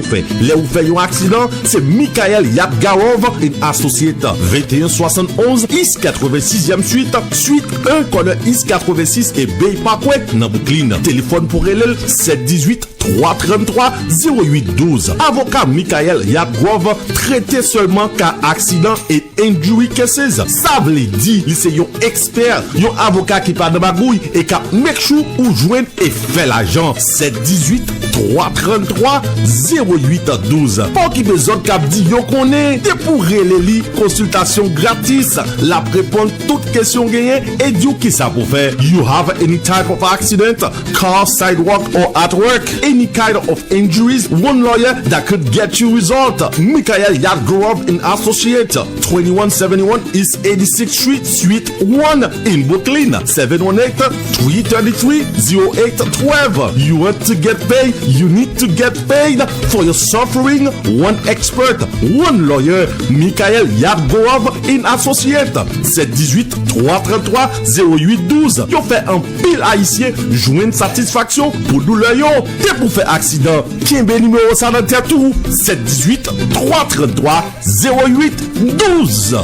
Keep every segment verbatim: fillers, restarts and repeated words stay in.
Ou fè. Lè ou fè yon aksidan, se Michael Yadgarov and Associate, venteyen swasannonz East katrevennsizyèm Street, Suite un, Corner East katrevennsis e Bay Parkway nan Brooklyn. Telefòn pou rele l, sèt dizuit, twa tranntwa, zewo uit douz. Avoka Michael Yadgarov trete sèlman ka aksidan e injury cases. Sa vle di li se yon ekspè, yon avoka ki pa nan magouy e k ap make sure ou jwenn e fè lajan. Sèt dizuit, twa tranntwa, zewo uit douz. Pa okipe zòt k ap di yo konnen. Depi w rele li, konsiltasyon gratis. L ap reponn tout kesyon w genyen e di w kisa pou w fè. You have any type of accident, car, sidewalk, or at work, any kind of injuries, one lawyer that could get you result. Michael Yadgarov and Associate, twenty-one seventy-one East eighty-sixth Street, Suite one in Brooklyn, seven one eight, three thirty-three, zero eight twelve. You want to get paid? You need to get paid for your suffering. One expert, one lawyer, Michael Yadgarov and Associate, sèt dizuit, twa tranntwa, zewo uit douz. Yo fè anpil Ayisyen jwenn satisfaksyon pou doulè yo. Depi w fè aksidan, kenbe nimewo sa nan tèt ou, sèt dizuit, twa tranntwa, zewo uit douz.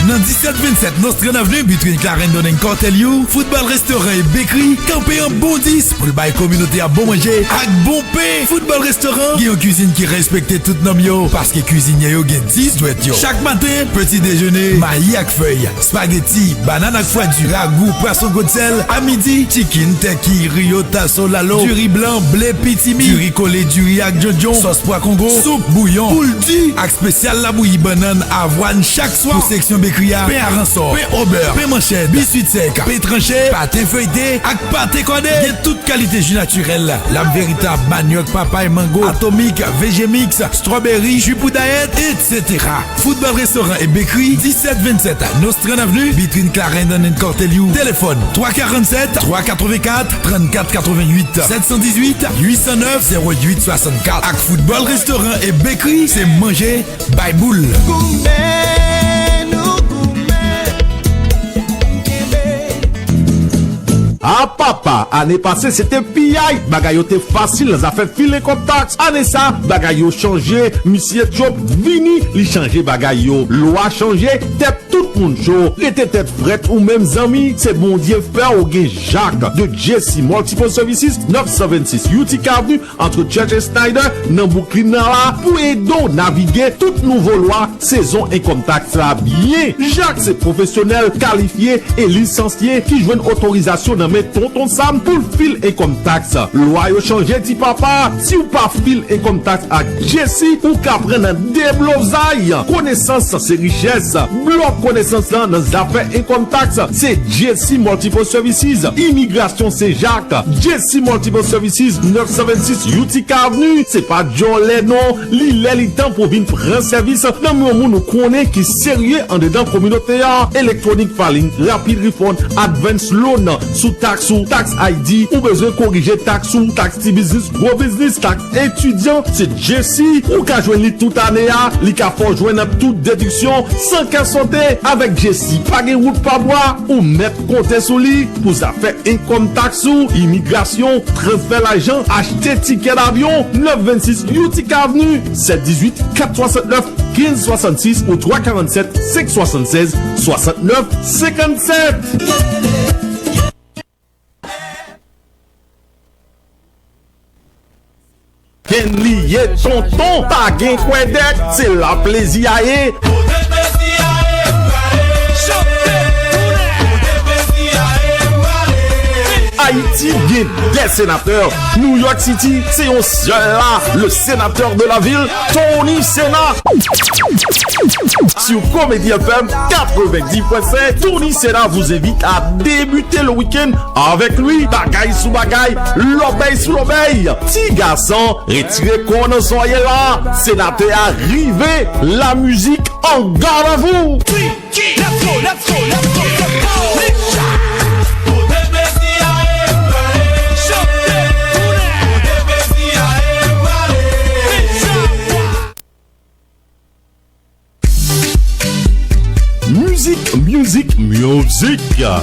Nan disèt vennsèt Nostrand Avenue, between Clarendon and Cortelyou, Football Restaurant e Bakery kanpe an bon dis pou l bay kominote a bon manje ak bon pen. Football Restaurant gen yon kizin ki respekte tout nòm yo, paske kizin Kizin yo gen dis dwèt yo. Chak maten, peti dejene, mayi ak fèy, spageti, banann ak fwadi, ragou, pwason gwo sèl, a midi, chicken, tèki, riyota, solalo, diri blan, ble, pitimi, diri kole, diri ak djondjon, sòs pwa kongo, soup, bouyon, poul di, ak espesyal labouyi bannann avwàn chak swa. Pou seksyon bekri a, pen aransò, pen obè, pen manchèt, biswit sèk, pen tranche, pate feyte ak pate kòde. Gen tout kalite ji natirèl, lam veritab, manyòk, papay, mango, atomik, veje mix, strawberry, ji pou dayèt, etsetera. Football Restaurant e Bakery, disèt vennsèt Nostrand Avenue, between Clarendon and Cortelyou. Telefòn, twa karannsèt, twa katrevenkat, trannkat katrevenwit, sèt san dizuit, uit san nèf, zewo uit swasannkat. Ak Football Restaurant e Bakery, se manje bay boul. Goumen, nou goumen, kenbe. A papa, ane pase se te piyay, bagay yo te fasil nan zafè fil income tax. Ane sa, bagay yo chanje, misye Job vini, li chanje bagay yo. Lwa chanje, tèt tout moun cho. Rete tèt frèt ou menm zanmi, se Bondye fè w gen Jak de J C Multiple Services, nèf san vennsis Utica Avenue, ant Church and Snyder nan Brooklyn nan la pou ede w navige tout nouvo lwa sezon income tax la byen. Jak se pwofesyonèl kalifye e lisansye ki jwenn otorizasyon nan men Tonton Sam pou l fil income tax. Lwa yo chanje ti papa. Si w pa fil income tax ak J C, ou ka pran nan deblozay. Konesans se richès. Blòk konesans lan nan zafè income tax se J C Multiple Services. Imigrasyon se Jak. J C Multiple Services, nèf san vennsis Utica Avenue. Se pa djòlè non. Li lè li tan pou w vin pran sèvis nan men yon moun ou konnen ki serye andedan kominote a. Electronic filing, rapid refund, advance loan sou tax ou, tax I D, ou bezwen korije tax ou, tax ti biznis, gwo biznis, tax etidyan, se J C. Ou ka jwenn li tout ane a, li ka fè w jwenn tout dediksyon san kè sote. Avèk J C, pa gen wout pa bwa, ou mèt konte sou li pou zafè income tax ou, imigrasyon, transfè lajan, achte tikè davyon. Nèf vennsis Utica Avenue, sèt dizuit, kat swasannnèf, kenz swasannsis ou twa karannsèt, senk swasannsèz, swasannnèf senkannsèt. Kenn li ye tonton, pa gen kwèdèk, se la plezi a ye. Ayiti gen de senatè, New York City se yon sèl la, le sénateur de la ville, Tony Sena. Sur Comédie F M quatre-vingt-dix point cinq, Tony Sena vous invite à débuter le week-end avec lui. Bagay sou bagay, lòbèy sou lòbèy. Ti gason, retire kò w nan zòrye la. Senatè a rive, la mizik an gad a vou. Music, music. Music, music.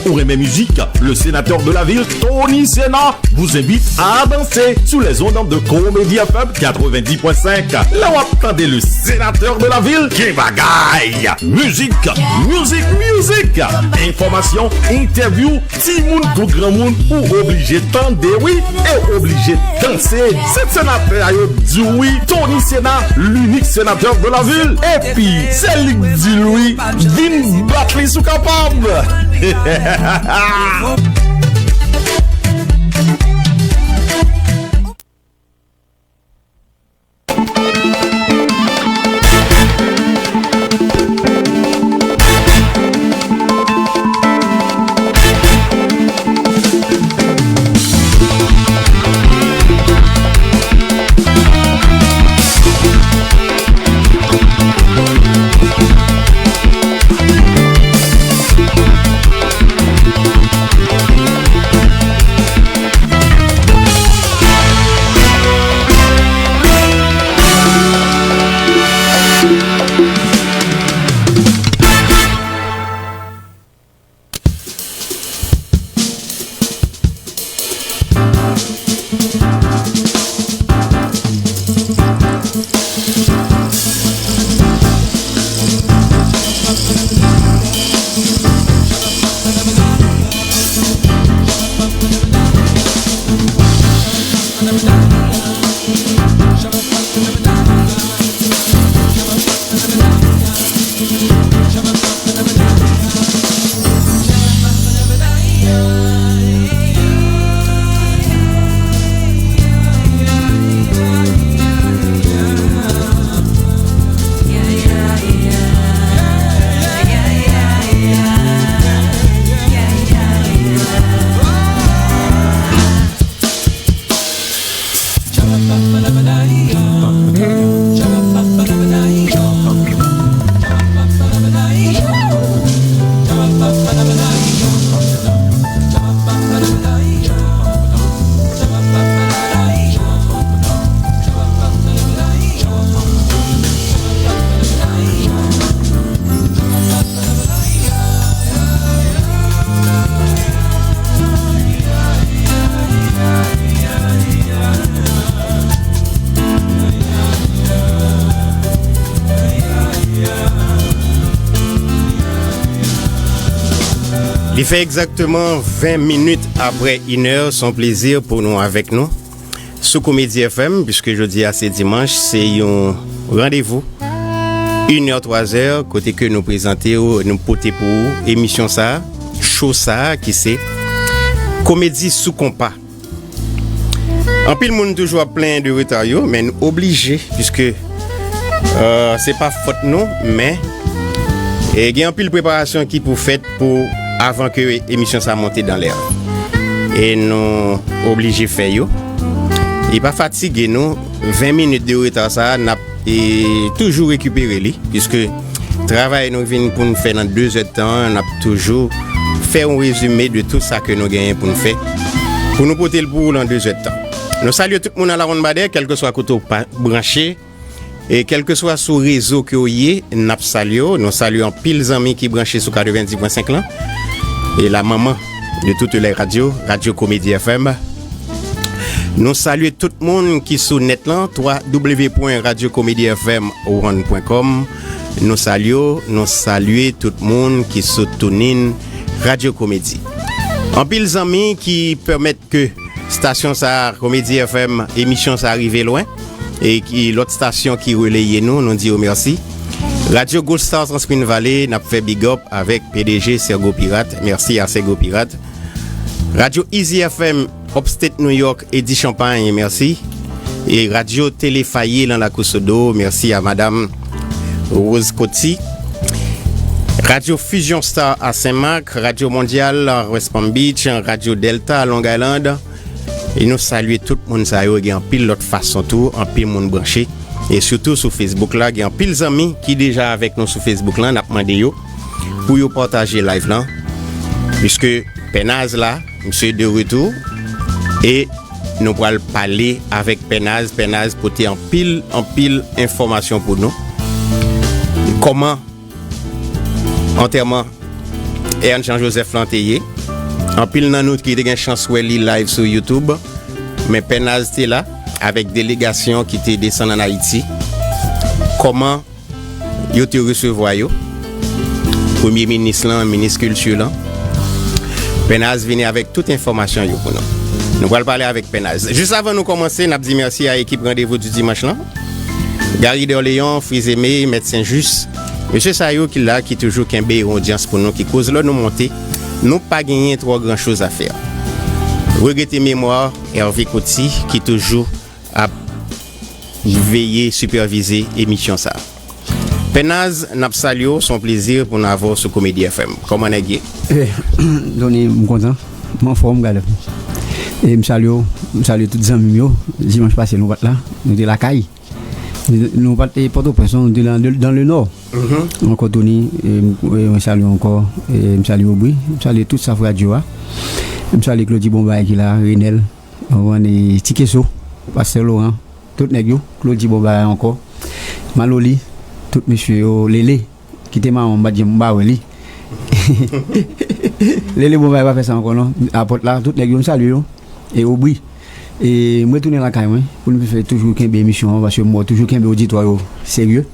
Ou renmen mizik? Le sénateur de la ville, Tony Sena, vous invite à danser sous les ondes de Comédie F M quatre-vingt-dix point cinq. Lè w ap tande le sénateur de la ville, gen bagay. Mizik, mizik, mizik. Enfòmasyon, entèvyou, timoun kou granmoun, ou oblije tande wi, e w oblije danse. Se senatè a yo di w wi, Tony Sena, l'unique sénateur de la ville. Epi, se li k di l wi, vin bat li si w kapab. Li fè egzakteman ven minit apre inè, se yon plezi pou nou avèk nou sou Komedi F M, piske jodi a se dimanch, se yon randevou, inè, twazè, kote ke nou prezante w, nou pote pou ou emisyon sa a, show sa a, ki se Komedi sou Konpa. Anpil moun toujou ap plenyen de reta yo, men nou oblije, piske, euh, se pa fòt nou, men, e, gen anpil preparasyon ki pou fèt pou avan ke emisyon sa monte dan lè a. E nou oblije fè yo. E pa fatige nou, ven minit de reta sa a, n ap, e, toujou rekipere li, piske travay nou vin pou n fè nan de zè d tan an, n ap toujou fè yon rezime de tout sa ke nou genyen pou n fè, pou nou pote l pou ou nan de zè d tan. Nou salye tout moun alawonnbadè, kèlkeswa kote w pa branche, e kèlkeswa sou rezo ke w ye, n ap salye w. Nou salye anpil zanmi ki branche sou katrevenndis pwen senk lan. E la maman de toutes les radios, Radio Comédie F M. Nou salye tout moun ki sou nèt lan, twa w w w pwen radyo komedi f m one pwen kòm. Nou salye w, nou salye tout moun ki sou TuneIn Radio Comédie. Anpil zanmi ki pèmèt ke stasyon sa a, Komedi F M, emisyon sa a rive lwen, e ki lòt stasyon ki releye nou, nou di yo mèsi. Radyo Gold Star Transmin Valley, n ap fè big up avèk P D G Sergo Pirate. Mèsi a Sergo Pirate. Radyo Easy F M, Upstate New York, Edi Champagne, mèsi. E Radyo Tele Faye lan Lakou Sodo, mèsi a Madam Rose Coty. Radyo Fusion Star a Senmak, Radyo Mondyal a West Palm Beach, Radyo Delta a Long Island. E nou salye tout moun sa yo, gen anpil lòt fason tou, anpil moun branche. E sitou sou Facebook la, gen anpil zanmi ki deja avèk nou sou Facebook la, n ap mande yo pou yo pataje live lan. Piske Pè Naz la, misye de retou. E nou pral pale avèk Pè Naz. Pè Naz pote anpil, anpil enfòmasyon pou nou. Kòman antèman Ernst Jean Joseph lan te ye. Anpil nan nou ki te gen chans wè li live sou YouTube. Men Pè Naz te la avèk delegasyon ki te desann ann Ayiti. Kòman yo te resevwa yo? Premye minis lan, minis kilti lan. Pè Naz vini avèk tout enfòmasyon yo pou nou. Nou pral pale avèk Pè Naz. Jis avan nou kòmanse, n ap di mèsi a ekip Randevou di Dimanch lan. Gary Dorléon, Frizeme, Mèt Sen Jis. Mesye sa yo ki la, ki toujou kenbe yon odyans pou nou, ki koz lè nou monte, nou pa genyen twò gran choz a fè. Regrete memwa Hervé Coty, ki toujou ap veye, sipèvize emisyon sa. Pè Naz, n ap salye w, se yon plezi pou n avè w sou Komedi F M. Kòman nèg ye? Eh, Doni, m kontan. M anfòm, gade. E m salye w, m salye tout zanmi m yo. Dimanch pase, nou pa t la. Nou te lakay. Nou pa t Pòtoprens, non, nou te nan, dans le Nord. Ankò, Tony, e, m, e, mwen salye w ankò. E m salye Obri. M salye tout staff radyo a. M salye Claudy Bonbay ki la, Renel. Ou konprann, e, Ti Keso, Pastè Laurent, tout nèg yo, Claudy Bonbay ankò. Maloli, tout mesye yo, Lele, kite mawon, m pa t janm, m pa wè li. Lele Bonbay pa fè sa ankò, non. Apòt la, tout nèg yo, m salye yo. E Obri. E m retounen lakay mwen, pou nou fè toujou kenbe emisyon an, paske m wè toujou kenbe oditwa yo serye.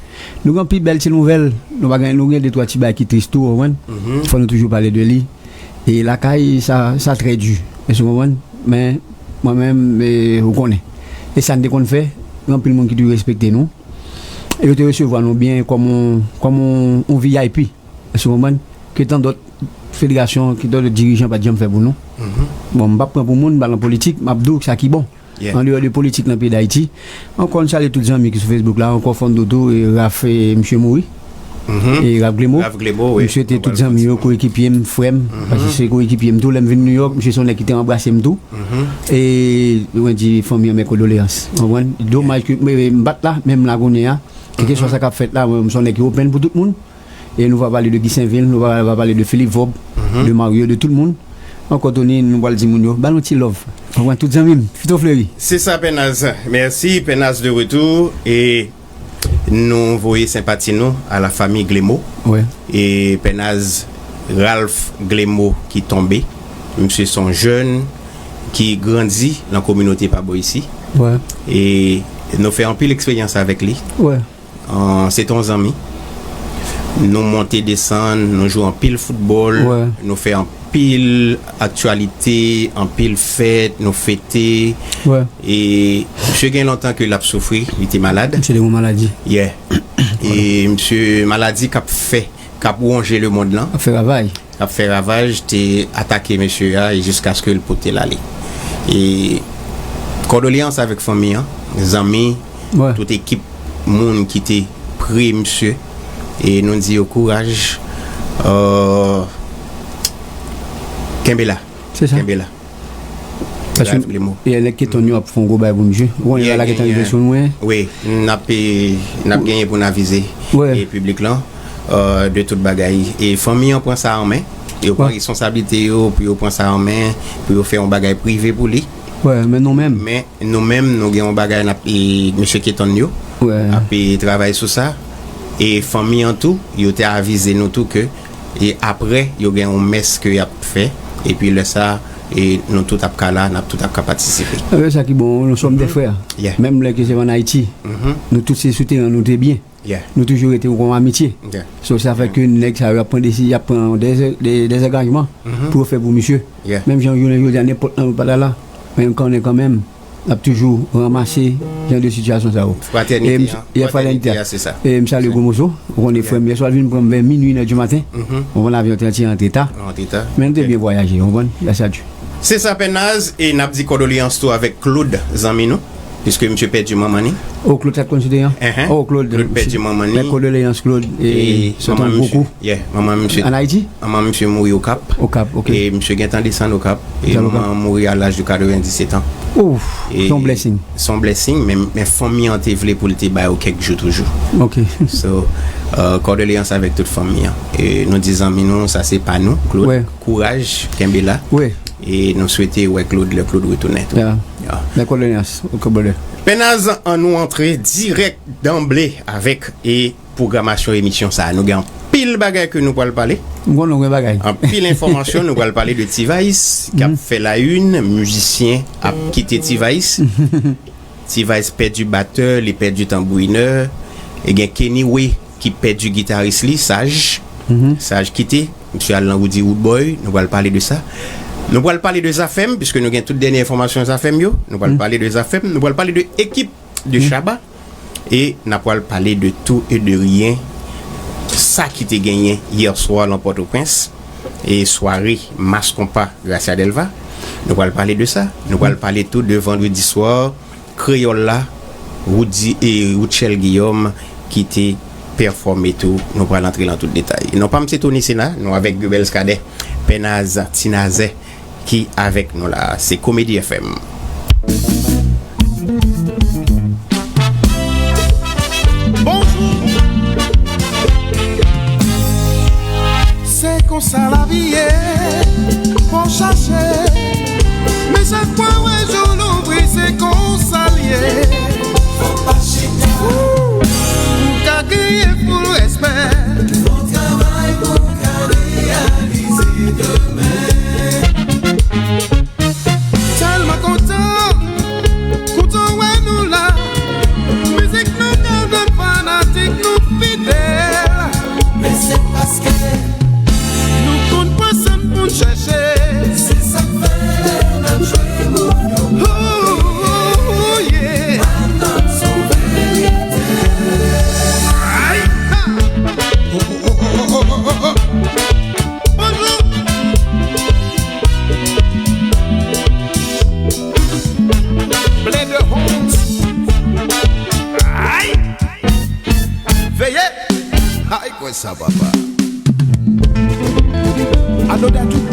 Nou gen pi bèl ti nouvèl, nou pa gen, nou gen de twa ti bagay ki tris tou, ou konprann? Fò nou toujou pale de li. E lakay, sa, sa trè di. Èske w konprann? Men, mwen menm, e, ou konnen. E sa n te konn fè, gen anpil moun ki toujou respekte nou. E yo te resevwa nou byen kòm on, kòm on, on V I P. Èske w konprann? Ke tan dòt federasyon, ke tan dòt dirijan pa t janm fè pou nou. Bon, m p ap pran pou moun, m pa nan politik, m ap di w sa ki bon. An deyò de politik nan peyi Dayiti. Ankò, n salye tout zanmi ki sou Facebook la, ankò fò n di w tou, e, Raf, e, misye mouri. E Raf Glemo. Raf Glemo, wi. M swete tout zanmi yo, koekipye m, frè m, paske se koekipye m tou. Lè m vin New York, misye se yon nèg ki te anbrase m tou. E mwen di fanmi an mes condoléances. Ou konprann? Domaj ke m, m pa t la, men m la kounye a. Kèlkeswa sa k ap fèt la, mwen, m se yon nèg ki open pou tout moun. E nou va pale de Guy Sainvil, nou va, va pale de Philippe Vob, de Mario, de tout moun. Ankò, Tony, nou pral di moun yo, ba nou ti love. Ou konprann, tout zanmi m, Fito Fleury. Se sa, Pè Naz. Mèsi, Pè Naz de retour. E nou voye senpati nou a la famille Glemo. E Pè Naz, Ralph Glemo ki tonbe. Misye se yon jèn ki grandi nan kominote pa bò isi. E nou fè anpil eksperyans avèk li. An, se te yon zanmi. Nou monte desann, nou jwe anpil foutbòl, nou fè anpil aktyalite, anpil fèt, nou fete. E misye gen lontan ke l ap soufri, li te malad. Misye te gen maladi. Yeah. E misye, maladi k ap fè, k ap wonje lemonn lan. Ap fè ravaj. K ap fè ravaj, te atake mesye a e jiskaske l pote l ale. E kondoleyans avèk fanmi an, zanmi, tout ekip moun ki te pre misye. E nou di yo kouraj. Euh, kenbe la. Se sa. Kenbe la. Paske e nèg Keton yo ap fè yon gwo bagay pou misye. Ou konnen bagay la gentan rive sou nou, en. Wi, n ap, e, n ap genyen pou n avize, e, piblik lan, euh, de tout bagay. E fanmi an pran sa an men. Yo pran responsablite yo, pou yo pran sa an men, pou yo fè yon bagay prive pou li. Men nou menm, men nou menm, nou gen yon bagay n ap, e, mesye Keton yo ap, e, travay sou sa. E fanmi an tou, yo te avize nou tou ke, e, apre, yo gen yon mès ke y ap fè. Epi lè sa, e, nou tout ap ka la, n ap tout ap ka patisipe. Sa ki bon, nou sòm de frè. Menm lè ke se ann Ayiti, nou tout se sou teren, nou te byen. Nou toujou rete yon amitye. So, sa fè ke nèg sa yo ap pran desi-, y ap pran dè, dè, dèzangajman pou yo fè pou misye. Menm jan jounen jodi a, nenpòt nan nou pa ta la, men m konnen kanmenm, n ap toujou ranmase jan de sitiyasyon sa yo. Fratènite an. Fratènite an, se sa. E m salye Gwo Moso. Ou konnen frè m, yè swa l vin pran m vè minui, inè di maten. Ou konn avyon te antre ta. Men nou te byen vwayaje, ou konprann? Gras a Dye. Se sa, Pè Naz, e n ap di kondoleyans tou avèk Claude, zanmi nou. Piske misye pèdi manman ni. Oh, Claude, sa t konn sou teren? Oh, Claude. Claude pèdi manman ni. Mes condoléances, Claude. E manman misye, yeah, manman misye. Ann Ayiti? Manman misye mouri Okap. Okap, ok. E misye gentan desann Okap. E manman an mouri à l'âge de quatre-vingt-dix-sept ans. Ouf, se yon blessing. Se yon blessing, men, men fanmi an te vle pou l te ba yo kèk jou toujou. Ok. So, euh, kondoleyans avèk tout fanmi an. E nou di zanmi nou, sa se pa nou, Claude. Kouraj, kenbe la. E nou swete wè Claude lè Claude retounen tou. Mes condoléances, ok, brother. Pè Naz, ann nou antre dirèk danble avèk, e, pwogramasyon emisyon sa a. Nou gen anpil Bagay ke nou pral pale. M konnen gen bagay. Anpil enfòmasyon, nou pral pale de T-Vice, k ap fè la une, mizisyen ap kite T-Vice. T-Vice pèdi batè, li pèdi tanbourinè. E gen Kenny Way ki pèdi gitaris li, Saj. Saj kite, misye al nan Roody Roodboy, nou pral pale de sa. Nou pral pale de Zafèm, piske nou gen tout dènye enfòmasyon Zafèm yo. Nou pral pale de Zafèm, nou pral pale de ekip de Shabba. E n ap pral pale de tou e de ryen, sa ki te genyen yè swa lan Pòtoprens, e sware Mass Konpa Gracia Delva. Nou pral pale de sa. Nou pral pale tou de vandredi swa, Kreyòl la, Roody e Rutshelle Guillaume ki te pèfòme tou. Nou pral antre lan tout detay. Non pa m se Tony Sena, nou avèk Gubels Cadet, Pè Naz, Ti Nazè, ki avèk nou la. Se Komedi F M. Bonjou. Se konsa lavi ye, fò chache. Men chak fwa w wè jou louvri, se konsa l ye. Fò pa chita. Ou ka genyen foul respè. Fò travay pou w ka reyalize demen. Tèlman kontan, kontan wè nou la. Mizik nou ka jwenn fanatik nou fidèl. Men se paske nou konn pran san n pou n chèche. Se sa k fè lè n ap jwe moun yo. Oh, yeah. Ay, ha. Bonjou. Blender Homes. Ay! Veye! Ay, kwè sa, papa. Alo, Dadou.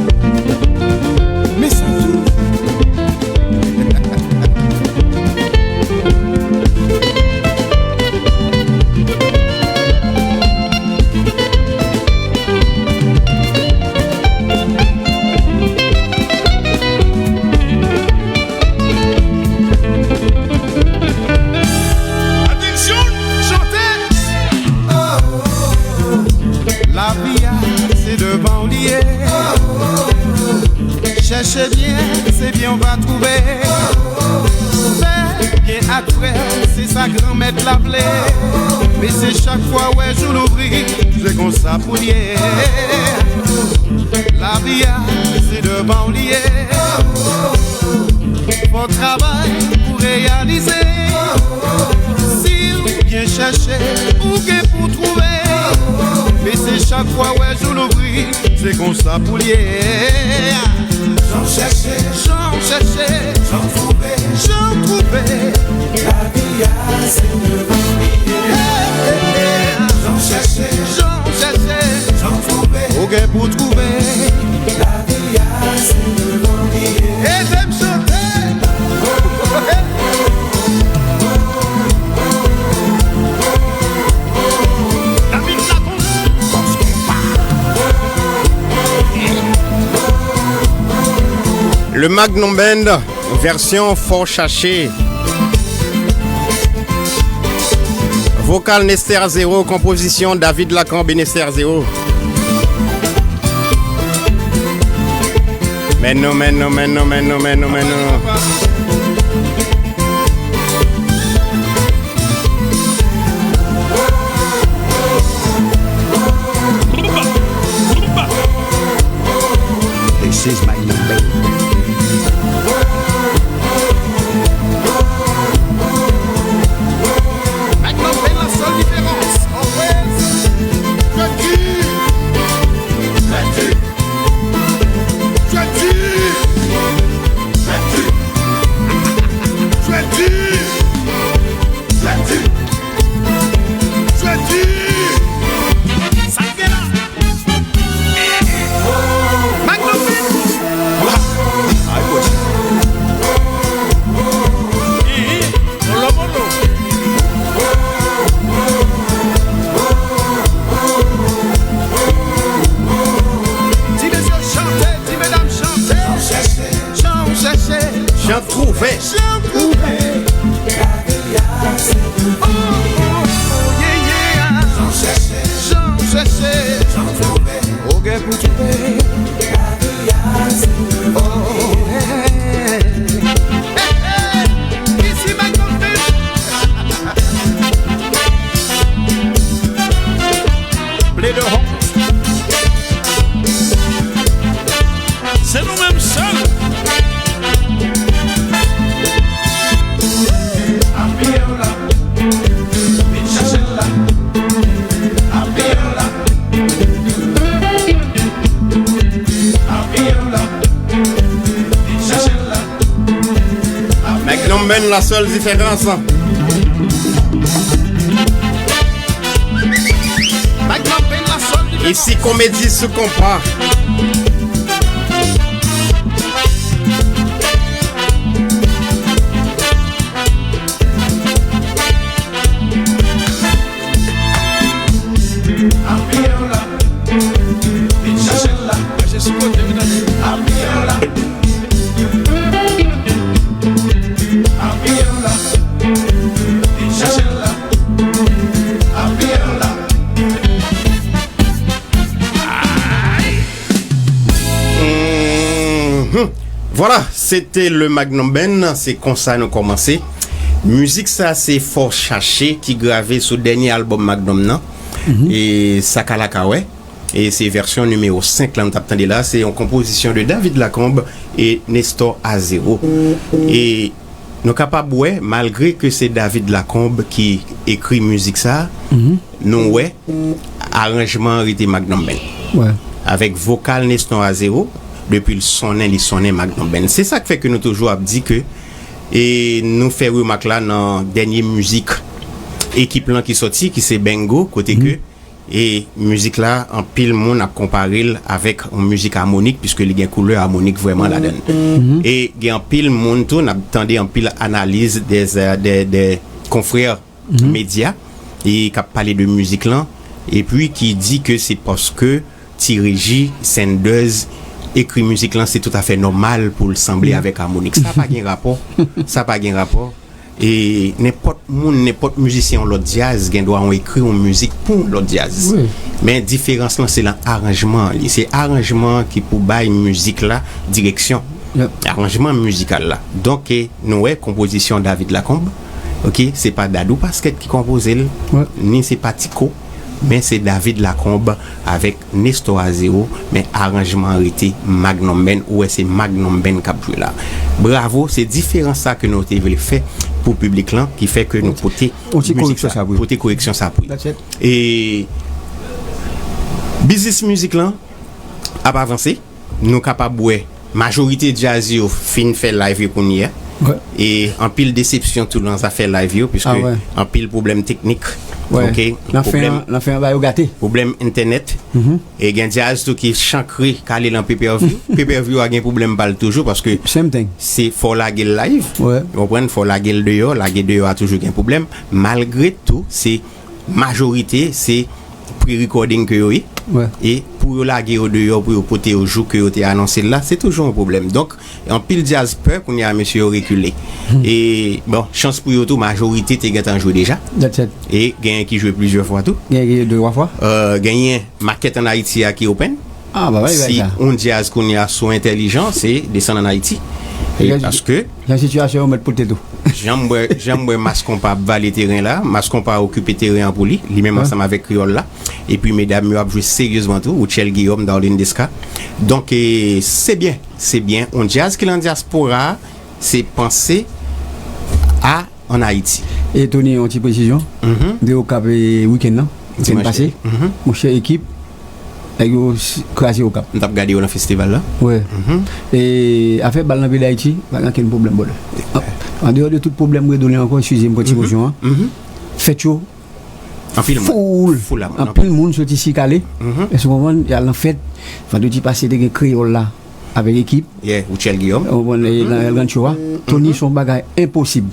Men sa tou. Atansyon, chante! Lavi a, se devan w li ye. Chèche byen, se byen w va twouve. Fè byen ak frè, se sa Granmèt la vle. Men se chak fwa w wè jou louvri, se konsa pou l ye. Lavi a, se devan w li ye. Fò w travay pou reyalize. Si w byen chèche, ou gen pou twouve. Men se chak fwa w wè jou louvri, se konsa pou l ye. Jan w chèche, jan w chèche, jan w twouve, jan w twouve. Lavi a, se devan li ye. Hey, hey, hey. Jan w chèche, jan w chèche, jan w twouve, ou gen pou twouve. Lavi a, se devan li ye. Ede m chante. Le Magnum Band, vèsyon Fò Chache. Vokal Nester Zero, konpozisyon David Lacambe e Nester Zero. Men nou, men nou, men nou, men nou, men nou, men nou. This is my number. Magnum Band, la seule différence. Always. Jodi. Jodi. Jodi. Jodi. Jodi. Jodi. Jodi. Sa k gen la? Magnum Band. Ay, wè. Molo, molo. Ti mesye chante, ti medam chante. Jan w chèche, jan w twouve. Jan w twouve. Oh, oh, oh, yeah, yeah. Jan w chèche, jan w chèche. Magnum Band, la seule différence. Isi komedi sou konpa. Mhm. Vwala, se te le Magnum Band, se konsa nou kòmanse. Mizik sa se Fò Chache ki grave sou dènye albòm Magnum nan. E sa ka la ka wè. E se vèsyon nimewo senk la nou t ap tande la. Se yon konpozisyon de David Lacombe e Nestor Azero. E nou kapab wè, malgre ke se David Lacombe ki ekri mizik sa, nou wè aranjman an rete Magnum Band. Avèk vokal Nestor Azero, depi l sonnen, li sonnen Magnum Band. Se sa k fè ke nou toujou ap di ke, e nou fè remak la nan dènye mizik ekip lan ki sòti, ki se Bengo, kote ke, e mizik la, anpil moun ap konpare l avèk yon mizik amonik, piske li gen koulè amonik vrèman ladan l. E gen anpil moun tou, n ap tande anpil analiz de, de, de konfrè medya, e k ap pale de mizik lan, epi ki di ke se paske Ti Reji Sanders ekri mizik lan, se toutafè nòmal pou l sanble avèk amonik. Sa pa gen rapò. Sa pa gen rapò. E nenpòt moun, nenpòt mizisyen yon lòt djaz gen dwa yon ekri yon mizik pou yon lòt djaz. Men diferans lan se lan aranjman an li. Se aranjman an ki pou bay mizik la direksyon. Aranjman mizikal la. Donk, e, nou wè konpozisyon David Lacombe. Ok, se pa Dadou Pasquet ki konpoze l, ni se pa Tico, men se David Lacombe avèk Nestor Azero, men aranjman an rete Magnum Band, ou wè se Magnum Band k ap jwe la. Bravo, se diferans sa ke nou te vle fè pou piblik lan, ki fè ke nou pote mizik sa, pote koreksyon sa pou li. E biznis mizik lan ap avanse. Nou kapab wè majorite djaz yo fin fè live yo kounye a. E anpil desepsyon tou nan zafè live yo, piske anpil pwoblèm teknik. Ok, nan fen an, nan fen an, ba yo gate. Pwoblèm entènèt. E gen djaz tou ki chankre kale lan pay-per-view. Pay-per-view a gen pwoblèm pa l toujou, paske se fò w lage l live. Ou konprann, fò w lage l deyò, lage deyò a toujou gen pwoblèm. Malgre tou, se majorite se pre-recording ke yo ye. E pou yo lage yo deyò, pou yo pote yo jou ke yo te anonse l la, se toujou yon pwoblèm. Donk, anpil djaz pè, kounye a mesye yo rekile. E, bon, chans pou yo tou, majorite te gentan jwe deja. E genyen ki jwe plizyè fwa tou. Genyen ki jwe de twa fwa. Genyen makèt ann Ayiti a ki open. Si yon djaz kounye a sou entèlijan, se desann ann Ayiti. E paske jan sitiyasyon yo mèt pote tou. Jan m wè, jan m wè Mass Konpa ap vale teren la, Mass Konpa okipe teren an pou li, li menm ansanm avèk Kreyòl la. Epi medam yo ap jwe seryezman tou, Rutshelle Guillaume, Darline Desca. Donk, e, se byen, se byen. Yon djaz ki lan dyaspora a, se panse a ann Ayiti. E Tony, yon ti presizyon. M te Okap, e, wikenn nan, wikenn pase. Monchè, ekip, nèg yo s- kraze Okap. M t ap gade yo nan festival la. Wi. E afè bal nan peyi Dayiti, pa gen ankenn pwoblèm, brother. An, andeyò de tout pwoblèm Redo li ankò, eskize m pou ti bouchon an. Fèt yo full. Anpil moun soti sikale. Èske w konprann? Y al nan fèt. Vandredi pase, te gen Kreyòl la avèk ekip. Yeah, Rutshelle Guillaume. Ou konprann, e, nan El Rancho a. Tony, se yon bagay enposib.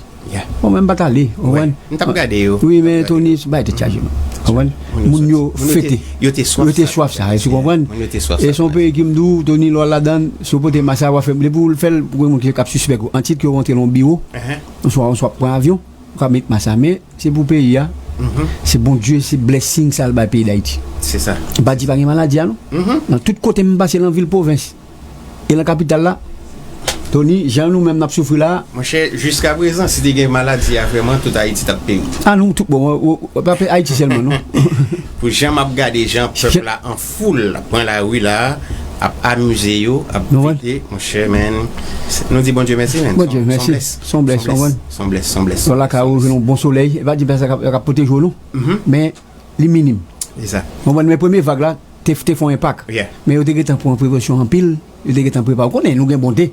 Bon, men m pa t ale, ou konprann? M t ap gade yo. Wi, men Tony, bay tèt chaje, non. Ou konprann? Moun yo fete. Yo te swaf sa. Èske w konprann? Moun yo te swaf sa. E se yon peyi ki m di w, Tony, lè w al ladan l, si w pote mas a, w a fè, depi w fè l, pou gen moun ki ap sispèk ou. Antit ke w rantre nan yon biwo, oswa, oswa pran avyon, ou ka met mas a. Men, se pou peyi a. Se Bondye, se blessing sa l bay peyi Dayiti. Se sa. M pa di pa gen maladi a, non. Nan tout kote m pase nan vil pwovens, e nan kapital la, Tony, jan nou menm n ap soufri la. Monchè, jiskaprezan, si te gen maladi a vrèman, tout Ayiti t ap peri. A, nou tout bon, w- w- w- pa pe Ayiti sèlman, non. Pou jan m ap gade jan pèp la an foul pran lari la, ap amize yo, ap fete, monchè, men, nou di Bondye mèsi, men. Bondye mèsi. Se yon blès, se yon blès, se yon blès. Lò la ka ou jwenn yon bon solèy, e pa di pèsonn k ap, k ap pwoteje w, non. Men li minim. Ou konprann, men premye vag la, te, te fè yon enpak. Men yo te gentan pran prekosyon anpil, yo te gentan prepare. Ou konnen, nou gen bonte.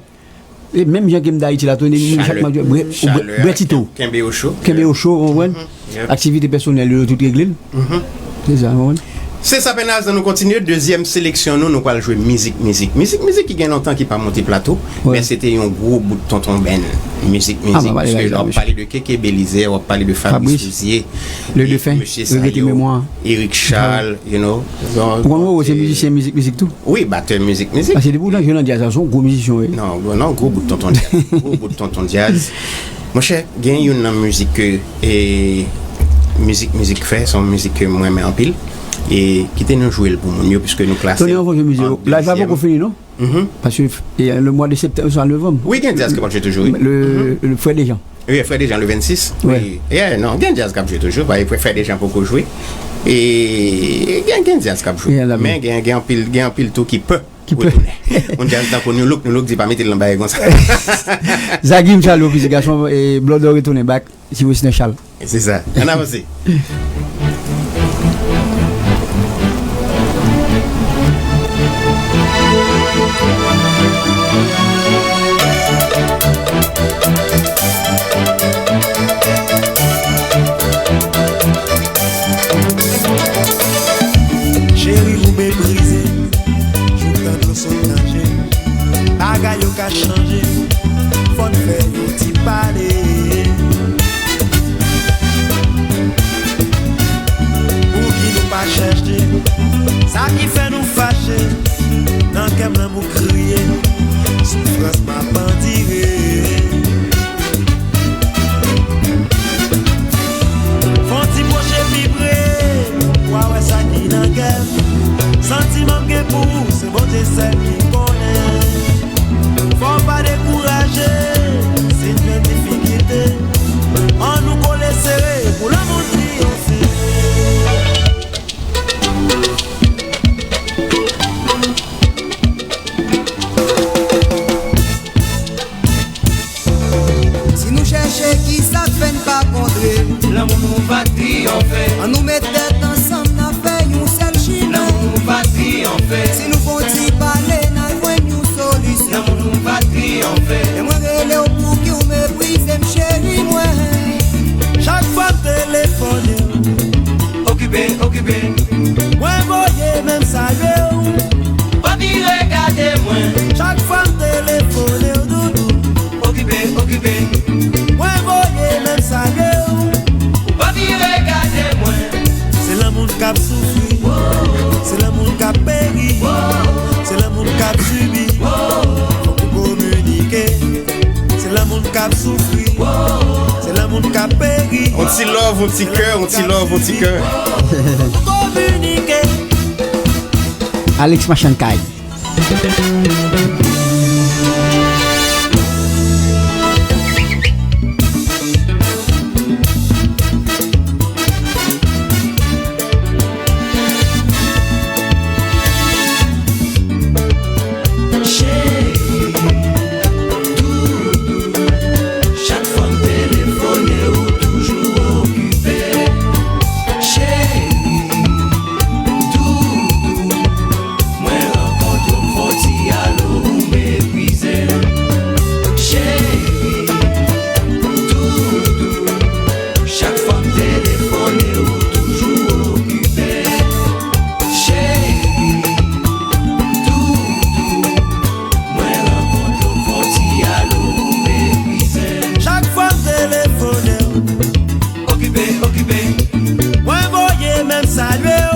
E menm jan ke m t Ayiti la, tou, chak mwa, bwè, bwè, bwè ti tou. Kenbe yo cho. Kenbe yo cho, ou konprann? Yep. Aktivite pèsonèl yo, yo tout regle l. Se sa, ou konprann? Se sa, Pè Naz, nou kontinye. Dezyèm seleksyon nou, nou pral jwe mizik, mizik. Mizik, mizik ki gen lontan ki pa monte plato, men se te yon gwo bout Tonton Ben. Mizik, mizik, piske lè w ap pale de Keke Belizaire, w ap pale de Fabrice Louzier, Mesye Sayo, Eric Charles, you know. Ou konn Roro se mizisyen mizik, mizik tou? Wi, batè mizik, mizik. Paske depi w nan jwe nan djaz la, se yon gwo mizisyen w ye. Non, non, gwo bout Tonton Djaz. Gwo bout Tonton Djaz. Monchè, gen youn nan mizik ke, e, mizik, mizik fè, se yon mizik ke mwen renmen anpil. E kite nou jwe l pou moun yo, piske nou klase an dezyèm. Tony, anvan jwe mizik yo, live la poko fini, non? Paske, e, le mwa de septanm, sa, novanm. Wi, gen djaz k ap jwe toujou, wi. Le, le Frè Dejan. Wi, Frè Dejan, le vennsis. Wi. Yeah, non, gen djaz k ap jwe toujou. Paske Frè Dejan poko jwe. E gen, gen djaz k ap jwe. Men gen, gen anpil, gen anpil tou ki pè. Ki pè. Retounen. Yon djaz tankou New Look, New Look di pa mete l nan bagay konsa. Zagim Charles, ofisye gason, e Blòdò retounen back, si Wesner Charles. Se sa. Ann avanse. Cheri, ou meprize m, jouk tandè w sonanje m. Bagay yo ka chanje, fò n fè yon ti pale. Pouki nou pa chèche sa ki fè nou fache? Nan kè m lanmou kriye, soufrans m ap andire. Fon ti pwoche pi pre, w a wè sa ki nan kè m. Santiman m gen pou ou, se Bondye sèl ki konnen. Fò w pa dekouraje, si n gen difikilte, ann nou kole sere pou lanmou triyonfe. Si nou chèche kisa k fè n pa kontre, lanmou nou va triyonfe. Ann nou met tèt ansanm, n a fè yon sèl chimen. Lanmou nou va triyonfe. Si nou fè yon ti pale, n a jwenn yon solisyon. Lanmou nou va triyonfe. E mwen rele w pouki w meprize m, cheri mwen. Chak fwa m telefone w, okipe, okipe. Mwen voye menm salye w, pa vire gade mwen. Chak fwa m telefone w, doudou, okipe, okipe. Mwen voye menm salye w, ou pa vire gade mwen. Se lanmou n k ap soufri, se lanmou n k ap peri, se lanmou n k ap sibi. Fòk nou kominike. Se lanmou n k ap soufri, se lanmou n k ap peri. On ti love, on ti kè, on ti love, on ti kè. Fòk nou kominike. Alex Machann Kay. Cheri, doudou, chak fwa m telefone ou toujou okipe. Cheri, doudou, mwen rankontre w, m fè w ti alo, ou meprize m. Cheri, doudou, chak fwa m telefone ou toujou okipe. Cheri, doudou, mwen rankontre w, m fè w ti alo, ou meprize m. Chak fwa m telefone w, okipe, okipe. Mwen voye menm salye w,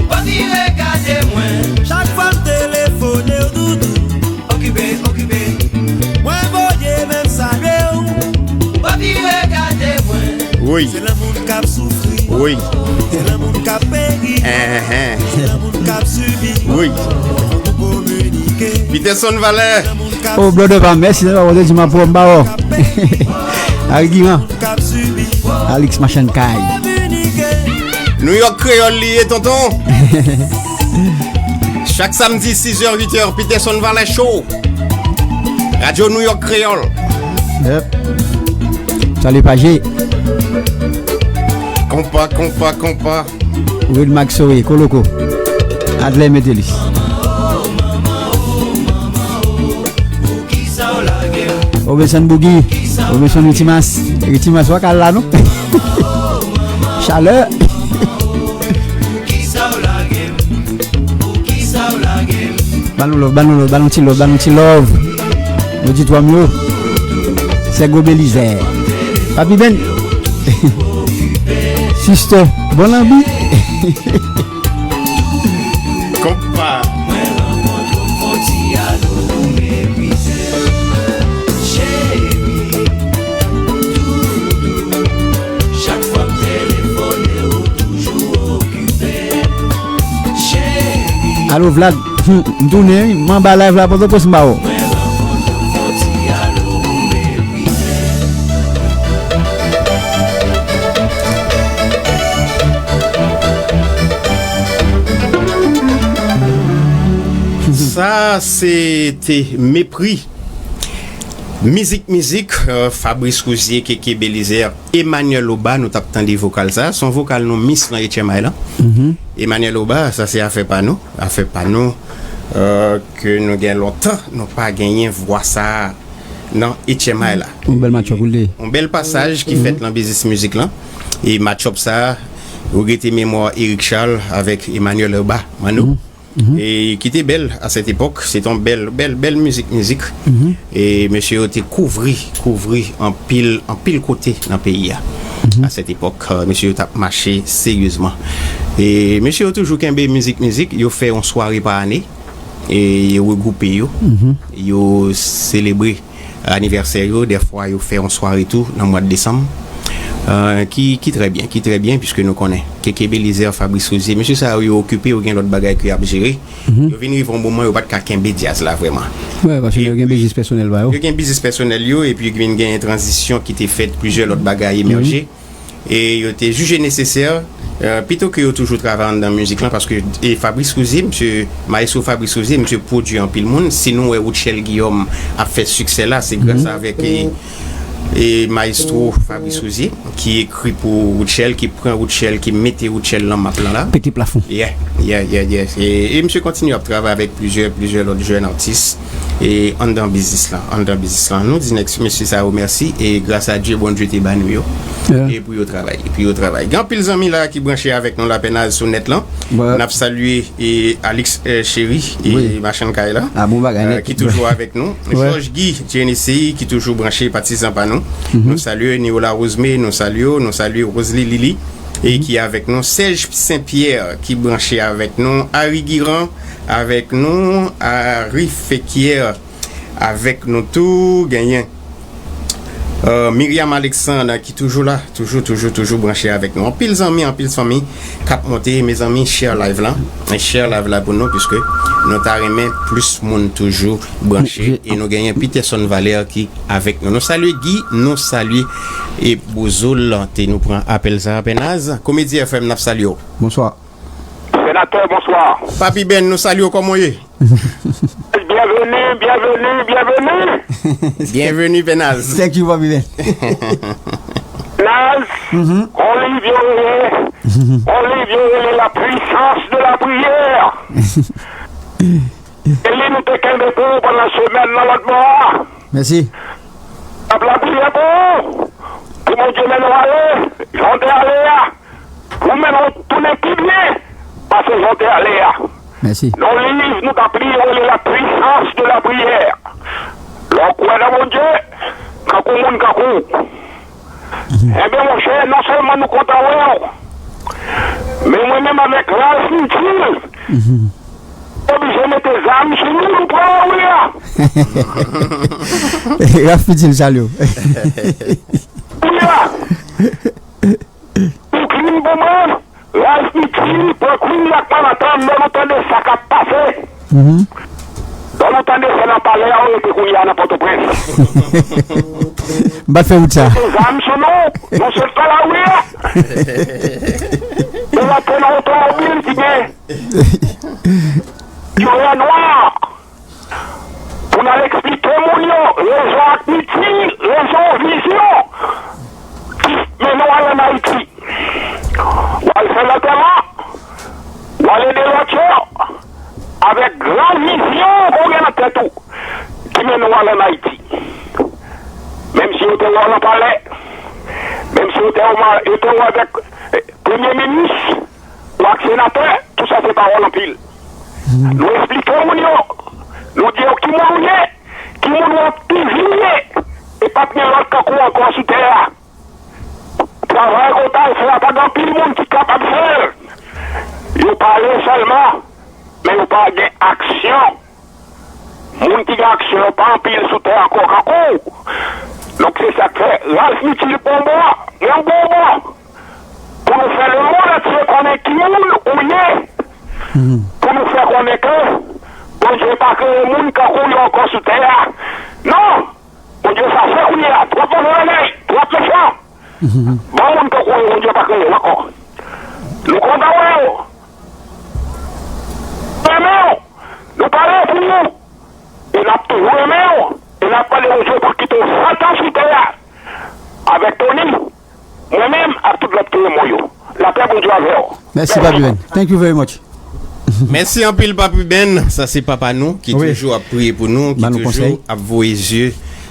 ou pa vire gade mwen. Chak fwa m telefone w, doudou, okipe, okipe. Mwen voye menm salye w, ou pa vire gade mwen. Wi. Se lanmou n k ap soufri. Wi. Se lanmou n k ap peri. Enhen. Se lanmou n k ap sibi. Wi. Fòk nou kominike. Peterson Valè. Oh, brother pa, mèsi nan pa wote di m ap wè m pa wè w. Arigiran. Alex Machann Kay. New York Kreyòl li ye, tonton. Chak samdi, sizè, uitè, Peterson Valè Show. Radyo New York Kreyòl. Yep. Salut, Pajé. Konpa, konpa, konpa. Real Max Soe, Koloko. Adler Metelis. Poukisa w lage Robertson Boogie, Robertson Ritimas. Ritimas, w a kal la, non? Chalè. Ba nou love, ba nou love, ba nou ti love, ba nou ti love. Nou di twa m yo. Sègo Belizè. Papi Ben. Sister. Bon lanbi. Konpa. Alo Vlad, hmm, m tounen wi, m anba live la, Pòtoprens m ba w. Sa se te Mepri. Mizik, mizik, euh, Fabrice Rouzier, Keke Belizaire, Emmanuel Oba, nou t ap tande vokal sa. Se yon vokal nou miss nan H M I lan. Emmanuel Oba, sa se afè pa nou. Afè pa nou, euh, ke nou gen lontan, nou pa genyen vwa sa nan H M I la. Yon bèl match-up ou l te ye. Yon bèl pasaj ki fèt nan biznis mizik lan. E match-up sa, regrete memwa Eric Charles avèk Emmanuel Oba, Mano. E ki te bèl a sèt epòk, se te yon bèl, bèl, bèl mizik, mizik. E mesye yo te kouvri, kouvri anpil, anpil kote nan peyi a. A sèt epòk, euh, mesye yo t ap mache seryezman. E mesye yo toujou kenbe mizik, mizik, yo fè yon sware pa ane, e yo regwoupe yo, yo selebre anivèsè yo, dèfwa yo fè yon sware tou nan mwa desanm. Euh, ki, ki trè byen, ki trè byen, piske nou konnen. Keke Belizaire, Fabrice Rouzier, mesye sa yo, yo okipe, yo gen lòt bagay ke y ap jere. Yo vin rive yon moman, yo pa t ka kenbe djaz la vrèman. Wi, paske yo gen biznis pèsonèl pa yo. Yo gen biznis pèsonèl yo, epi vin gen tranzisyon ki te fèt, plizyè lòt bagay emèje. E yo te jije nesesè, euh, pito ke yo toujou travay anndan mizik lan, paske, e Fabrice Rouzier, mesye, Maestro Fabrice Rouzier, mesye pwodui anpil moun. Si nou wè Rutshelle Guillaume ap fè siksè la, se gras avèk, e, e Maestro Fabrice Rouzier, ki ekri pou Rutshelle, ki pran Rutshelle, ki mete Rutshelle nan map lan la. Pete plafon. Yeah, yeah, yeah, yeah. E, e misye kontinye ap travay avèk plizyè, plizyè lòt jèn atis. E anndan biznis lan, anndan biznis lan. Nou di nèg mesye sa yo mèsi. E gras a Dye, Bondye te ba nou yo. E pou yo travay, e pou yo travay. Gen anpil zanmi la ki branche avèk nou la, Pènaz sou nèt lan. N ap salye e Alix, euh, Cheri, e machann kay la, euh, ki toujou avèk nou. Jòj Guy, Jenny Sey, ki toujou branche, patizan pa nou. Nou salye Niola Rosemary, nou salye, nou salye Rosely Lily, e ki avèk nou. Serge Saint Pierre, ki branche avèk nou. Harry Guiran, avèk nou. Harry Fekier, avèk nou tou. Genyen, euh, Myriam Alexandre, ki toujou la, toujou, toujou, toujou branche avèk nou. Anpil zanmi, anpil fanmi k ap monte, mezanmi, share live la. E share live la pou nou, piske nou ta renmen plis moun toujou branche. E nou genyen Peterson Valère ki avèk nou. Nou salye Guy, nou salye e Bozo Lante. Nou pran apèl sa, Pènaz. Komedi F M, n ap salye w. Bonswa. Senatè, bonswa. Papi Ben, nou salye w, kòman w ye? Byenveni, byenveni, byenveni. Byenveni, Pènaz. Thank you, Papi Ben. Naz, on liv yo rele, on liv yo rele La puissance de la prière. E li nou te kenbe pou ou pandan semèn nan lòt bò a. Mèsi. N ap lapriyè pou ou, pou Bondye mennen w ale, jan w te ale a, pou mennen w tounen pi byen pase jan w te ale a. Mèsi. Nan liv nou t ap li yo rele La puissance de la prière. Lè w kwè nan Bondye, kankou moun kankou w. Enben, monchè, non sèlman nou kontan wè w, men mwen menm avèk Ralph Mitil, oblije mete zam sou nou, nou pran lari a. Ralph Mitil, salye w. Lari a. Brooklyn pou mwen, Ralph Mitil, Brooklyn ak Manhattan, lè nou tande sa k ap pase. Lè nou tande sa nan palè a, ou rete kounye a nan Pòtoprens. M pa t fè wout sa. Mete zam sou nou, nou sot nan lari a. Nou rantre nan otomobil ki gen yon nwa. Pou n al eksplike moun yo rezon ak miti, rezon, vizyon ki mennen w al ann Ayiti. W al fè lantèman, w al ede lòt yo avèk gran vizyon ke w gen nan tèt ou ki mennen w al ann Ayiti. Ou nan palè, menm si ou te ou ma- ou te ou avèk eh, premye minis ou ak senatè, tout sa se pawòl anpil. Nou eksplike moun yo, nou di yo ki moun ou ye, ki moun w ap toujou ye, e p ap gen lòt kankou ankò sou tè a. Travay ke w t al fè a, pa gen anpil moun ki kapab fè l. Yo pale sèlman, men yo pa gen aksyon. Moun ki gen aksyon yo pa anpil sou tè ankò kankou w. Donk se sa k fè Ralph Mitil pran bò, mwen m pran bò. Pou nou fè lemonn antye konnen ki moun ou ye. Pou nou fè konnen ke Bondye pa kreye moun kankou w yo ankò sou tè a. Non! Bondye fache kounye a, twòp move bagay, twòp mechan. Bon moun kankou w yo Bondye pa kreye yo ankò. Nou kontan wè yo. Renmen w. Nou pale pou ou. E n ap toujou renmen w. E n ap mande Bondye pou l kite w santan sou tè a. Avèk Tony, mwen menm ak tout lòt ki renmen w yo. Lapè Bondye avè w. Mèsi, Papi Ben. Thank you very much. Mèsi anpil, Papi Ben. Sa se papa nou ki toujou ap priye pou nou, ki toujou ap voye zye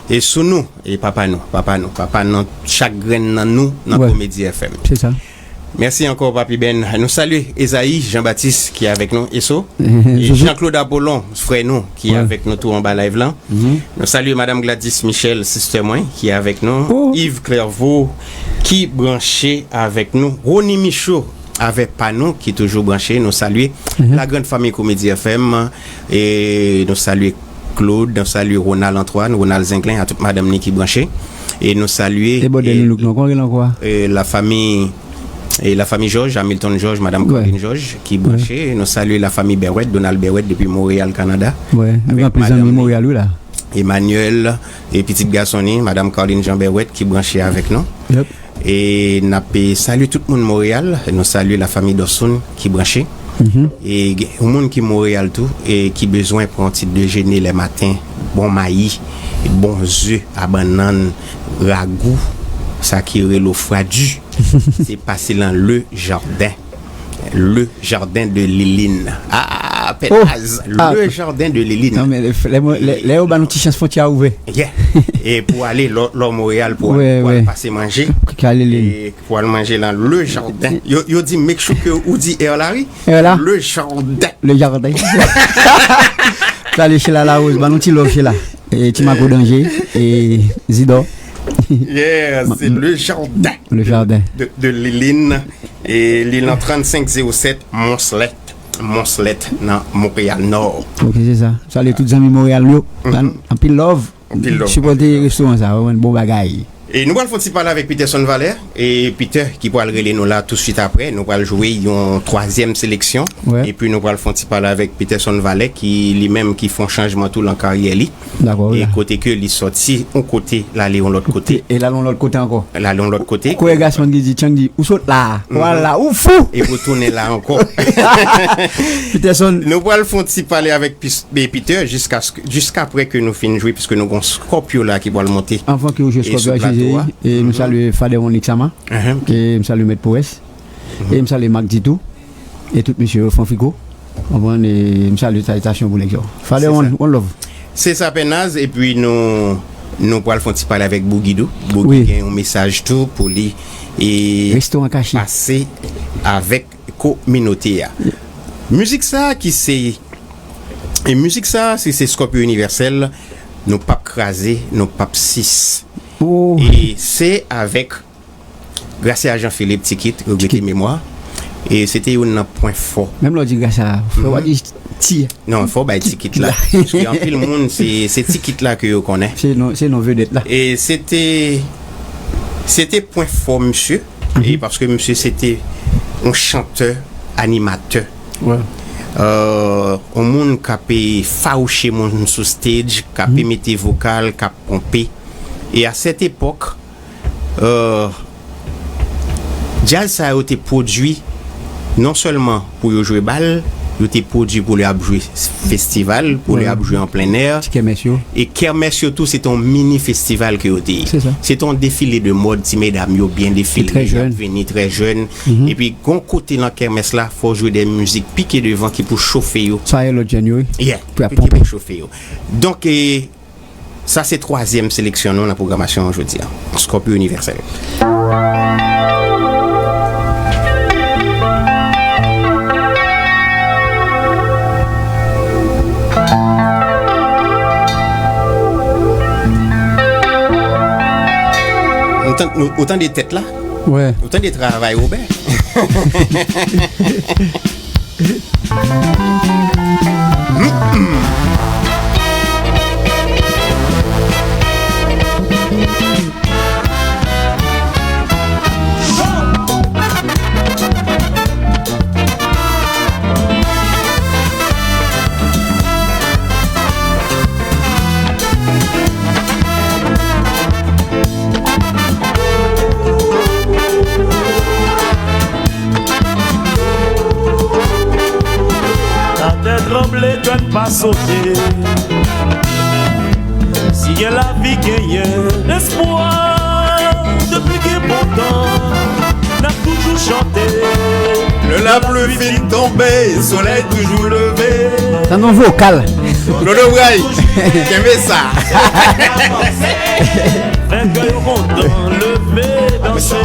e sou nou. E papa nou, papa nou, papa nan chak grenn nan nou nan Komedi F M. Se sa. Mèsi ankò, Papi Ben. Nou salye Ezayi Jean Baptiste ki avèk nou, Eso. E Jean Claude Apollon, frè nou, ki avèk nou tou anba live lan. Nou salye Madanm Gladys Michel, sister mwen, ki avèk nou. Yves Clairvaux, ki branche avèk nou. Rony Michaud, avè pa nou, ki toujou branche. Nou salye la grande famille Komedi F M. E nou salye Claude, nou salye Ronald Antoine, Ronald Zenglen, a tout madanm ni ki branche. E nou salye e, e, la fami e la fami Georges, Hamilton Georges, madanm Claudine Georges ki branche. Nou salye la fami Berwet, Donald Berwet depi Montréal, Canada. Avèk madanm ni Emmanuel, e pitit gason ni madanm Carline Jean Berwet ki branche avèk nou. E n ap salye tout moun Montréal. Nou salye la fami Dorsoun ki branche. E gen yon moun ki Montréal tou e ki bezwen pran yon ti dejene lè maten, bon mayi, bon ze a bannann, ragou, sa ki rele w fwadi. Se pase lan Le Jardin. Le Jardin de Liline. Ah, Pènaz, Le Jardin de Liline. Non, men lè, lè, lè yo ba nou ti chans fwontyè a ouvè. Yeah. E pou ale lò, lò Montréal pou, pou al pase manje. Pou al manje lan Le Jardin. Yo, yo di make sure ke ou di Air Larry. Air la. Le Jardin. Le Jardin. Salye Sheila Larose, ban nou ti love Sheila. E ti Mako Danje, e Zidor. Yeah, se Le Jardin. Le Jardin. De, de Liline. E li nan trannsenk zewo sèt Monslet, Monslet nan Montréal Nord. Ok, se sa. Salye tout zanmi Montréal yo. Anpil love. Anpil love. Sipòte restoran sa, bon bagay. E nou pral fè yon ti pale avèk Peterson Valè. E Peter ki pral rele nou la touswit apre. Nou pral jwe yon twazyèm seleksyon. Epi nou pral fè yon ti pale avèk Peterson Valè ki li menm ki fè yon chanjman tou lan karyè li. E kote ke li sòti yon kote, l ale yon lòt kote. E l ale yon lòt kote ankò. L ale yon lòt kote. Koregasman ki di, Tchang di, ou sot la, ou al la, ou fou. E pou tounen la ankò. Peterson. Nou pral fè yon ti pale avèk Peter jiskaprè ke nou fin jwe, piske nou gon Scorpio la ki pral monte. Anvan ke ou jwe Scorpio a, nou salye Father One Lixama. E m salye Mèt Powès. E m salye Marc Ditou. E tout mesye yo, Fanfico. Konprann, e m salye salitasyon pou nèg yo. Father One, one love. Se sa Pènaz, epi nou, nou pral fè yon ti pale avèk Bougie tou. Bougie gen yon mesaj tou pou li e pase avèk kominote a. Mizik sa ki se, e mizik sa, si se Scorpio Universel, nou p ap kraze, nou p ap sis. E se avèk Gracia Jean Philippe, Tikit, regrete memwa. E se te youn nan pwen fò. Menm lè w di Gracia, fò w pa di ti. Non, fò w bay Tikit la. Paske anpil moun, se, se Tikit la ke yo konnen. Se non, se non vedèt la. E se te, se te pwen fò misye. E paske misye se te yon chantè, animatè. Yon moun k ap fawouche moun sou stage, k ap mete vokal, k ap ponpe. E a sèt epòk, Djaz sa yo te pwodui non sèlman pou yo jwe bal, yo te pwodui pou lè y ap jwe festival, pou lè y ap jwe an plen è. Ti kèmès yo. E kèmès yo tou, se te yon mini festival ke yo te ye. Se sa. Se te yon defile de mòd, ti medam yo byen defile, y ap vini trè jèn. Epi gon kote nan kèmès la, fò w jwe de mizik pike devan ki pou chofe yo. Sa e lòt jèn yo, wi. Yeah, ki pou chofe yo. Donk, e, Sa se twazyèm seleksyon nou nan pwogramasyon jodi a. Scorpio Universel. Ou tan-, ou tande tèt la? Ou tande travay Wobè? Latè tranble, kè n pa sote. Si gen lavi, genyen espwa. Depi gen bon tan, n ap toujou chante. Lè lapli fin tonbe, solèy toujou leve. Tande yon vokal. Dodo Bray, kenbe sa. Fè kè yo kontan, leve, danse.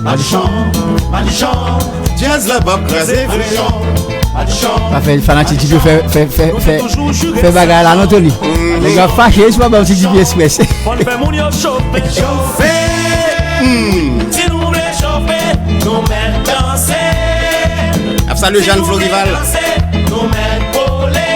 Madichon, madichon. Djaz la p ap kraze, frè. Pa fè fanatik T J P fè, fè, fè, fè, fè bagay la, non, Tony? Nèg yo ap fache, si w pa ban T J P Express. Fò n fè moun yo chofe. Chofe. Hmm. Si nou vle chofe, nou mèt danse. Ap salye Jeanne Florival. Nou mèt kole.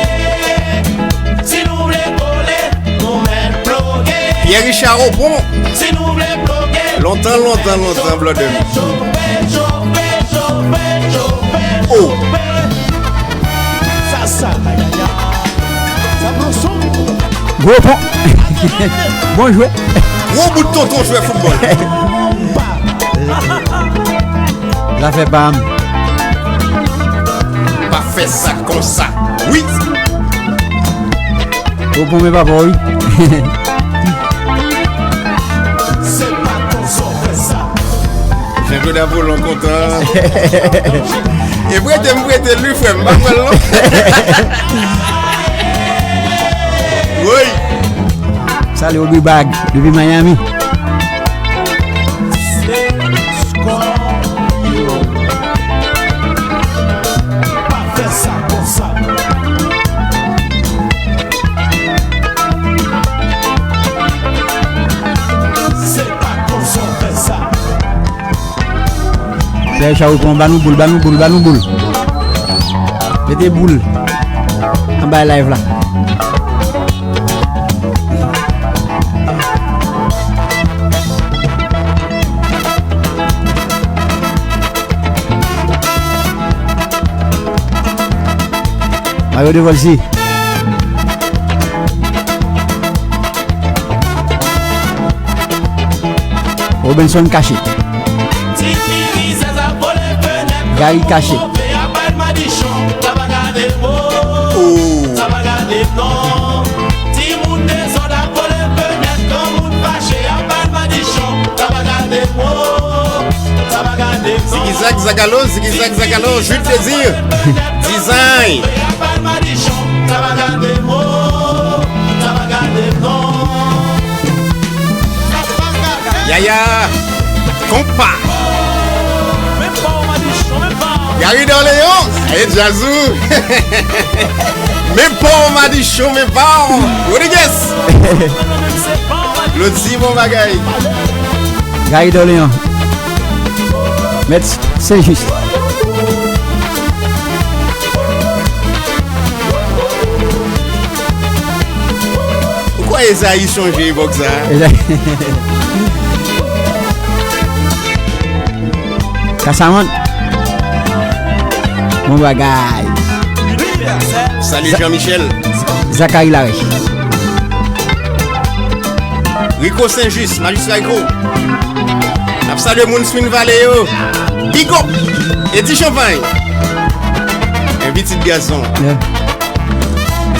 Si nou vle kole, nou mèt ploge. Pierre Richard Aubon. Si nou vle ploge. Lontan, lontan, lontan, blòdè m. Chofe, chofe, chofe, chofe, chofe. Oh. Sa, sa, ayaya. Sa pran son. Gwo pon. Bon jwe. Gwo bout tonton jwè foutbòl. Zafè pa m. Pa fè sa konsa. Wi. Ou bon, men papa, wi. Se pa konsa w fè sa. Jean-Claude Apollon kontan. E prete m prete l wi, frè m, pa pran l non. Woy. Salye Obi Bag depi Miami. Se Scorpio. Pa fè sa konsa. Se pa konsa w fè sa. Pè Chawopon, ba nou boul, ba nou boul, ba nou boul. Mete boul anba live la. Mario Devolcy. Robinson Caché. Gary Caché. Oh. Zigizag Zagalo, Zigizag Zagalo, Jules Désir. Design. Yaya. Konpa. Gary Dorléans. Aye, djaz ou. Men pa w, Madichon, men pa w. Rodriguez. Claudy, bon bagay. Gary Dorléans. Mèt Sen Jis. Ou kwè Ezayi sonje epòk sa a? Kasamant. Bon bagay. Salut Jean-Michel. Zachary Larèche. Rico Saint-Just, Majistra Rico. N ap salye moun Spring Valley yo. Big up. Edi Champagne. En pitit gason. Yeah.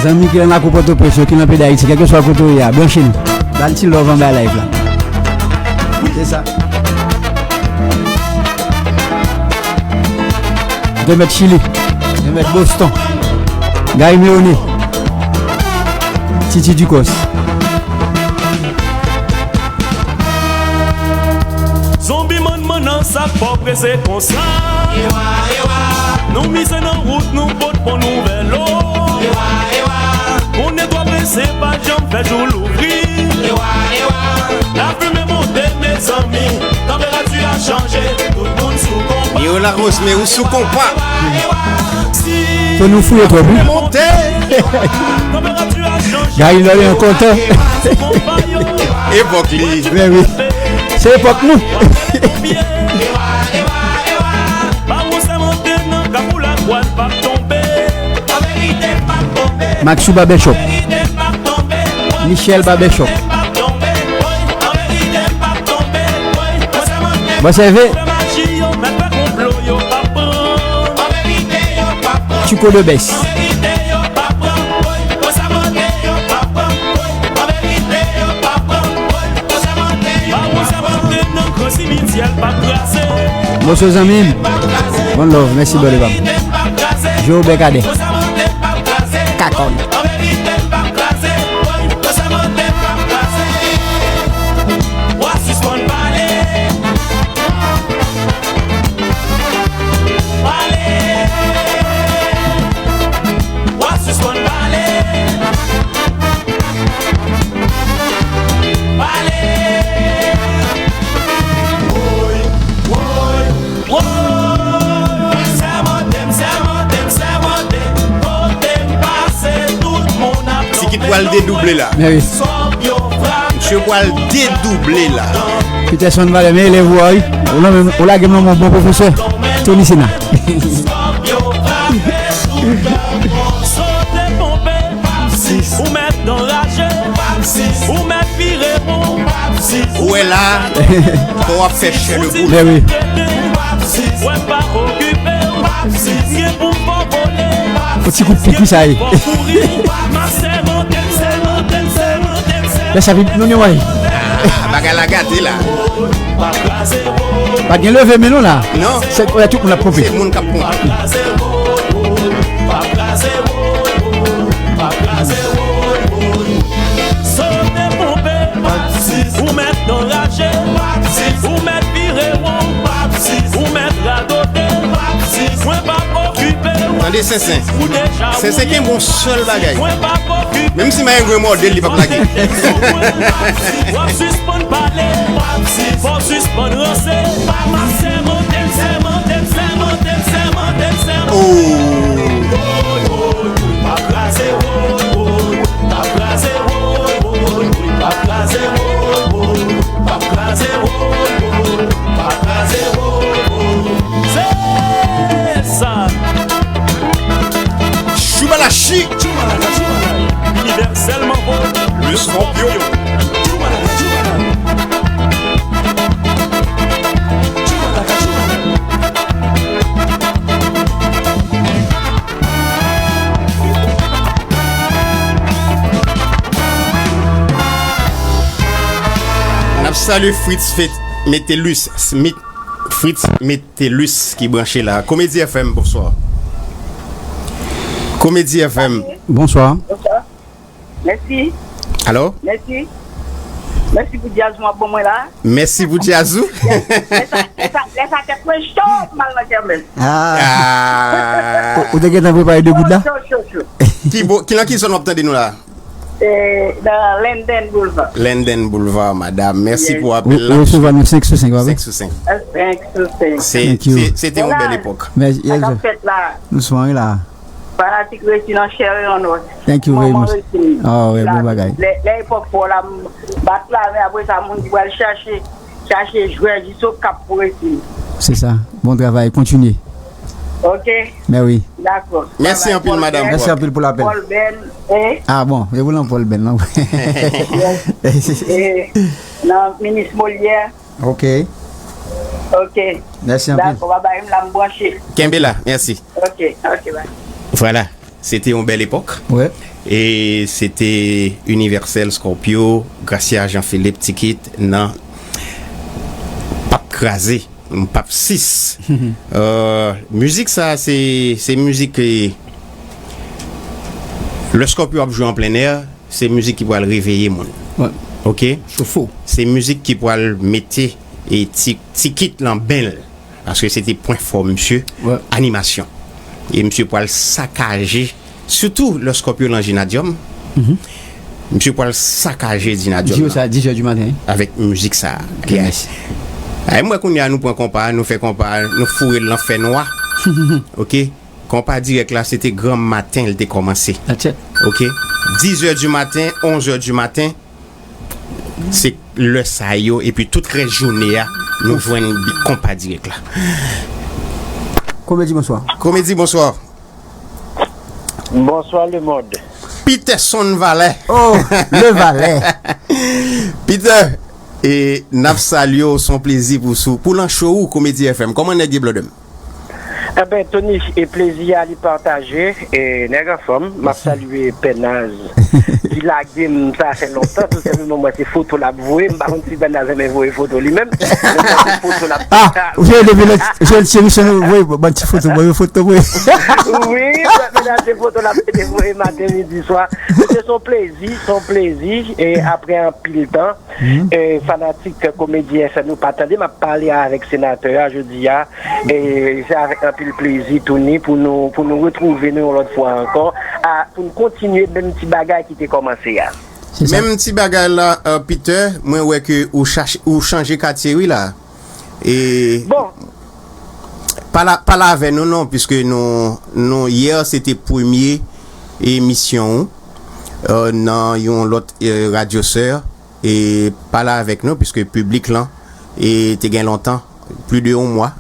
Zanmi ki nan lakou Pòtoprens yo, ki nan peyi Dayiti, kèlkeswa kote w ye a, branche nou. Ba n ti love anba live la. Se sa. Demet Chili, Demet Boston, Gary Meone, Titi Ducos. Sa k fè w prese konsa? Nou mize nan wout, nou pot bon nouvèl o. Moun netwa prese pa janm fè jou louvri. Lafimen monte, mezanmi, tanperati a chanje. Tout moun sou konpa. Yo, Larose, men ou sou konpa. Fò nou fouye twòp, wi. Monte. Gary Lorrain kontan. Epòk li. Men wi. Se epòk nou. Maxou Barbershop. Michel Barbershop. Bò sève. Chico de Best. Bonsoir zanmi m. One love, mèsi brother pam. Joe Becadé. Kakòn. Tikit pral dedouble la. Men wi. Misye pral dedouble la. Peterson Valè, men elèv ou a wi. Ou lage m nan men yon bon pwofesè. Tony Sena. Ou mèt anraje, ou mèt vire won. Ou wè la, kò w ap fè chè de poul. Men wi. Ou pa okipe w. Gen pou fò vole. Yon ti kout pou ki sa ye? Lè sa vin, nou ne wè. Ah, bagay la gate la. Pa gen leve men non la. Non. Se kòlè tout moun ap ponpe. Se moun k ap ponpe. Sote ponpe, ou mèt anraje, ou mèt vire won, ou mèt radote, mwen p ap okipe w. Tande Sensen. Sensen kenbe yon sèl bagay. Menm si Mayengo mòde l, li p ap lage. W ap sispann pale, fò w sispann ranse. Sèmante m, sèmante m, sèmante m, sèmante m. Oh. Se sa. Choubalachi. Universellement beau. Le Scorpio. N ap salye Fritz Fe-, Metellus Smith. Fritz Metellus ki branche la. Komedi F M, bonswa. Komedi F M. Bonswa. Bonswa. Mèsi. Alo? Mèsi. Mèsi pou djaz w ap ban mwen la. Mèsi pou djaz ou. Lè sa, lè sa, lè sa tèt mwen cho, m al nan kèmès. Ah. Ah. Ou, ou te gentan prepare de goud la? Cho, cho, cho. Ki bo-, ki, nan ki zòn w ap tande nou la? Eh, nan Linden Boulevard. Linden Boulevard, madam. Mèsi pou apèl la. Ou resevwa nou senk sou senk, pa vre? Senk sou senk. Senk sou senk. Se, se, se te yon bèl epòk. Sa k ap fèt la? Nou sou anyen la. Fanatik Resi nan chè e an os. Thank you very much. Manman Resi. Ah, wi, bon bagay. Lè, lè epòk pa w la, m bat la, men apre sa, moun ki pral chache, chache jwè jis o kap pou Resi. Se sa. Bon travay, kontinye. Ok. Men wi. Dakò. Mèsi anpil, madanm. Mèsi anpil pou lapèl. Paul Ben, eh? Ah bon, e pou lan Paul Ben, non? Eh, nan Minis Molière. Ok. Ok. Mèsi anpil. Dakò, babay, m la, m branche. Kenbe la, mèsi. Ok, ok, bye. Vwala, se te yon bèl epòk. Wi. E se te Universal Scorpio, Gracia Jean Philippe, Tikit nan P ap Kraze, P ap sis. Euh, mizik sa, se, se mizik, eh, lè Scorpio ap jwe an plen è, se mizik ki pral reveye moun. Wi. Ok? Chofo. Se mizik ki pral mete e ti, ti kit lan ben l. Paske se te pwen fò misye, animasyon. E misye pral sakaje, sitou lè Scorpio lan Gennadium, misye pral sakaje Gennadium lan. Di yo sa, dis è di maten, wi. Avèk mizik sa. Yes. Ay, mwen kounye a nou pran konpa, nou fè konpa, nou foure l lan fè nwa. Ok? Konpa dirèk la, se te gran maten l te kòmanse. Ok? Dis è di maten, onz è di maten, se lè sa yo, epi tout rès jounen an, nou jwenn bi-, konpa dirèk la. Komedi, bonswa. Komedi, bonswa. Bonswa, lemonn. Peterson Valè. Oh, le Valè. Peter, e n ap salye w, se yon plezi pou sou, pou lan show ou, Komedi F M. Kòman nèg ye, blòdè m? Enben, Tony, e plezi a li pataje, e nèg anfòm, m ap salye Pè Naz, ki lage m, sa fè lontan, tou senpleman, mwen se foto l ap voye, m pa konn si Pè Naz renmen voye foto li menm, men mwen se foto l ap Ah, ou fè depi lè, jèn cheri, se nou voye, ban ti foto, ban yon foto, voye. Wi, Pè Naz se foto l ap mete voye maten, midi, swa. Men se yon plezi, se yon plezi, e apre anpil tan, e fanatik Komedi F M nou pa tande, m ap pale avèk senatè a jodi a, e se avèk anpil plezi, Tony, pou nou, pou nou retwouve nou yon lòt fwa ankò, a, pou n kontinye menm ti bagay ki te kòmanse a. Se sa. Menm ti bagay la, euh, Peter, mwen wè ke ou chache, ou chanje katye, wi, la. E Bon, pale, pale avè nou, non, piske nou, nou, yè, se te premye emisyon ou, euh, nan yon lòt, euh, radyo sè. E pale avèk nou, piske piblik lan, e te gen lontan, plis de yon mwa,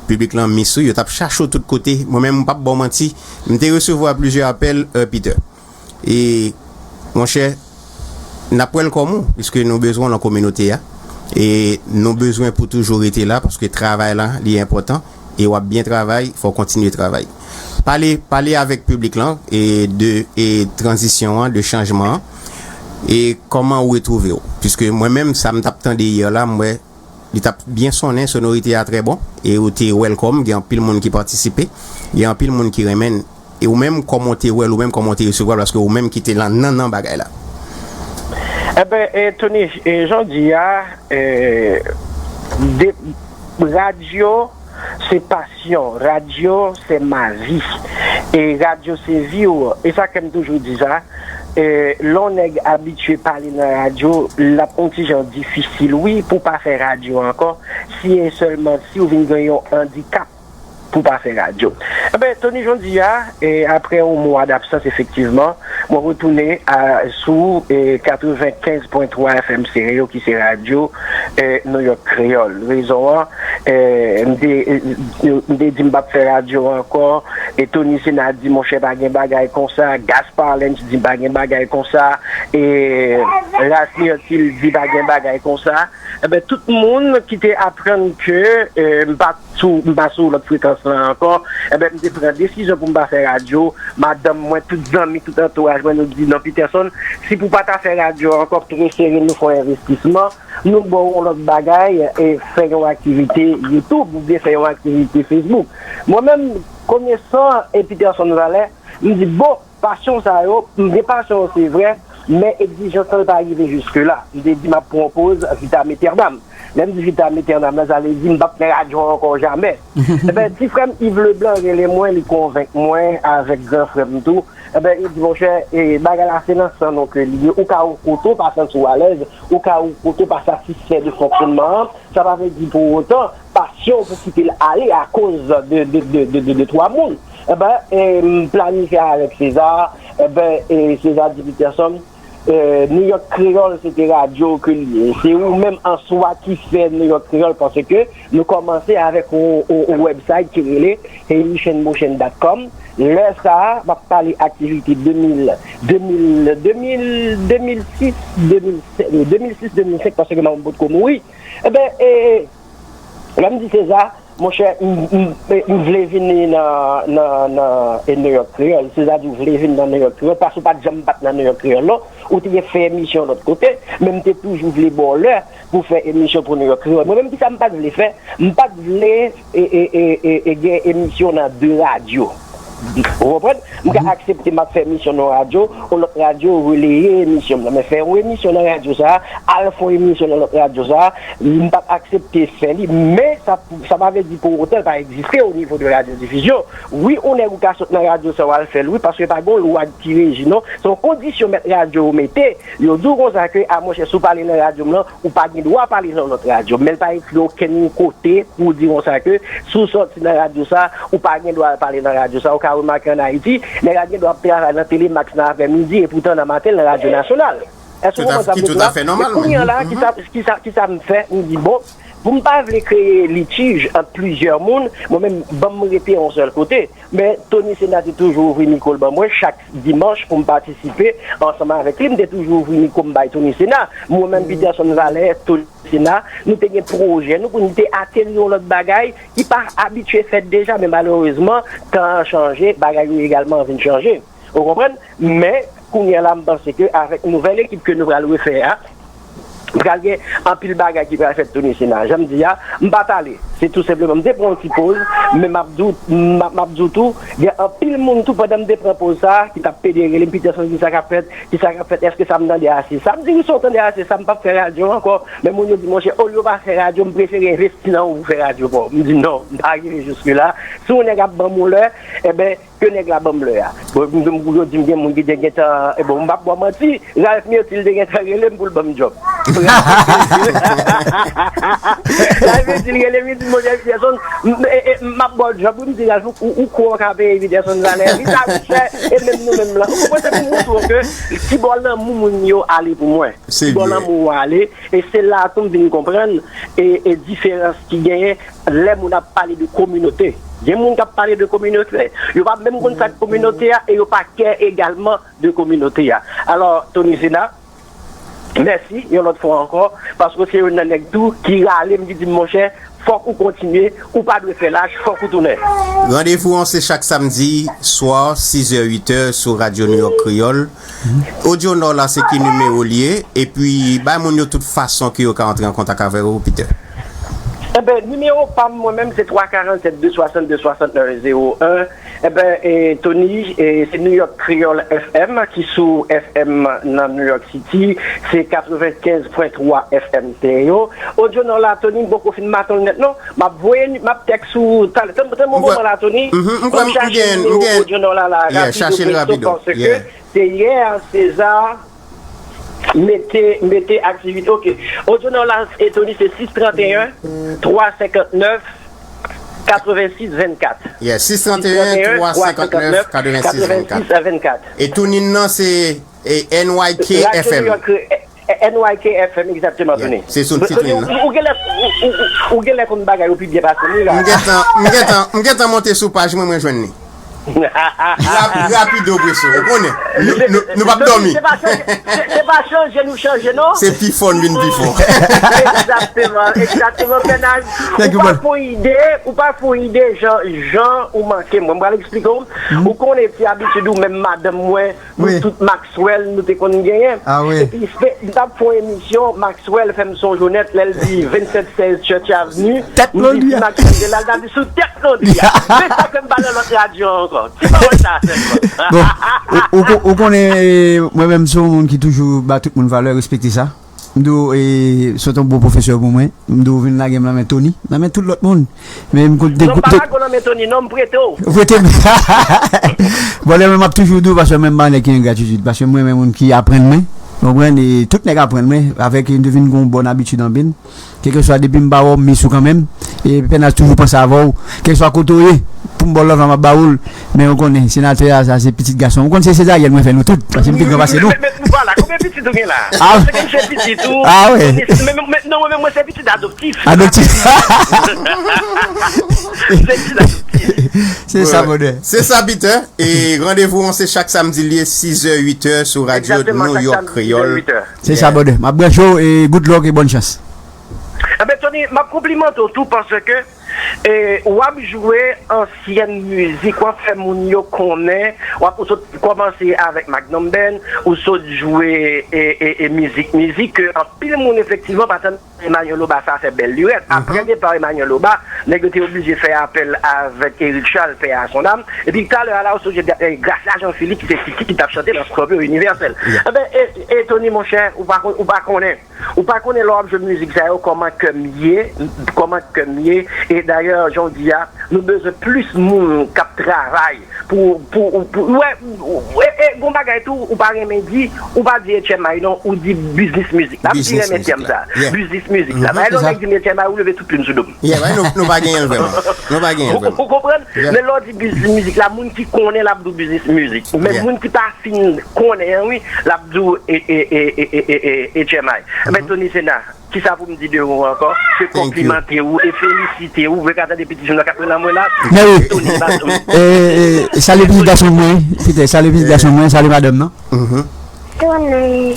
piblik lan mis ou, yo t ap chache w tout kote. Mwen menm, m p ap ba w manti, m te resevwa plizyè apèl, euh, Peter. E, monchè, n ap welcome ou, piske nou bezwen w nan kominote a. E nou bezwen pou toujou rete la, paske travay la, li enpòtan. E w ap byen travay, fò w kontinye travay. Pale, pale avèk piblik lan, e de, e tranzisyon an, de chanjman an. E kòman ou retwouve w? Piske mwen menm, sa m t ap tande yè la, m wè li t ap byen sonnen, sonorite a trè bon, e ou te welcome, gen anpil moun ki patisipe, gen anpil moun ki renmen l. E ou menm, kòman w te wè l, ou menm, kòman w te resevwa l, paske ou menm ki te lan, nan, nan bagay la? Enben, e, Tony, e, jan w di a, e, de, radyo, se pasyon, radyo, se mavi. E radyo, se vi w. E sa ke m toujou di sa, e, lè yon nèg abitye pale nan radyo, l ap yon ti jan difisil, wi, pou w pa fè radyo ankò, si e sèlman si w vin gen yon andikap pou w pa fè radyo. Enben, Tony, jan w di a, e, apre yon mwa dabsans, efektivman, mwen retounen a, sou, e, katrevenkenz pwen twa F M Stereo, ki se radyo, e, New York Kreyòl. Rezon an, e, m te, e, m te di m p ap fè radyo ankò, e Tony Sena di, monchè, pa gen bagay konsa, Gaspard Lens di, pa gen bagay konsa, e, Ras Mirtil di, pa gen bagay konsa. Enben, tout moun ki te aprann ke, e, m pa sou, m pa sou lòt frekans lan ankò, enben, m te pran desizyon pou m pa fè radyo. Madanm mwen, tout zanmi, tout antouraj mwen, nou di, "Non, Peterson, si pou w pa ta fè radyo ankò, prefere nou fè yon envestisman, nou ba w yon lòt bagay, e fè yon aktivite YouTube, oubyen fè yon aktivite Facebook." Mwen menm, konesan, e Peterson Valè, m di, "Bon, pasyon sa yo, m gen pasyon yo, se vrè, men egzijans lan pa rive jiske la." M te di m ap pran yon poz vitam etènam. Lè m di vitam etènam la, sa vle di m p ap fè radyo ankò jamè. Enben, ti frè m Yves Leblanc rele mwen, li konvenk mwen avèk gran frè m tou. Enben, li di, "Monchè, e, bagay la se nan san nou ke li ye. Ou ka ou kote w pa santi w alèz, ou ka ou kote w pa satisfè de fonksyònman an. Sa pa vle di pou otan, pasyon w pou kite l ale akoz de, de, de, de, de, de twa moun." Enben, e, m planifye avèk César, enben, e, César di, "Peterson, e, New York Kreyòl, se te radyo ke l ye. Se ou menm an swa ki fè New York Kreyòl, paske nou kòmanse avèk yon, yon, yon website ki rele haitian motion dot com." Lè sa a, m ap pale aktivite de mil, de mil, de mil, de mil sis, de mil sèt, de mil sis, de mil senk, paske manman m potko mouri. Enben, e, lè m di César, monchè, m, m, m vle vin nan, nan, nan, e, New York Kreyòl. César di, "Ou vle vin nan New York Kreyòl, paske ou pa t janm bat nan New York Kreyòl, non. Ou te fè emisyon lòt kote, men m te toujou vle ba w lè pou fè emisyon pou New York Kreyòl." Mwen menm, kisa m pa t vle fè? M pa t vle, e, e, e, e, e gen emisyon nan de radyo. Ou konprann? M ka aksepte m ap fè emisyon nan radyo, yon lòt radyo releye emisyon m nan. Men fè yon emisyon nan radyo sa a, al fè yon emisyon nan lòt radyo sa a, m p ap aksepte fè li. Men sa, sa pa vle di pou otan l pa egziste o nivo de radyodifizyon. Wi, yon nèg ou ka sot nan radyo sa a, w al fè l, wi, paske pa gen yon lwa ki reji, non. Se yon kondisyon mèt radyo yo mete. Yo di w konsa ke, a monchè, si w pale nan radyo m nan, ou pa gen dwa pale nan lòt radyo. Men l pa ekri okenn kote pou w di konsa ke, si w sòti nan radyo sa, ou pa gen dwa pale nan radyo sa. Ou ka remake ann Ayiti, nèg la gen dwa ap travay nan Telemax nan aprèmidi, epoutan nan maten l nan radyo nasyonal. Èske w konprann sa m di la? E kounye a la, kisa, kisa, kisa m fè? M di, bon, pou m pa vle kreye litij ant plizyè moun, mwen menm, ban m rete yon sèl kote. Men Tony Sena te toujou ouvri mikwo l ban mwen chak dimanch pou m patisipe ansanm avèk li. M te toujou ouvri mikwo m bay Tony Sena. Mwen menm, Peterson Valè, Tony Sena, nou te gen pwojè nou pou nou te ateri yon lòt bagay ki pa abitye fèt deja, men malerezman, tan an chanje, bagay yo egalman vin chanje. Ou konprann? Men, kounye a la, m panse ke avèk nouvèl ekip ke nou pral refè a, pral gen anpil bagay ki pral fèt Tony Sena. Jan m di a, m pa t ale. Se tou senpleman, m te pran yon ti poz, men m ap di w, m ap, m ap di w tou, gen anpil moun tou pandan m te pran poz sa a, ki t ap pede rele m, Peterson, kisa k ap fèt, kisa k ap fèt, èske sa m tande ase sa? M di, wi, sa w tande ase sa, m p ap fè radyo ankò. Men moun yo di, monchè, olye w pa fè radyo, m prefere envesti nan ou pou fè radyo pa w. M di, non, m pa rive jiske la. Si yon nèg ap ban m yon lè, enben, ke nèg la ban m lè a. Bon, m, m, yo di m gen moun ki te gentan, e bon, m p ap ba w manti, Ralph Myrtil te gentan rele m pou l ban m djòb. Ralph Myrtil rele m, li di m, monchè Peterson, m, e, e, m ap ba w djòb, wi, m di Ralph, ou, ou kwè w ka peye Peterson salè? Li ta chè, e menm nou menm lan. Ou konprann, se pou montre w ke ti bò lanmou moun yo ale pou mwen. Ti bò lanmou w ale, e se la a tou m vin konprann, e, e diferans ki genyen lè moun ap pale de kominote. Gen moun k ap pale de kominote, yo pa menm konn sa k kominote a, e yo pa kè egalman de kominote a. Alò, Tony Sena, mèsi yon lòt fwa ankò, paske w se youn nan nèg tou ki rale m, ki di m, monchè, fòk ou kontinye, ou pa dwe fè lach, fòk ou tounen. Randevou an se chak samdi swa, sizè, uitè, sou Radyo New York Kreyòl. Audio Nord la, se ki nimewo l ye? Epi, bay moun yo tout fason ke yo ka antre an kontak avè w, Peter. Enben, nimewo pa m, mwen menm, se twa karant sèt de swasannde swasannde zewo en. Enben, e, Tony, e, se New York Kreyòl F M ki sou F M nan New York City, se katrevenkenz pwen twa F M stereo. Audio Nord la, Tony, m poko fin maton l nèt, non. M ap voye, m ap tèks ou talè. Tann, tann yon moman la, Tony. M kwè m, m gen, m gen. Audio Nord la, la, rapido, presto, paske se yè, César mete, mete aktivite. Ok. Audio Nord la, e Tony, se sis trant e en, twa senkant nèf, katrevensis vennkat. Yeah, sis trant e en, twa senkant nèf, katrevensis vennkat. E TuneIn nan, se, e, N Y K F M. Radyo New York, e, e, N Y K F M, egzakteman, Tony. Se sou TuneIn nan. Ou, ou, ou genlè, ou, ou, ou, ou genlè konn bagay yo pi byen pase m, wi, la. M gentan, m gentan, m gentan monte sou paj mwen, mwen jwenn li. Rap-, rapido, preso, ou konnen. Nou, nou, nou p ap dòmi. Se pa chanje, se, se pa chanje nou chanje, non. Se pi fò n vin pi fò. Egzakteman, egzakteman, Fènaz. Ou pa fon ide, ou pa fon ide, jan, jan ou manke mwen. Mwen pral eksplike w. Ou konnen ti abitid ou, menm madanm mwen, nou tout Maxwell, nou te konn genyen. Epi, m t ap fè yon emisyon, Maxwell fè m sonje w nèt, lè l di vennsèt sèz Church Avenue, m di si Maxwell te la, l ta di sou tèt Blondie a. Men sa fè m pa nan lòt radyo ankò. Ti pawòl sa sèlman. Bon, ou, ou, ou konnen, mwen menm, se yon moun ki toujou ba tout moun valè, respekte sa. M di w, e, se te yon bon pwofesè pou mwen. M di w vin lage m nan men Tony, nan men tout lòt moun. Men m konn te... Non, m pa lage w nan men Tony, non, m prete w. Ou prete m. Bon, lè mwen m ap toujou di w, paske mwen m pa nèg ki engratitid, paske mwen renmen moun ki aprann mwen. Ou konprann? E tout nèg aprann mwen, avèk, m te vin gen yon bòn abitid anpil. Kèlkeswa, depi m pa wè w, m miss ou kanmenm. E Pènaz toujou panse avè w. Kèlkeswa kote w ye, pou m ba w love la, m ap ba ou l. Men ou konnen, senatè a, sa se pitit gason. Ou konn se sezaryèn mwen fè nou tout, paske m pi gran pase nou. Men, men, men, vwala, konbyen pitit ou gen la? Ah. Paske m se pitit ou. Ah, wi. Men, men, men, non, mwen menm, mwen se pitit adoptif. Adoptif. Se pitit adoptif. Se sa, brother. Se sa, Peter. E randevou an, se chak samdi, l ye sizè, uitè, sou radyo New York Kreyòl. Se sa, brother. M ap branche w, e good luck e bòn chans. Enben, Tony, M ap konplimante w tou paske e, w ap jwe ansyen mizik, w ap fè moun yo konnen, w ap, ou sot kòmanse avèk Magnum Band, ou sot jwe e, e, e mizik, mizik ke anpil moun efektivman pa tann Emmanuel Loba sa fè bèl lirèt. Apre depa Emmanuel Loba, nèg yo te oblije fè apèl avèk Eric Charles, paix à son âme. Epi talè a la, ou sonje Gracia Jean Philippe, ki se Titi ki t ap chante nan Scorpio Universel. Enben, e, e Tony, monchè, ou pa, ou pa konnen. Ou pa konnen lè w ap jwe mizik sa yo, kòman kè m ye, kòman kè m ye. E dayè, jan w di a, nou bezwen plis moun k ap travay pou, pou, pou, wè, e, e, gon bagay tou, ou pa renmen di, ou pa di H M I non, ou di biznis mizik. La, m pi renmen tèm sa. Biznis mizik la. Bay lè yon nèg di m H M I, ou leve tout plim sou do m. Yeah, bay nou, nou pa genyen l vrèman. Nou pa genyen l vrèman. Ou konprann? Men lè w di biznis mizik la, moun ki konnen l ap di w biznis mizik. Men moun ki pa fin konnen an, wi, l ap di w e, e, e, e, e, e, e, H M I. Men Tony Sena, kisa pou m di de ou ankò? Se konplimante ou e felisite ou. Vre ka tande piti jèn nan k ap rele mwen la. Mèsi. Tony Baton. E, e, e, salye pitit gason mwen, Peter, salye pitit gason mwen, salye madanm nan. Ay,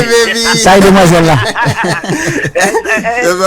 baby. Sa e demwazèl la.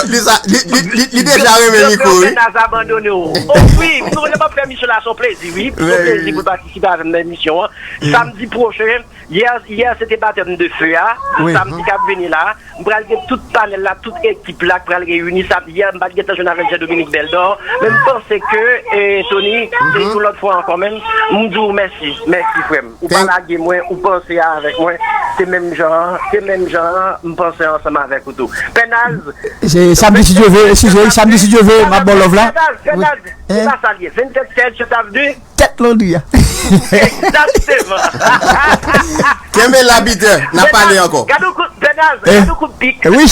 Li sa, li, li, li, li deja renmen mikwo, wi. Bènaz abandone w. O wi, nou, nou p ap fè misyon la, se yon plezi, wi. Se yon plezi pou l patisipe avè m nan emisyon an. Samdi pwochen, yè, yè se te batèm de feu a. Samdi k ap vini la, m pral gen tout panèl la, tout ekip la k pral reyini. Samdi a, m pa t gentan jwenn avèk Jean Dominique Beldor, men m panse ke, e, Tony, se yon lòt fwa ankò menm, m di w mèsi, mèsi, frè m. Ou pa lage mwen, ou panse avèk mwen. Se menm jan an, se menm jan an, m panse ansanm avèk ou tou. Pè Naz. Se samdi si Dye vle, eskize, samdi si Dye vle, m ap ba w love la. Pè Naz, Pè Naz, se pa sa l ye. Vennsèt sèz, je t'avais dit. Tèt Londri a. Egzakteman. Kenbe la, Peter, n ap pale ankò. Gade yon kout, Pè Naz, gade yon kout pik. Wi.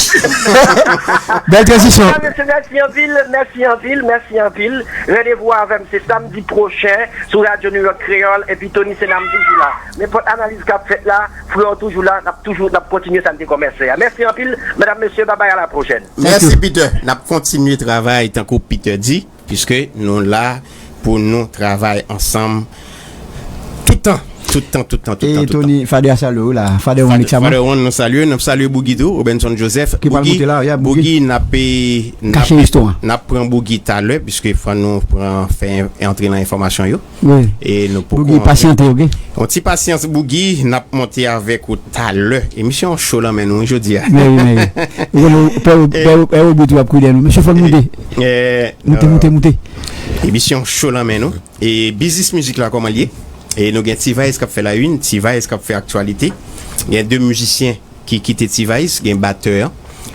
Bèl tranzisyon. Mèsi anpil, mèsi anpil, mèsi anpil. Randevou avè m se samdi pwochen sou Radyo New York Kreyòl, epi Tony Sena m toujou la. Nenpòt analiz k ap fèt la, frè w toujou la, n ap toujou, n ap kontinye sa n te kòmanse a. Mèsi anpil, medam, mesye, babay, a la pwochèn. Mèsi, Peter. N ap kontinye travay tankou Peter di, piske nou la pou nou travay ansanm tout tan, tout tan, tout tan, tout tan, tout tan. Tony, Fade a salye w la. Fade Ron, Fade, Fade Ron, nou salye, n ap salye Bougie tou, Robenson Joseph. Ki pral Bougie, moute la, ya, Bougie. Bougie, n ap, n ap, n ap pran Bougie talè, piske fò nou pran, fè antre nan enfòmasyon yo. Wi. E nou poko Bougie, pasyante, oke? Yon ti pasyans, Bougie, n ap monte avèk ou talè. Emisyon cho lan men nou, wi, jodi a. Mèsi, mèsi. Ou konnen, pè, pè, pè Obit w ap koude nou. Mesye, fò n moute. Moute, moute, moute. Emisyon cho lan men nou. E biznis mizik la, kòman l ye? E nou gen T-Vice k ap fè la une, T-Vice k ap fè aktyalite. Gen de mizisyen ki kite T-Vice, gen batè an,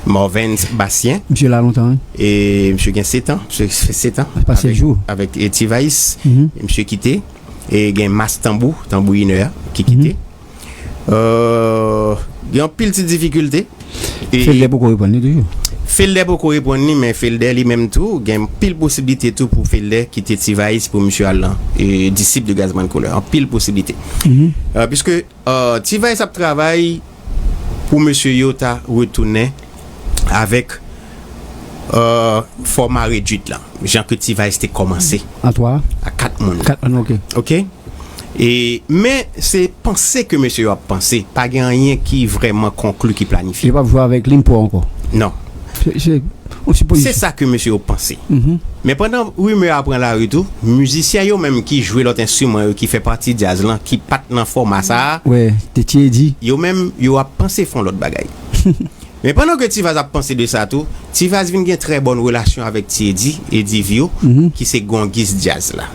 Morvens Bastien. Misye la lontan, wi. E misye gen sèt an, misye fè sèt an. Pase jou. Avèk, avèk, e, T-Vice, misye kite. E gen Mas Tanbou, tanbourinè a, ki kite. Euh, gen anpil ti difikilte. E Felder poko reponn li toujou. Felder poko reponn li, men Felder li menm tou, gen anpil posiblite tou pou Felder kite T-Vice pou misye al nan, e, Disip de Gazman Koulè. Anpil posiblite. Euh, piske Euh, T-Vice ap travay pou mesye yo ta retounen avèk, euh, fòma redwit lan, jan ke T-Vice te kòmanse. A twa? A kat moun. Kat moun, oke. Oke? E, men se panse ke mesye yo ap panse, pa gen anyen ki vrèman konkli, ki planifye. Yo p ap jwe avèk Limpo ankò. Non. Se, se, Se sa ke mesye yo panse. Men pandan rimè a pran lari tou, mizisyen yo menm ki jwe lòt enstriman yo, ki fè pati djaz lan, ki pa t nan fòma sa a, yo menm, yo ap panse fè yon lòt bagay. Men pandan ke T-Vice ap panse de sa tou, T-Vice vin gen trè bòn relasyon avèk Ti Eddy, Eddy Vio, ki se gongis djaz la.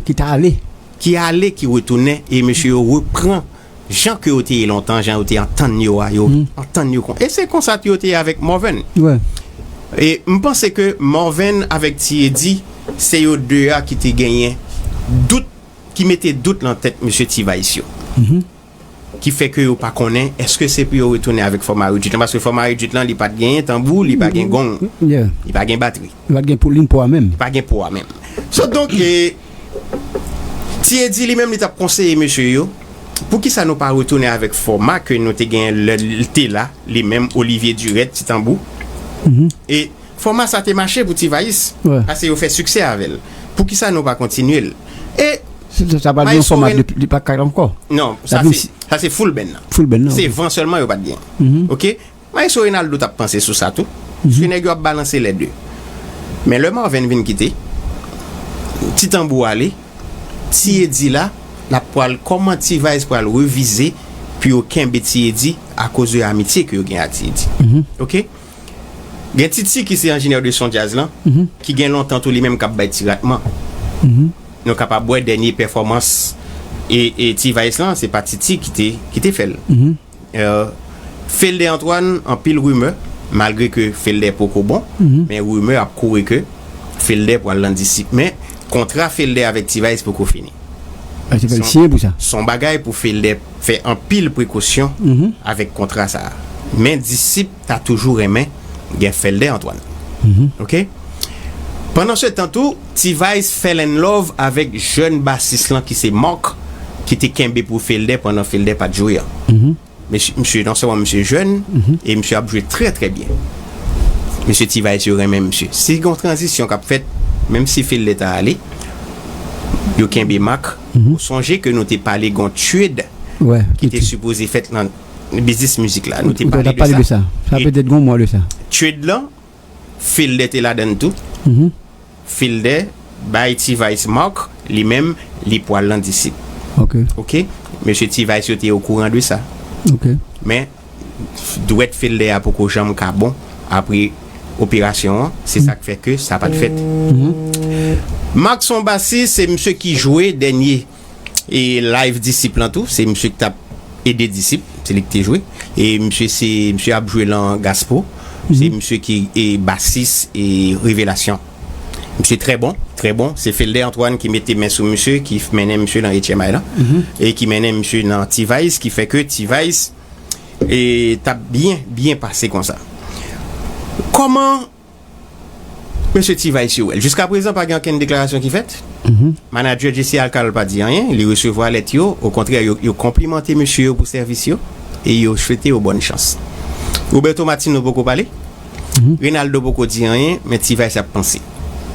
Ki t ale. Ki ale, ki retounen, e mesye yo repran jan ke yo te ye lontan, jan yo te antann yo a, yo antann yo kon. E se konsa tou yo te ye avèk Morven. E m panse ke Morven avèk Ti Eddy, se yo de a ki te genyen dout, ki mete dout lan tèt mesye T-Vice yo. Ki fè ke yo pa konnen èske se pou yo retounen avèk fòma redwit lan, paske fòma redwit lan, li pa t genyen tanbou, li pa gen gong, li pa gen batri. Li pa t gen pou, li pou a menm. Li pa gen pou a menm. So, donk, e, Ti Eddy li menm, li t ap konseye mesye yo, poukisa nou pa retounen avèk fòma ke nou te genyen lè l te la, li menm, Olivier Duret, Ti Tanbou? E fòma sa te mache pou Ti-Vice, paske yo fè siksè avè l. Poukisa nou pa kontinye l? E sa pa gen yon fòma de, li pa ka ankò. Non, sa se, sa se full band nan. Full band nan, se van sèlman yo pa t gen. Oke? Maestro Reynaldo t ap panse sou sa tou. Paske nèg yo ap balanse lè de. Men lè Marven vin kite, Ti Tanbou ale, Ti Edi la, l ap pral, kòman T-Vice pral revize pou yo kenbe Ti Edi akoz de amitye ke yo gen a Ti Edi. Oke? Gen Titi ki se enjenyè de son djaz lan, ki gen lontan tou li menm k ap bay ti ratman. Nou kapab wè dènye pèfòmans e, e T-Vice lan, se pa Titi ki te, ki te fè l. Euh, Felder Antoine, anpil rimè, malgre ke Felder poko bon, men rimè ap kouri ke Felder pral nan Disip. Men kontra Felder avèk T-Vice poko fini. T-Vice siyen pou sa. Se yon bagay pou Felder fè anpil prekosyon avèk kontra sa a. Men Disip ta toujou renmen gen Felder Antoine. Oke? Pandan se tan tou, T-Vice fell in love avèk jèn basis lan ki se Mark, ki te kenbe pou Felder pandan Felder pa t jwe an. Mesye, misye non sèlman misye jèn, e misye ap jwe trè, trè byen. Mesye T-Vice yo renmen misye. Si gen yon tranzisyon k ap fèt, menm si Felder ta ale, yo kenbe Mark. Ou sonje ke nou te pale gen yon trade ki te sipoze fèt nan biznis mizik la. Nou te pale de sa. Sa petèt gen yon mwa de sa. Trade lan, Felder te ladann tou. Felder bay T-Vice Mark, li menm, li pwal nan Disip. Oke. Mesye T-Vice yo te okouran de sa. Men, dwèt Felder a poko janm ka bon apre operasyon an. Se sa k fè ke sa pa t fèt. Mark se yon basis, se misye ki jwe dènye e live Disip lan tou, se misye ki t ap ede Disip, se li ki te jwe. E misye se, misye ap jwe lan Gaspo. Se misye ki e basis e Revelasyon. Misye trè bon, trè bon. Se Felder Antoine ki mete men sou misye, ki mennen misye nan H M I lan, e ki mennen misye nan T-Vice, ki fè ke T-Vice e t ap byen, byen pase konsa. Kòman Mesye T-Vice yo wè l. Jiskaprezan, pa gen okenn deklarasyon ki fèt. Manadjè J C Alcal pa di anyen, li resevwa lèt yo. Okontrè, yo, yo konplimante mesye yo pou sèvis yo e yo swete yo bòn chans. Roberto Martino poko pale. Reynaldo poko di anyen, men T-Vice ap panse.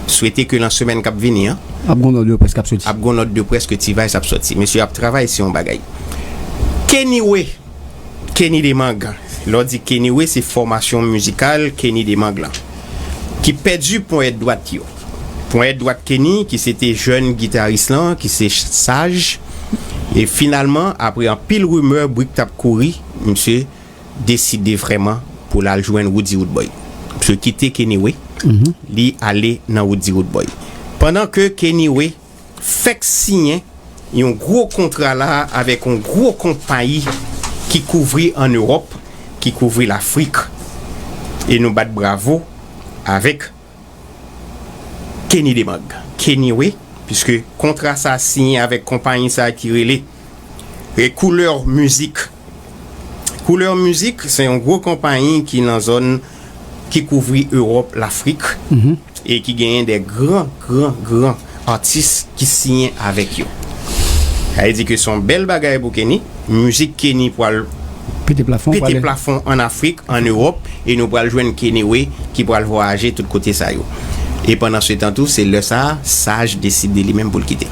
Swete ke nan semèn k ap vini an, ap gon nòt de près k ap soti. Ap gon nòt de près ke T-Vice ap soti. Mesye ap travay sou yon bagay. Kenny Way, Kenny Demang. Lè w di Kenny Way, se fòmasyon mizikal Kenny Demang lan, ki pèdi ponyèt dwat yo. Ponyèt dwat Kenny, ki se te jèn gitaris lan, ki se Saj. E finalman, apre anpil rimè, bri k t ap kouri, misye deside vrèman pou l al jwenn Roody Roodboy. Misye kite Kenny Way, li ale nan Roody Roodboy. Pandan ke Kenny Way fèk siyen yon gwo kontra la avèk yon gwo konpayi ki kouvri ann Ewòp, ki kouvri Lafrik. E nou bat bravo avèk Kenny Demang, Kenny Way, piske kontra sa siyen avèk konpayi sa ki rele e Couleur Music. Couleur Music, se yon gwo konpayi ki nan zòn ki kouvri Ewòp, Lafrik, e ki genyen de gran, gran, gran atis ki siyen avèk yo. Sa vle di ke se yon bèl bagay pou Kenny. Mizik Kenny pral pete plafon, pete plafon ann Afrik, ann Ewòp, e nou pral jwenn Kenny Way ki pral vwayaje tout kote sa yo. E pandan se tan tou, se lè sa a, Saj deside li menm pou l kite.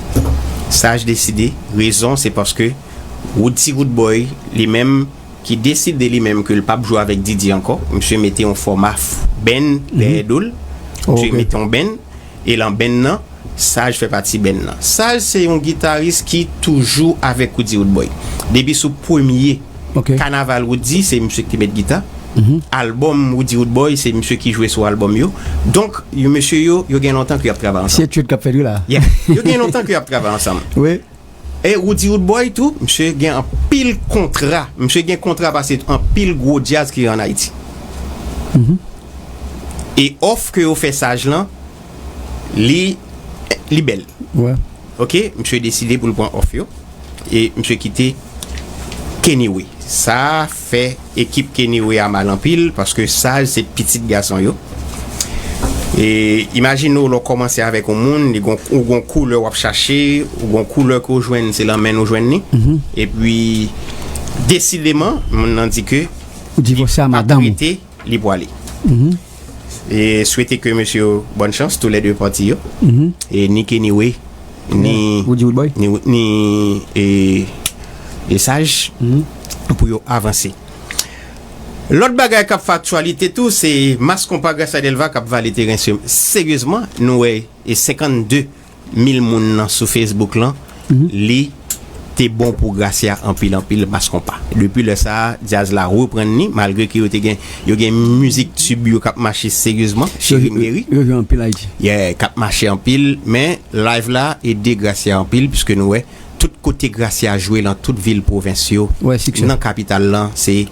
Saj deside, rezon se paske Roody Roodboy, li menm, ki deside li menm ke l p ap jwe avèk Didi ankò. Misye mete yon fòma f-, band dèyè do l. Misye mete yon band, e lan band nan, Saj fè pati band nan. Saj se yon gitaris ki toujou avèk Roody Roodboy. Depi sou premye Kanaval Roody, se misye ki te met gita. Albòm Roody Roodboy, se misye ki jwe sou albòm yo. Donk, yo, mesye yo, yo gen lontan ke y ap travay ansanm. Se etid k ap fèt wi la. Yeah. Yo gen lontan ke y ap travay ansanm. Wi. E Roody Roodboy tou, misye gen anpil kontra. Misye gen kontra pase anpil gwo djaz ki ann Ayiti. E òf ke yo fè Saj lan, li, li bèl. Oke, misye deside pou l pran òf yo. E misye kite Kenny Way. Sa fè ekip Kenny Way a mal anpil, paske Saj se pitit gason yo. E imajine w lè w kòmanse avèk yon moun, li gon, ou gon koulè w ap chache, ou gon koulè ke w jwenn, se lan men n ou jwenn li. Epi, desideman, moun nan di ke li p ap rete, li pwale. E swete ke mesye yo bòn chans, toulède pati yo. E ni Kenny Way, ni, ni, ni, e, e Saj, pou yo avanse. Lòt bagay k ap fè aktyalite tou, se Mass Konpa Gracia Delva k ap vale teren se- seryezman. Nou wè e senkannde mil moun nan sou Facebook lan, li te bon pou Gracia anpil, anpil, Mass Konpa. Depi lè sa a, djaz la reprann li, malgre ke yo te gen, yo gen mizik tib yo k ap mache seryezman, Cheri Meri. Yo jwe anpil Ayiti. Yeah, k ap mache anpil, men live la ede Gracia anpil, piske nou wè, tout kote Gracia jwe lan tout vil pwovens yo, nan kapital lan, se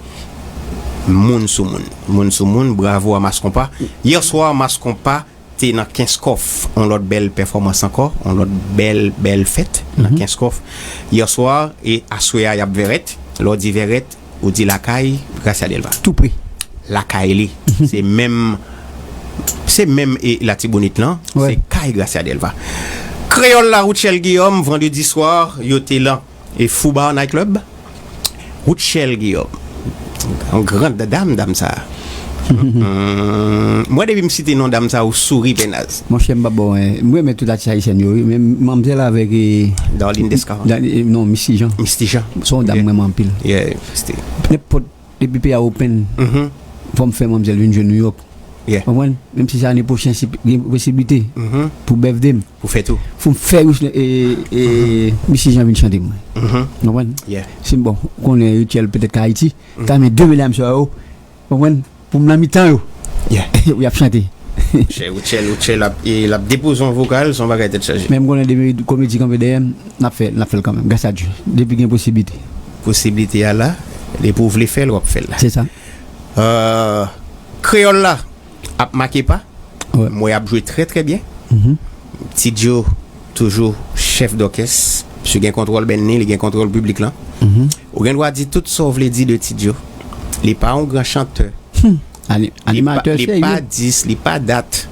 moun sou moun. Moun sou moun, bravo a Mass Konpa. Yè swa, Mass Konpa te nan Kenskòf, on lòt bèl pèfòmans ankò, on lòt bèl, bèl fèt nan Kenskòf. Yè swa, e aswè a, y ap Vèrèt. Lè w di Vèrèt, ou di lakay Gracia Delva. Tou pre. Lakay li. Se menm, se menm e Latibonit lan, se kay Gracia Delva. Kreyòl la, Rutshelle Guillaume, vandredi swa, yo te lan e Foubar Night Club. Rutshelle Guillaume. Yon gran dam, dam sa. Mwen, depi m site non dam sa, ou souri, Pennaz. Monchè, m pa bon, mwen renmen tout atis ayisyèn yo, wi, men manmzèl avèk e, Darline Descamps. Non, Misty Jean. Misty Jean. Se yon dam mwen renmen anpil. Nenpòt, depi peyi a open, fò m fè manmzèl vin jwe New York. Konprann? Menm si se ane pwochen, si gen posiblite pou bèvde m, pou fè tou, pou m fè Rich- e, e, Misty Jean vin chante mwen. Konprann? Si m bon, ou konnen Rutshelle petèt ka Ayiti, ta men de medam sa yo, konprann? Pou m nan mitan yo. Y ap chante. Chè Rutshelle, Rutshelle ap, e, l ap depoze yon vokal, se yon bagay tèt chaje. Men m konnen depi komedi kanpe dèyè m, n ap fè, n ap fè l kanmenm, gras a Dye. Depi gen posiblite. Posiblite a la, depi w vle fè l, w ap fè l la. Se sa. Euh, Kreyòl la ap make pa. M wè y ap jwe trè, trè byen. Ti Djo toujou chèf dòkès. Misye gen kontwòl band ni, li gen kontwòl piblik lan. Ou gen dwa di tout sa w vle di de Ti Djo. Li pa yon gran chantè. Li pa, li pa dis, li pa dat.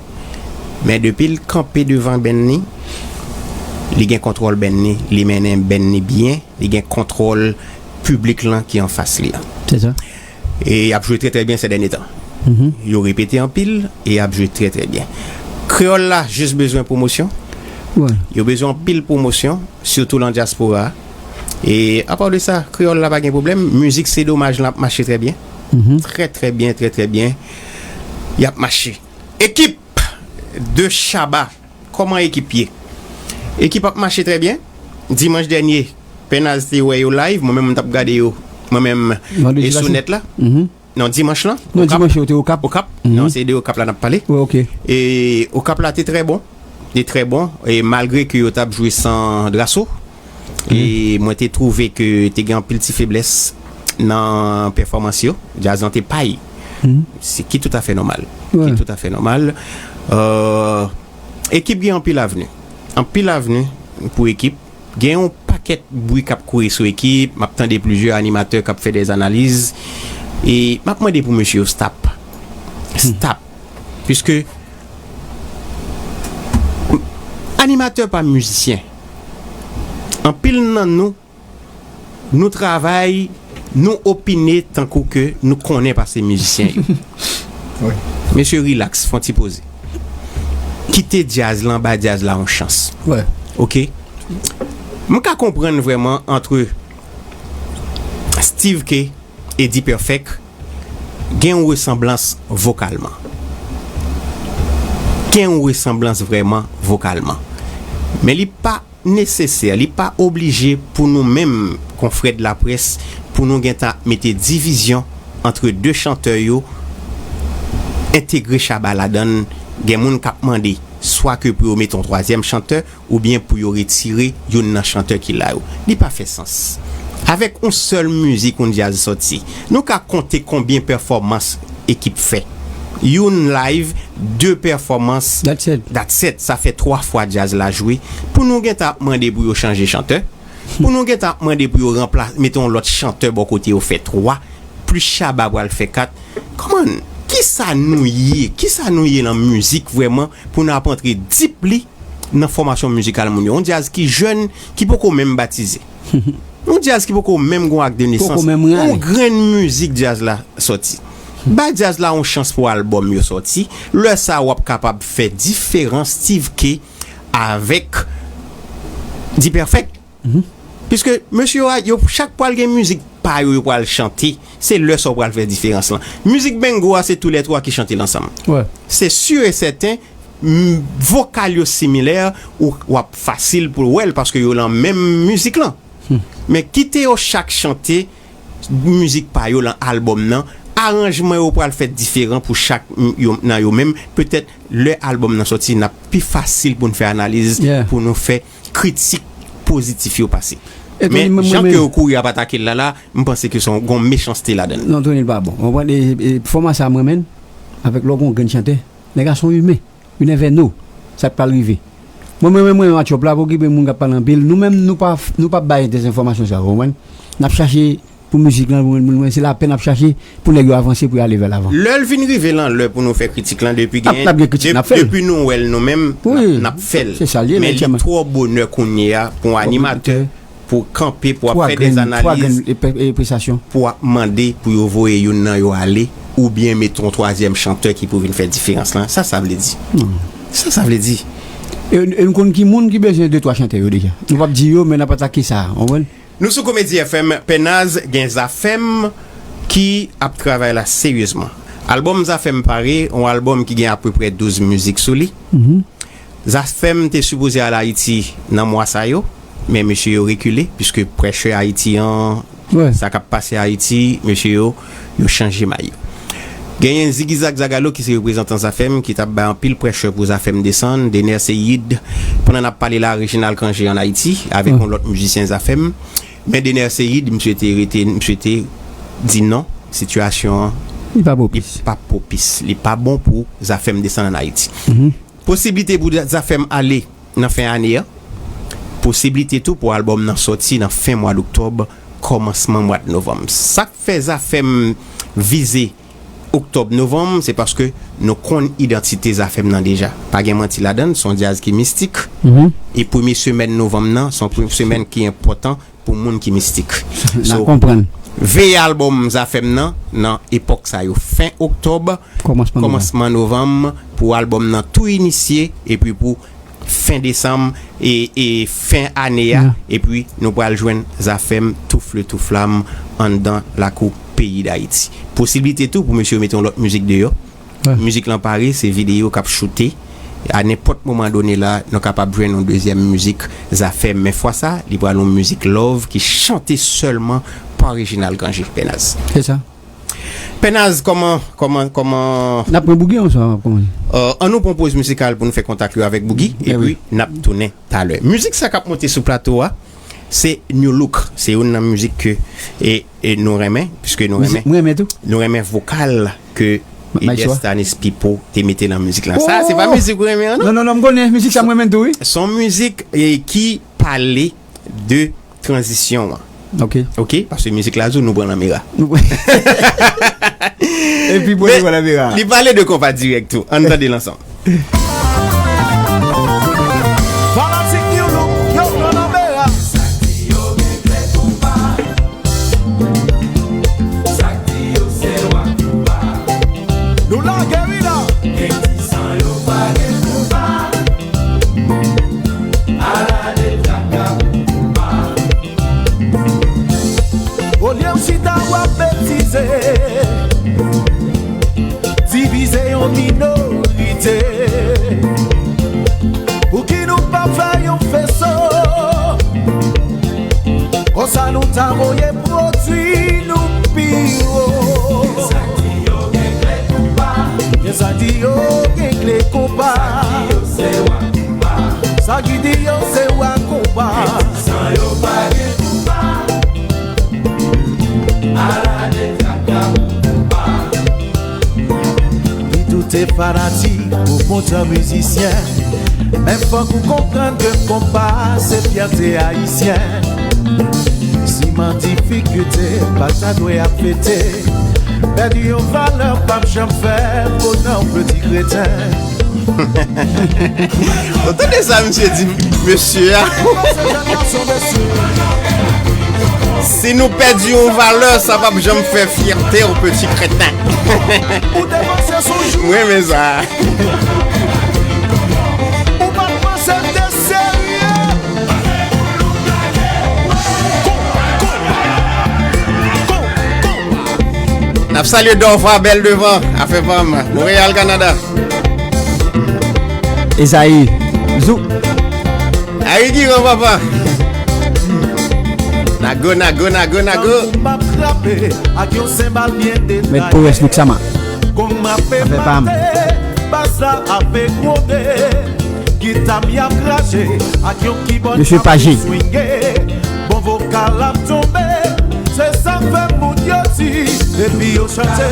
Men depi l kanpe devan band ni, li gen kontwòl band ni, li mennen band ni byen, li gen kontwòl piblik lan ki anfas li an. Se sa. E y ap jwe trè, trè byen sè dènye tan. Yo repete anpil e y ap jwe trè, trè byen. Kreyòl la jis bezwen pwomosyon. Yo bezwen anpil pwomosyon, sitou lan dyaspora a. E apa de sa, Kreyòl la pa gen pwoblèm. Mizik Se Domaj lan ap mache trè byen. Trè, trè byen, trè, trè byen. Y ap mache. Ekip de Shabba, kòman ekip ye? Ekip ap mache trè byen. Dimanch dènye, Pennaz te wè yo live, mwen menm m t ap gade yo, mwen menm, e sou nèt la. Non, dimanch lan, non, Okap. Dimanch yo te Okap. Okap. Non, se de Okap la n ap pale. E Okap la te trè bon. Te trè bon. E malgre ke yo t ap jwe san Drasso, e mwen te twouve ke te gen anpil ti feblès nan pèfòmans yo. Djaz lan te pay. Se ki toutafè nòmal. Ki toutafè nòmal. Euh, ekip gen anpil avni. Anpil avni pou ekip. Gen yon pakèt bri k ap kouri sou ekip, m ap tande plizyè animatè k ap fè dè analiz, e m ap mande pou mesye yo stop. Stop. Piske animatè pa mizisyen. Anpil nan nou, nou travay, nou opine tankou ke nou konnen pase mizisyen yo. Mesye, rilaks, fè yon ti poze. Kite djaz lan, bay djaz la yon chans. Oke? M ka konprann vrèman antre Steve K e D-Perfect gen yon resanblans vokalman. Gen yon resanblans vrèman vokalman. Men li pa nesesè, li pa oblije pou nou menm, konfrè de laprès, pou nou gentan ap mete divizyon antre de chantè yo, entegre Shabba ladann. Gen moun k ap mande swa ke pou yo mete yon twazyèm chantè oubyen pou yo retire youn nan chantè ki la yo. Li pa fè sans. Avèk yon sèl mizik, yon djaz sòti, nou ka konte konbyen pèfòmans ekip fè. Youn live, de pèfòmans. That's it. That's it. Sa fè twa fwa djaz la jwe. Pou nou gentan ap mande pou yo chanje chantè. Pou nou gentan ap mande pou yo ranpla-, mete yon lòt chantè bò kote yo fè twa. Plis Shabba pral fè kat. Kòman, kisa nou ye? Kisa nou ye nan mizik vrèman pou nou ap antre deeply nan fòmasyon mizikal moun yo? Yon djaz ki jèn, ki poko menm batize. Yon djaz ki poko menm gon ak de nesans. Poko menm rale. Yon grenn mizik djaz la sòti. Bay djaz la yon chans pou albòm yo sòti. Lè sa a w ap kapab fè diferans Steve K avèk D-Perfect. Piske mesye yo, yo chak pral gen mizik pa yo yo pral chante, se lè sa w pral fè diferans lan. Mizik Bengo a, se toulètwa ki chante l ansanm. Wè. Se si e sèten, m, vokal yo similè, ou, w ap fasil pou w wè l paske yo lan menm mizik lan. Men kite yo chak chante mizik pa yo lan albòm nan, aranjman yo pral fèt diferan pou chak m, yo, nan yo menm. Petèt lè albòm nan sòti, n ap pi fasil pou n fè analiz, pou nou fè kritik pozitif yo pase. Men jan ke yo kouri ap atake l la la, m panse ke se yon, gen yon mechanste ladan l. Non, Tony, l pa bon. Ou konprann? E, e, fòma sa a m renmen l, avèk lè w gen yon grenn chantè, nèg la se yon imen. Vin envè nou, sa k pral rive. Mwen, mwen, mwen, mwen, Matchòp la, pa okipe moun k ap pale anpil. Nou menm, nou pa, nou p ap bay dezenfòmasyon sa yo, ou konprann? N ap chache pou mizik lan, pou moun, moun, se lapè n ap chache pou nèg yo avanse, pou y ale vè lavan. Lè l vin rive lan, lè pou nou fè kritik lan, depi gen, depi nou wè l nou menm, n ap, n ap fè l. Men li twò bonè kounye a pou yon animatè pou kanpe, pou ap fè dèzanaliz, pou ap mande pou yo voye youn nan yo ale, oubyen mete yon twazyèm chantè ki pou vin fè diferans lan. Sa sa vle di? Sa sa vle di? E, e nou konn ki moun ki bezwen de twa chantè yo deja. Nou p ap di yo, men n ap atake sa a, w konprann? Nou sou Komedi F M, Pènaz gen Zafèm ki ap travay la seryezman. Albòm Zafèm pare, yon albòm ki gen apeprè douz mizik sou li. Zafèm te sipoze al Ayiti nan mwa sa yo, men mesye yo rekile, piske pressure Ayiti an, sa k ap pase Ayiti, mesye yo, yo chanje may yo. Genyen Ziggy Zag Zagalo ki se reprezantan Zafèm ki t ap bay anpil pressure pou Zafèm desann. Dener Ceïde, pandan n ap pale la, Reginald Cangé ann Ayiti, avèk yon lòt mizisyen Zafèm. Men Dener Ceïde, misye te rete, misye te di non, sitiyasyon an, li pa pwopis. Li pa pwopis. Li pa bon pou Zafèm desann ann Ayiti. Posiblite pou Zafèm ale nan fen ane a. Posiblite tou pou albòm nan sòti nan fen mwa d oktòb, kòmansman mwa d novanm. Sa k fè Zafèm vize oktòb, novanm, se paske nou konn idantite Zafèm nan deja. Pa gen manti ladan l, se yon djaz ki mistik. E premye semèn novanm nan, se yon premye semèn ki enpòtan pou moun ki mistik. So, veye albòm Zafèm nan, nan epòk sa yo, fen oktòb, kòmansman novanm, pou albòm nan tou inisye, epi pou fen desanm, e, e fen ane a, epi nou pral jwenn Zafèm toufle touflam anndan lakou peyi Dayiti. Posiblite tou pou mesye yo mete yon lòt mizik deyò. Mizik lan pare, se videyo k ap choute. A nenpòt moman done la, nou kapab jwenn yon dezyèm mizik Zafèm, men fwa sa, li pral yon mizik love ki chante sèlman pa Reginald Cangé, Pènaz. Se sa. Pènaz, kòman, kòman, kòman? N ap pran Boogie answè, n ap kòmanse. Ann nou pran poz mizikal pou nou fè kontak yo avèk Boogie, epi n ap tounen talè. Mizik sa k ap monte sou plato a, se New Look. Se youn nan mizik ke, e, e nou renmen, piske nou renmen. Mwen renmen tou. Nou renmen vokal ke Eder Stanis Pipo te mete nan mizik la. Sa, se pa mizik ou renmen an, non? Non, non, non, m konnen, mizik sa m renmen tou, wi. Se yon mizik, e, ki pale de tranzisyon an. Ok. Ok, paske mizik la di w nou pran lanmera. Epi pou li pran lanmera. Li pale de konpa dirèk tou. Ann tande l ansanm. Fanatik New Look, yo pran lanmera. Nou lage wi la. Olye w chita w ap betize, divize yon minorite. Pouki nou pa fè yon feso? Konsa nou ta voye pwodui nou pi wo. Sa k di yo gen kle konpa. Sa ki di yo se wa konpa. San yo pa gen konpa. Ala de traka konpa. Li tou te fanatik pou bon jan mizisyen. Men fòk ou konprann ke konpa se fyète ayisyen. Siman difikilte pa ta dwe ap fete. Pèdi yon valè p ap janm fè bonè yon peti kreten. Ou tande sa misye di, mesye a? Si nou pèdi yon valè, sa p ap janm fè fyète yon peti kreten. M renmen sa. Ou pa t panse m te serye? Konpa, konpa. Ap salye Dorfa, bèl devan, afè pa m, Montréal, Canada. Esaïe, zou. Ari Giran, papa. Nago, nago, nago, nago. M ap frape ak yon senbal byen detay. Met Torres Luxama. Kong m ape mate, bas la ape gwonde. Gita m y ap krache ak yon kibòd k ap swinge. Bon vokal ap tonbe, se sa k fè moun yo di, epi yo chante.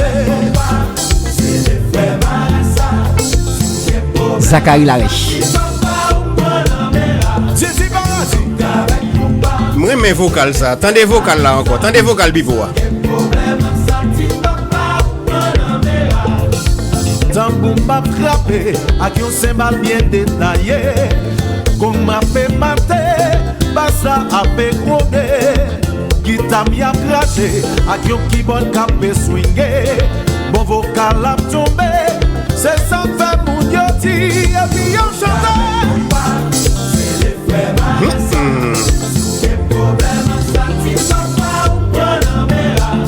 Zacharie Larèche. Didi Paradis. M renmen vokal sa. Tande vokal la ankò. Tande vokal Bivo a. Tanbou m ap frape ak yon senbal byen detaye. Kong m ape mate, bas la ape gwonde. Gita m y ap krache ak yon kibòd k ape swinge. Bon vokal ap tonbe, se sa k fè moun yo di, epi yo chante.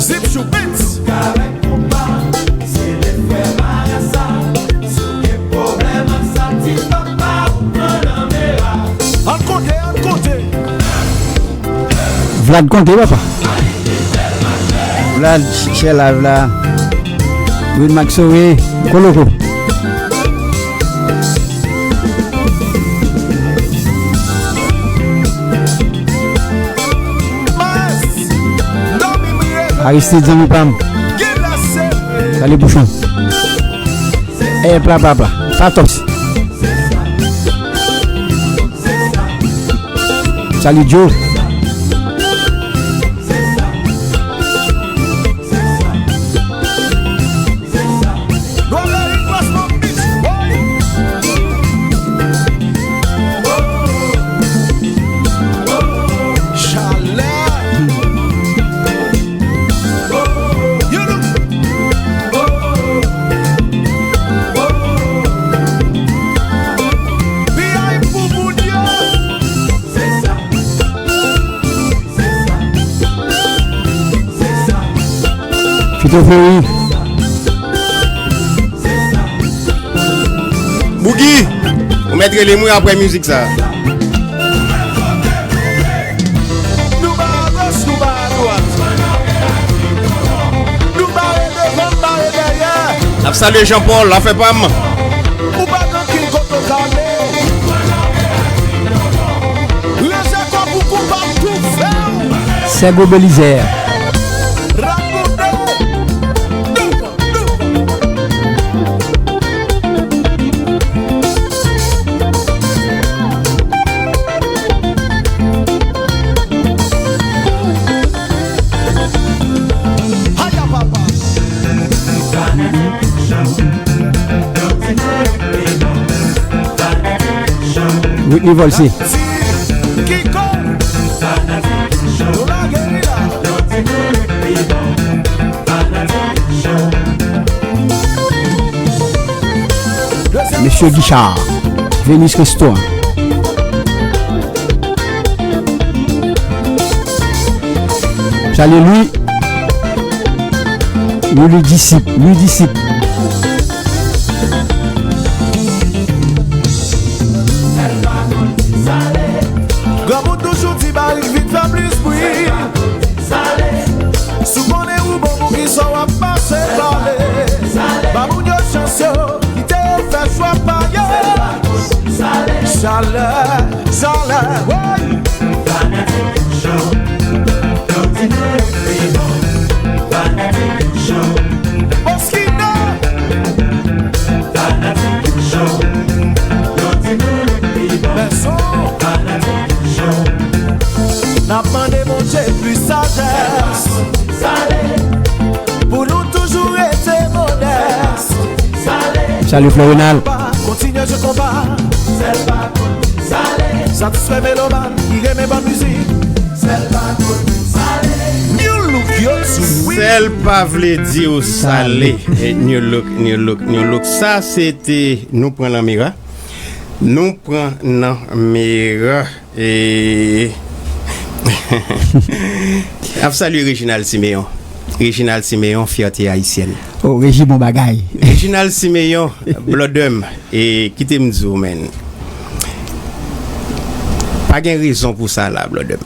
Zip Chou Beats. Ann konte, ann konte. Vlad konte, papa. Vlad, share live la. Win Max Sore, Koloko. Aristide, zanmi pa m. Salye Pouchon. Ey, pla, pla, pla. Patos. Salye Joe. Fito Fleury. Bougi, ou mèt rele m wi apre mizik sa. Nou ba a goch, nou ba a dwat. Nou bare devan, nou bare dèyè. N ap salye Jean Paul, afè pa m. Ou pa gen ankenn kote w ka ale. Ranje kò pou koupab tou fè w. Sègo Belizaire. Rakonte. Whitney Volcy. Mesye Guichard, Venus Restaurant. Salye Louis. Louis Disip, Louis Disip. Granmoun toujou di barik vin fè plis bri. Si w konnen ou bon, poukisa w ap pase pale? Ba moun yo chans yo, kite yo fè chwa pa yo. Chalè, chalè, woy. Fanatik show, Claudino le plus bon. Fanatik show, Moschino. Fanatik show, Claudino le plus bon. Fanatik show. N ap mande Bondye plis sajès. Pou nou toujou rete modès. Salye Florinal. Kontinye jwe konba. Satisfè meloman ki renmen bòn mizik. New look yo sou wi. Sèl pa vle di w sale. Sale. Eh, new look, new look, new look. Sa se te nou pran nan mera. Nou pran nan mera. E ap salye Reginald Siméon. Reginald Siméon, fyète ayisyèn. Oh, Reji, bon bagay. Reginald Siméon, blòdè m, e kite m di w, men. Pa gen rezon pou sa la, blòdè m.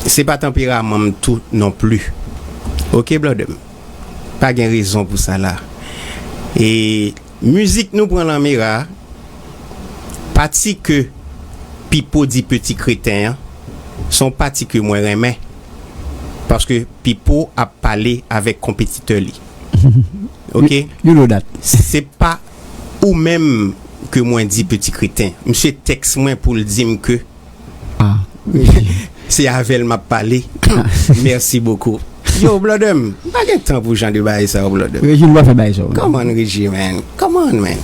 Se pa tanperaman m tou non pli. Oke, blòdè m. Pa gen rezon pou sa la. E mizik nou pran nan mera, pati ke Pipo di Peti Kreten an, se yon pati ke mwen renmen. Paske Pipo ap pale avèk konpetitè li. Oke? You, you know that. Se pa ou menm ke mwen di Peti Kreten. Misye tèks mwen pou l di m ke Ah. Se avè l m ap pale. Merci beaucoup. Yo, blòdè m, m pa gen tan pou jan de bagay sa yo, blòdè m. Reji, nou pa fè bagay sa yo. Come on, Reji, man. Come on, man.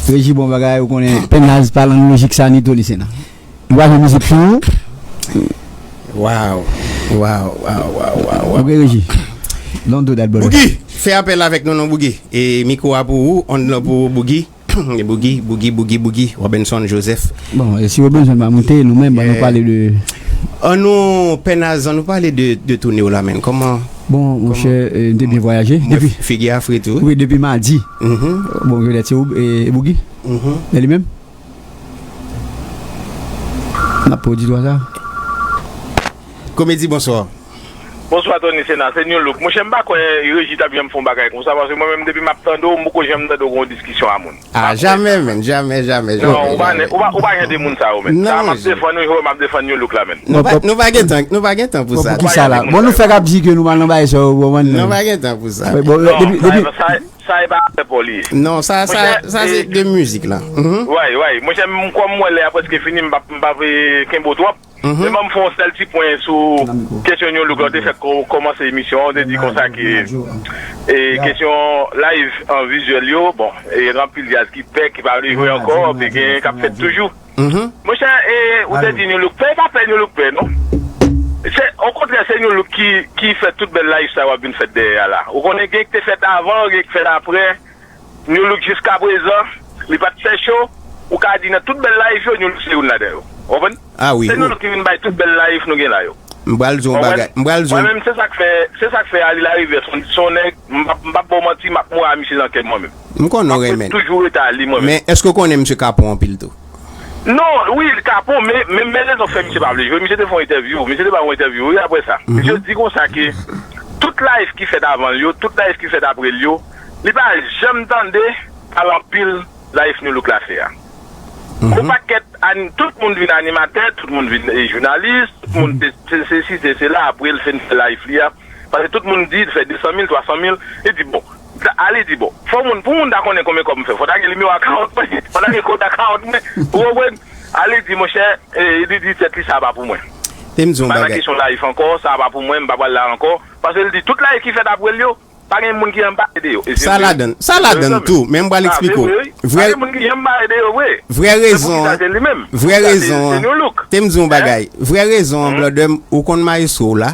Reji, bon bagay, ou konnen, Pennaz pa nan lojik sa, ni Tony Sena. Nou pa fè mizik pou ou. Wow. Wow, wow, wow, wow, wow. Ok, Reji. Don't do that, brother. Boogie, fè apèl avèk nou, non, Boogie. E mikwo a pou ou, onn lan pou ou, Boogie. Boogie, Boogie, Boogie, Boogie, Robinson Joseph. Bon, e si Robinson pa moute, nou menm, ann nou pale de. Ann nou, Pennaz, ann nou pale de, de toune w la, men. Kòman? Bon, monchè, e, m te byen vwayaje. Mwen, depi figi a fre tou. Wi, depi madi. Mhm. Bon, Vedèt se ou, e, e Boogie? Mhm. E li menm? N ap pwodui twa sa. Komedi, bonswa. Bonswa, Tony Sena, se New Look. Monchè, m pa kwè Reji t ap janm fè yon bagay konsa, paske mwen menm, depi m ap tande w, m poko janm tande w gen yon diskisyon a moun. Ah, jamè, men, jamè, jamè, jamè. Non, ou pa, ou pa, ou pa jan de moun sa yo, men. Sa m ap defann ou, jwe m ap defann New Look la, men. Nou pa, nou pa gen tan, nou pa gen tan pou sa. Pou ki sa la? Bon, nou fèk ap di ke nou pa nan bagay sa yo, bon, nou pa gen tan pou sa. Bon, depi, depi sa, sa e pa afè pa w li ye. Non, sa, sa, sa se de mizik la. Mhm. Way, way. Monchè, m, kòm m wè lè a prèske fini, m pa, m pa vle kenbe w twòp. Mhm. Men ban m fè yon sèl ti pwen sou kesyon New Look la, ou te fèk ko-, kòmanse emisyon an, ou te di konsa ke, e, kesyon live an vizyèl yo, bon, e, gen anpil djaz ki pè, ki pa vle jwe ankò, men gen k ap fèt toujou. Mhm. Monchè, e, ou te di New Look pè, e pa pè New Look pè, non. Se, okontrè, se New Look ki, ki fè tout bèl live sa yo ap vin fèt dèyè a la. Ou konnen gen ki te fèt avan, gen ki fèt aprè. New Look jiskaprezan, li pa t fè cho, ou ka di nan tout bèl live yo, New Look se youn ladan yo. Ou konprann? Ah wi. Se New Look ki vin bay tout bèl live nou gen la yo. M pral di w yon bagay. M pral di w. Mwen menm, se sa k fè, se sa k fè Ali Larivè, se yon, se yon nèg, m p ap, m p ap ba w manti, m ap mouri a misye nan kè m mwen menm. M konnen w renmen l. M ap toujou rete a li mwen menm. Men èske w konnen misye kapon anpil tou? Non, wi, li kapon, men, men, men rezon k fè misye pa vle jwe, misye te fè yon entèvyou, misye te bay yon entèvyou, wi, apre sa. Mhm. Misye di konsa ke tout live ki fèt avan l yo, tout live ki fèt apre l yo, li pa janm tande pale anpil live New Look la fè a. Mhm. Yon pakèt an-, tout moun vin animatè, tout moun vin, e, jounalis, tout moun te, te sesi, te sela, apre l fin fè live li a. Paske tout moun di, l fè de san mil, twa san mil, li di, bon, sa, Ali di, bon, fò moun, pou moun ta konnen konbyen kòb m fè, fò ta gen nimewo akawont mwen, fò ta gen kòd akawont mwen, ou konprann? Ali di, monchè, e, li di tèt li, sa pa pou mwen. Te m di yon bagay. M pa nan kesyon live ankò, sa pa pou mwen, m pa pral la ankò. Paske l di, tout live ki fèt apre l yo, pa gen moun ki janm pale de yo. E se vre. Sa ladann, sa ladann tou, men m pral eksplike w. Vre, pa gen moun ki janm pale de yo vre. Vrè rezon an, vrè rezon an, te m di yon bagay. Vrè rezon an, blòdè m, ou konn maestro w la.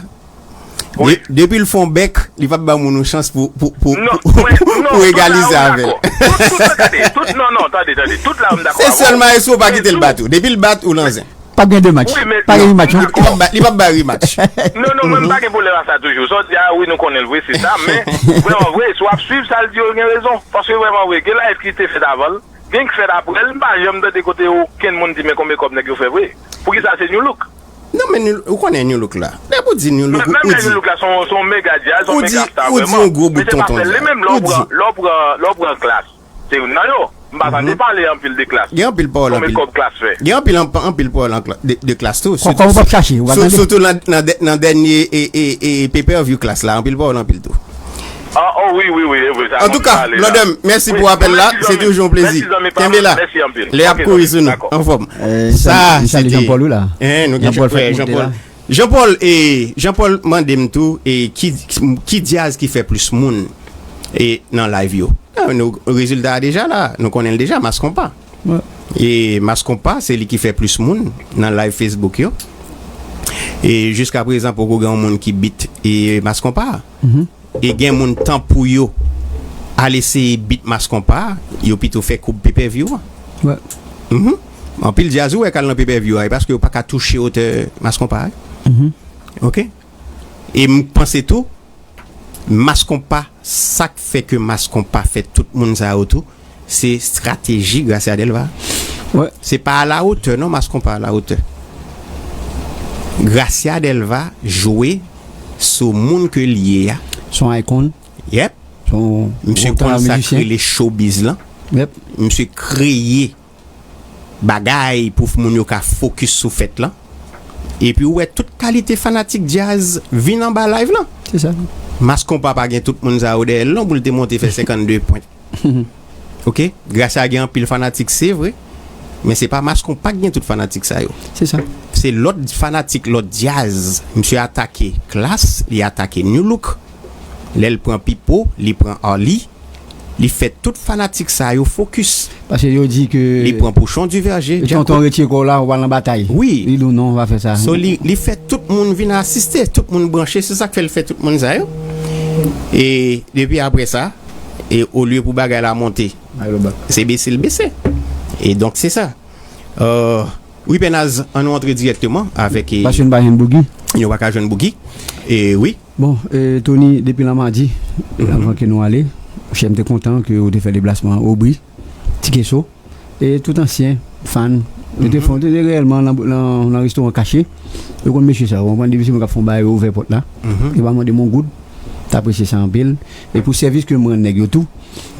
Wi. De-, depi l fè yon bèk, li p ap ba moun yon chans pou, pou, pou, pou, pou egalize avè l. Tout, tout, tande, tout, non, non, tande, tande, tout la, m dakò avè w. Se sèl maestro pa kite l bat ou. Depi l bat ou, lanzen. P ap gen de match. Wi, men pa gen rematch, non. Li p ap ba, li p ap bay rematch. Non, non, mwen, m pa gen pwoblèm ak sa toujou. Sa w di a, wi, nou konnen l vre, se sa, men, vrèman vre, si w ap swiv sa l di yo, l gen rezon. Paske vrèman vre, gen live ki te fèt avan l, gen ki fèt apre l, m pa janm tande kote okenn moun di, men konbyen kòb nèg yo fè vre. Poukisa se New Look? Non, men New, ou konnen New Look la. Depi w di New Look, ou di. Menm lè New Look la, se yon, se yon mega djaz, se yon mega star vrèman. Ou di yon gwo bout tonton djaz. Men se pa sèl li menm, lè w pran, lè w pran, lè w pran Klass. Se youn nan yo. M pa tande pale anpil de Klass. Gen anpil pawòl, anpil. Konbyen kòb Klass fè? Gen anpil, anp-, anpil pawòl an Kla-, de, de Klass tou. Kòman w p ap chache? Ou pa tande? Sitou nan, nan dè-, nan dènye e, e, e, pay-per-view Klass la, anpil pawòl, anpil tou. Ah, oh, wi, wi, wi, e vre, sa. Antouka, blòdè m, mèsi pou apèl la. Se toujou yon plezi. Kenbe la. Lè y ap kouri sou nou. Anfòm. Sa, se te Jean Paul, wi, la. Hein, nou gen Jean Paul, Jean Paul. Jean Paul, e, Jean Paul mande m tou, e, ki, ki djaz ki fè plis moun, e, nan live yo. Ah, nou, rezilta a deja la, nou konnen l deja, Mass Konpa. E Mass Konpa, se li ki fè plis moun nan live Facebook yo. E jiska prezan, poko gen yon moun ki beat, e, Mass Konpa. E gen moun, tan pou yo al eseye beat Mass Konpa, yo pito fè koub pay-per-view an. Anpil djaz ou wè k al nan pay-per-view a, e paske yo pa ka touche otè Mass Konpa a. Ok? E m panse tou, Mas Konpa, sa k fè ke Mas Konpa fè tout moun sa yo tou, se estrateji Gracia Delva. Se pa a la otè non, Mas Konpa a la otè. Gracia Delva jwe sou moun ke l ye a. Se yon icon. Yep. Se yon misye konn sa k rele showbiz lan. Yep. Misye kreye bagay pou moun yo ka fokis sou fèt lan. Epi ou wè tout kalite fanatik djaz vin anba live lan. Se sa. Mas Konpa pa gen tout moun sa yo dèyè l non pou l te monte fè senkannde pwen. Ok? Gracia gen anpil fanatik, se vre. Men se pa Mas Konpa ki gen tout fanatik sa yo. Se sa. Se lòt fanatik, lòt djaz. Misye atake Klass, li atake Nu Look. Lè l pran Pipo, li pran Arly. Li fè tout fanatik sa yo fokis. Paske yo di ke li pran Pouchon Diverger, Tonton retire kò w la, ou al nan batay. Wi. Li di w non, ou pa fè sa. So, li, li fè tout moun vin asiste, tout moun branche, se sa k fè l fè tout moun sa yo. E depi apre sa, e olye pou bagay la monte, se bese l bese. E donk, se sa. Euh, wi, Pènaz, ann nou antre dirèkteman avèk, e, paske nou pa jwenn Bougie. Nou pa ka jwenn Bougie. E wi. Bon, e, Tony, depi lanmadi, anvan ke nou ale, monchè, m te kontan ke ou te fè deplasman Obri, Ti Keso, e tout ansyen fan. Yo te fè, yo te reyèlman nan, nan, nan restoran kache. Yo konn mesye sa yo, w konprann, depi se moun k ap fè yon bagay, yo ouvè pòt la. Yo pa mande m yon goud, t apresye sa anpil. E pou sèvis ke m rann nèg yo tou,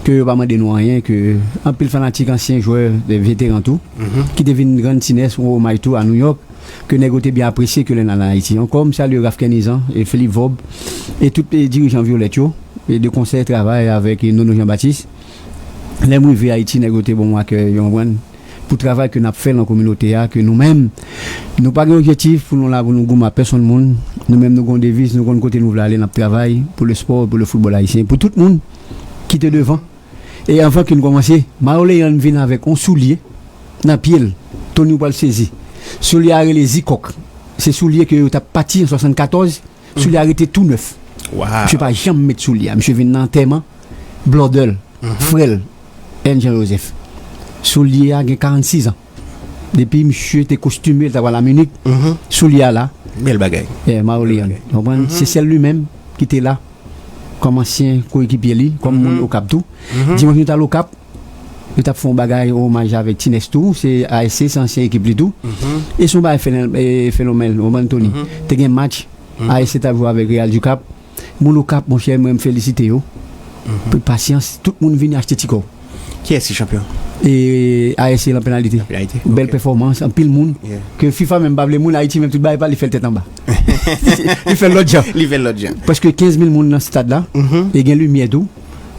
ke yo pa mande nou anyen, ke anpil fanatik, ansyen jwè, de veteran tou, ki te vin rann Ti Nès yon omaj tou a New York, ke nèg yo te byen apresye ke lè n al an Ayiti. Ankò, m salye Ralph Kernizan e Philippe Vorbe e tout, e, dirijan Vyolèt yo, e de konsèy travay avèk, e, Nono Jean Baptiste. Lè m rive Ayiti, nèg yo te ban m akèy, w konprann, pou travay ke n ap fè nan kominote a, ke nou menm, nou pa gen objektif pou nou la pou nou goumen ak pèsonn moun. Nou menm, nou gen yon deviz, nou konn kote nou vle ale, n ap travay pou le sport, pou le football ayisyen, pou tout moun ki te devan. E anvan ke n kòmanse, Mario Leandre vin avèk yon soulye nan pye l. Tony, ou pral sezi. Soulye a rele Zikòk. Se soulye ke yo t ap pati an swasannkatòz. Soulye a rete tou nèf. Misye pa janm met soulye a. Misye vin nan antèman blòdè l, frè l, N. Jean Joseph. Soulye a gen karannsis an. Depi misye te kostime, l ta pral a Munich, soulye a la. Bèl bagay. Mario Leandre. Ou konprann? Se sèl li menm ki te la kòm ansyen koekipye li, kòm moun Okap tou. Dimanch nou t al Okap, yo t ap fè yon bagay omaj avèk Ti Nès tou, se A S C, se ansyen ekip li tou. E se yon bagay fenomèl, ou konprann, Tony. Te gen match, A S C t ap jwe avèk Real du Cap. Moun Okap, monchè, mwen, m felisite yo. Pou pasyans, tout moun vini achte ti kò. Kiyès ki chanpyon? E A S C lan penalite. Penalite, bèl pèfòmans, anpil moun. Ke FIFA menm pa vle moun, Ayiti menm tout bagay pa, li fè l tèt anba. Li fè l lòt jan. Li fè l lòt jan. Prèske kenz mil moun nan stad la. E gen limyè tou.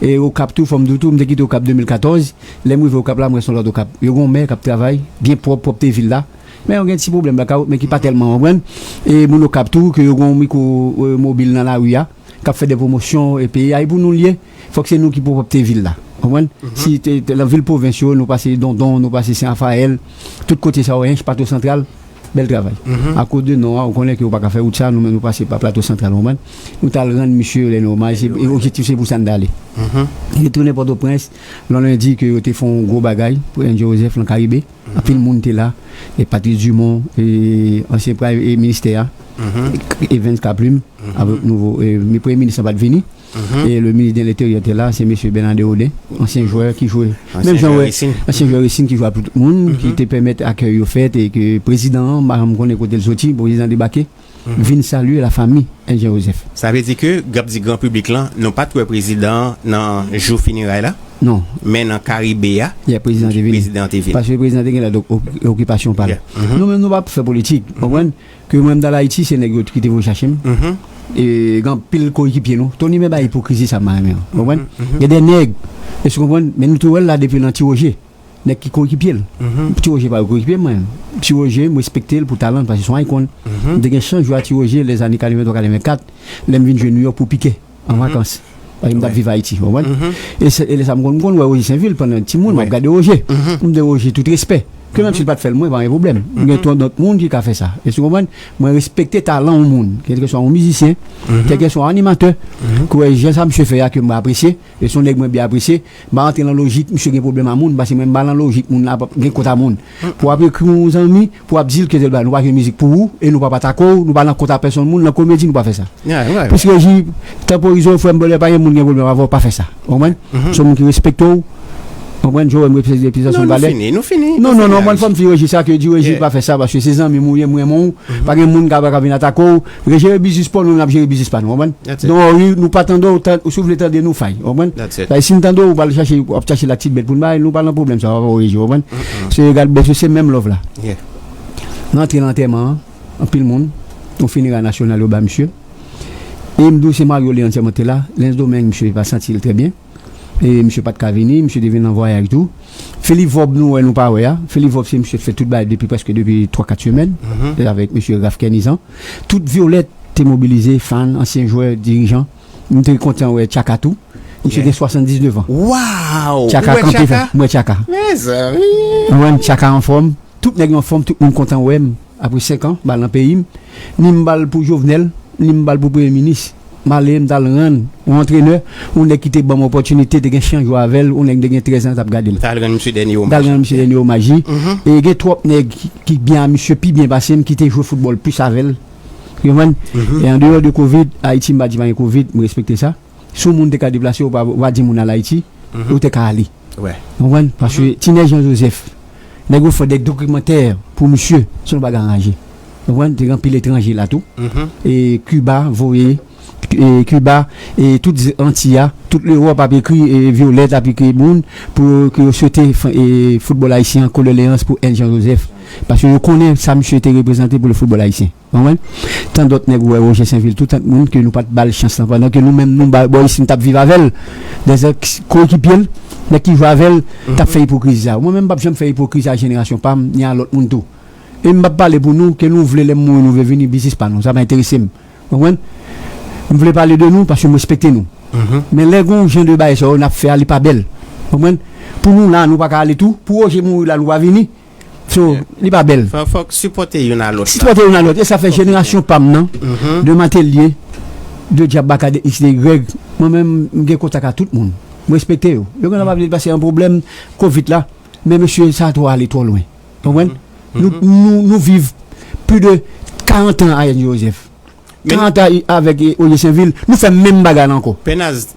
E Okap tou, fò m di w tou, m te kite Okap de mil katòz. Lè m rive Okap la, m wè se yon lòt Okap. Yo gen yon mè k ap travay, byen pwòp, pwòpte vil la. Men yo gen ti pwoblèm blakawout, men ki pa tèlman, w konprann. E moun Okap tou, ke yo gen yon mikwo, e, mobil nan lari a, k ap fè de pwomosyon, e peyi a, e pou nou l ye, fòk se nou ki pwopte vil la. Konprann? Si te, te, nan vil pwovens yo, nou pase Dondon, nou pase Sen Rafayèl, tout kote sa yo, Ench, Plato Santral, bèl travay. Akoz de non an, ou konnen ke yo pa ka fè wout sa, nou menm nou pase pa Plato Santral, konprann? Nou t al rann misye lè n omaj, e, e objektif se pou sa n t ale. Retounen Pòtoprens, lè lendi ke yo te fè yon gwo bagay pou N J Joseph nan Karibe. Anpil moun te la, e Patrice Dumont, e ansyen premye ministè a, Evans Kaplume, avèk nouvo, e, mi-, premye minis lan pa t vini. E le minis de lenteryè te la, se mesye Bernard Derodin, ansyen jwè ki jwe. Menm jan wè, ansyen jwè Racing ki jwe ap tout moun, ki te pèmèt akèy yo fèt, e ke prezidan an, m pa janm konnen kote l soti, prezidan debake, vin salye lafanmi N J Joseph. Sa vle di ke, g ap di gran piblik lan, nou pa t wè prezidan an nan jou fineray la? Non. Men nan Karibe a, prezidan te vini. Prezidan te vini. Paske prezidan te gen lòt ok-, okipasyon pa l. Nou menm, nou pa fè politik, w konprann? Ke mwen, m t al Ayiti, se nèg yo ki te voye chache m. E gen anpil koekipye nou. Tony, men bay ipokrizi sa m pa renmen an. W konprann? Gen de nèg, èske w konprann? Men nou te wè l la depi nan Ti Woje. Nèg ki koekipye l. Ti Woje pa koekipye m, mwen. Ti Woje, m respekte l pou talan l, paske se yon icon. M te gen chans jwe a Ti Woje lèzane katrevenntwa katrevenkat, lè m vin jwe New York pou Pique, an vakans. Paske m t ap viv Ayiti, w konprann? E se, e lè sa, m konn, m konn wè Woje Senvil pandan timoun, m ap gade Woje. M di Woje, tout respè. Ke menm si l pa t fè l, mwen pa gen pwoblèm. Gen tout dòt moun ki ka fè sa. Èske w konprann? Mwen respekte talan yon moun, kèlkeswa yon mizisyen, kèlkeswa yon animatè, ki wè jan sa misye fè a ke mwen apresye, e se yon nèg mwen byen apresye, m pa rantre nan lojik misye gen pwoblèm a moun, paske mwen m pa nan lojik moun ap gen kont a moun. Pou w ap ekri yon zanmi, pou w ap di l ke tèl bagay, nou pa jwe mizik pou ou, e nou p ap atake w, nou pa nan kont a pèsonn moun, nan komedi nou pa fè sa. Plis reji, tanporize w frè m, brother, pa gen moun gen pwoblèm avè w, pa fè sa. Ou konprann? Se yon moun ki respekte w, ou konprann? Jan w wè m respekte plis pase yon valè. Non, non, non, fini, nou fini. Non, non, non, mwen fòm fi reji sa ke di reji pa fè sa, paske se zanmi m ou ye, m renmen w, pa gen moun ka pa ka vin atake w. Rejere biznis pa w, nou n ap jere biznis pa nou, ou konprann? Donk, wi, nou pa tande w, tan- si w vle tande nou fay, ou konprann? Paske si n tande w, w pral chache, w ap chache la ti bèt pou n bay, nou pa nan pwoblèm sa, w ap reji, ou konprann? Se egal, men se menm love la. N antre nan antèman an, anpil moun, yon fineray nasyonal yo ba misye. E m di w se Mario Leandre sèlman te la, Lens Domeng misye pa santi l trè byen. E misye pa t ka vini, misye te vin nan vwayaj tou. Philippe Vob nou wè nou pa wè a. Philippe Vob se misye k fè tout bagay depi prèske depi twa kat semèn. E avèk mesye Raf Kernizan. Tout Violette te mobilize, fan, ansyen jwè, dirijan. M te kontan wè Tchaka tou. Misye gen swasanndiznèf an. Waw! Tchaka kanpe fè. M wè Tchaka. Mezanmi! Ou konprann? Tchaka anfòm. Tout nèg yo anfòm, tout moun kontan wè m. Apre senk an, m al nan peyi m. Ni m ba l pou Jovenel, ni m ba l pou premye minis. M ale, m t al rann yon antrenè, yon nèg ki te ban m opòtinite, te gen chans jwe avè l, yon nèg m te gen trèz an, t ap gade l. T al rann misye dènye omaj. M t al rann misye dènye omaj li. E gen twòp nèg ki, ki byen a misye, pi byen pase m, ki te jwe foutbòl plis avè l. Ou konprann? E andeyò de kovid, Ayiti, m pa di pa gen kovid, m respekte sa. Si yon moun te ka deplase, ou pa, ou pa di moun al Ayiti, ou te ka ale. Ou konprann? Paske Tinè Jan Jozèf, nèg yo fè de dokimantè pou misye, se yon bagay anraje. Ou konprann? Te gen anpil etranje la tou. E Kiba voye, e Kiba, e tout Anti a, tout Lewòp ap ekri, e Violette ap ekri moun pou ke yo swete f- e foutbòl ayisyen an kondoleyans pou N. Jan Jozèf. Paske yo konnen sa misye te reprezante pou le foutbòl ayisyen. Ou konprann? Tan dòt nèg ou wè Roger Sainvil, tout tan moun ke nou pa t ba l chans lan, pandan ke nou menm nou ba bò isi n t ap viv avè l. Dèzè koekipye l, nèg ki jwe avè l, t ap fè ipokrizi sa. Mwen menm m p ap janm fè ipokrizi a jenerasyon pa m, ni a lòt moun tou. E m p ap pale pou nou, ke nou vle lè m mouri nou vle vini, biznis pa nou, sa pa enterese m. Ou konprann? M vle pale de nou paske m respekte nou. Men lè gon jan de bagay sa yo n ap fè a, li pa bèl. Ou konprann? Pou nou la, nou pa ka ale tou. Pou Roger mouri la, nou pa vini. So, li pa bèl. Fò, fòk sipòte youn a lòt la. Sipòte youn a lòt. E sa fè jenerasyon pa m nan, de Matelye, de Djab Baka, de X, de Y, mwen menm, m gen kontak a tout moun. M respekte yo. Yo genlè pa vle pase yon pwoblèm kovid la, men mesye, sa twò ale twò lwen. Ou konprann? Nou, nou, nou viv plis de karant an a N. Jozèf. Karant an avèk, e, Roger Sainvil, nou fè menm bagay la ankò. Pènaz,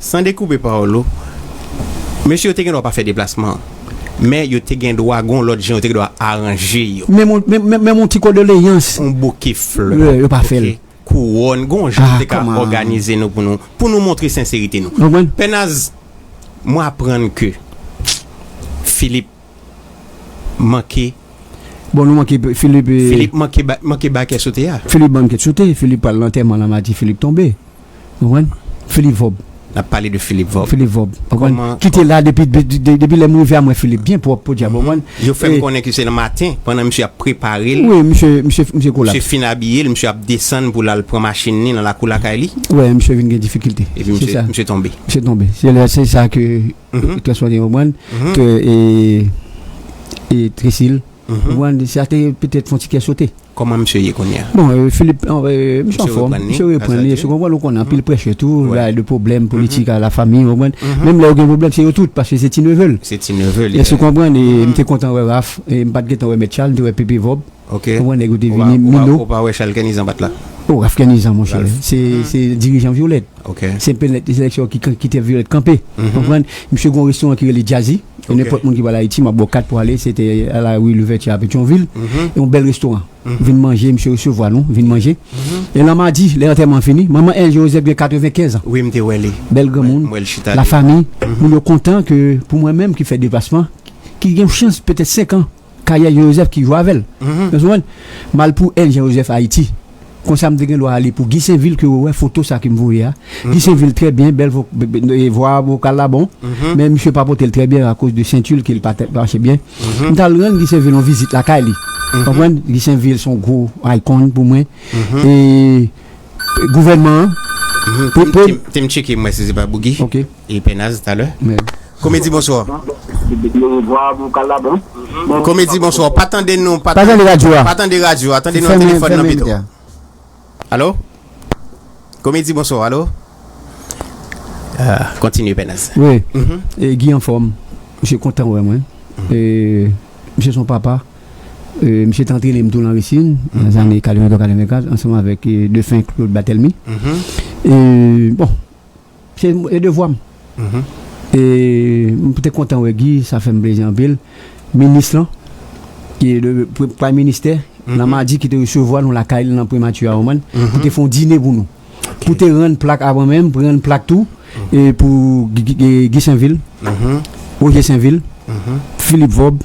san dekoupe pawòl ou, mesye yo te gen dwa pa fè deplasman an. Men yo te gen dwa gon lòt jan, yo te gen dwa aranje yo. Men mon, men, men, men mon ti kondoleyans. Yon boke flè. Yo, yo pa fè l. Oke? Kouwòn, gon jan yo te ka òganize nou pou nou, pou nou montre senserite nou. Ou konprann? Pènaz, mwen aprann ke Philippe manke. Bon, nou manke Philippe, e, Philippe manke ba, manke ba kè sote a. Philippe ban m kè sote, Philippe pral nan antèman Lanmadi, Philippe tonbe. Ou konprann? Philippe Vob. N ap pale de Philippe Vob. Philippe Vob. Ou konprann? Ki te la depi, de- de- depi lè m rive a mwen Philippe byen pwòp podyab, ou konprann? Yo fè m konnen ke se nan maten, pandan misye ap prepare l. Wi, misye, misye, misye kolapse. Misye fin abiye l, misye ap desann pou l al pran machin li nan lakou lakay li. Wi, misye vin gen difikilte. Epi misye, misye tonbe. Misye tonbe. Se lè, se sa ke Transfòme, ou konprann? Ke, e, e Tresil, ou konprann? Sa te petèt fè yon ti kè sote. Kòman misye ye kounye a? Bon, e, Philippe, e, misye anfòm, misye reprann li, èske ou konprann? Ou konnen anpil prèchè tou, la de pwoblèm politik a la fami, ou konprann? Menm lè yo gen pwoblèm, se yo tout, paske se ti neve l. Se ti neve l. Èske ou konprann? E m te kontan wè Raf, e m pa t gentan wè Mèt Chal, m te wè Pepe Vòb. Ou konprann? Nèg yo te vini, Mino. Ou pa wè Chal Kènizan pa t la? O, Raf Kènizan, monchè. Se, se dirijan Vyolèt. Se pèmèt seleksyon ki, ki te Vyolèt kanpe. Ou konprann? Misye gon restoran ki rele Jazzy. E nenpòt moun ki pral Ayiti, m ap ba w kat pou ale, se te a la rue Louverture a Petyonvil. E yon bèl restoran. Vin manje, misye resevwa nou, vin manje. E Lanmadi, lè antèman fini, manman Enje Jozèf gen katrevenkenz an. Wi, m te wè li. Bèl granmoun, lafanmi, moun yo kontan ke pou mwen menm ki fè deplasman, ki gen yon chans petèt senk an, karyè Jozèf ki jwe avè l. Ou konprann? M al pou Enje Jozèf Ayiti. Konsa m te gen dwa ale pou Guy Sainvil ke ou wè foto sa ke m voye a. Guy Sainvil trè byen, bèl vo- be- be- e vwa vokal la bon. Men misye pa pote l trè byen akoz de senti l ke l pa t mache byen. M t al rann Guy Sainvil yon vizit lakay li. Konprann? Guy Sainvil se yon gwo icon pou mwen. E gouvènman an. Te m tcheke m wè si se pa Boogie. E Pènaz talè. Komedi, bonswa. Komedi, bonswa. Pa tande nou, pa tande radyo a. Pa tande radyo a, tande nou nan telefòn nan pito. Alo? Komedi, bonswa, alo? Ah, kontinye, Pènaz. Wi. E, Guy anfòm. Misye kontan wè mwen. E, misye se yon papa. E, misye te antrene m tou nan Resin, nan zane katrevenntwa katrevenkat, ansanm avèk, e, defen Claude Barthélemy. E, bon, se, e devwa m. E, m te kontan wè Guy, sa fè m plezi anpil. Minis lan, ki de, pre-, prime minister, nan madi ki te resevwa nou lakay li nan primati a, ou konprann, pou te fè yon dine pou nou. Pou te rann plak avan menm, pou rann plak tou, e pou Guy, Guy, Guy Sainvil, Roger Sainvil, Philippe Vorbe,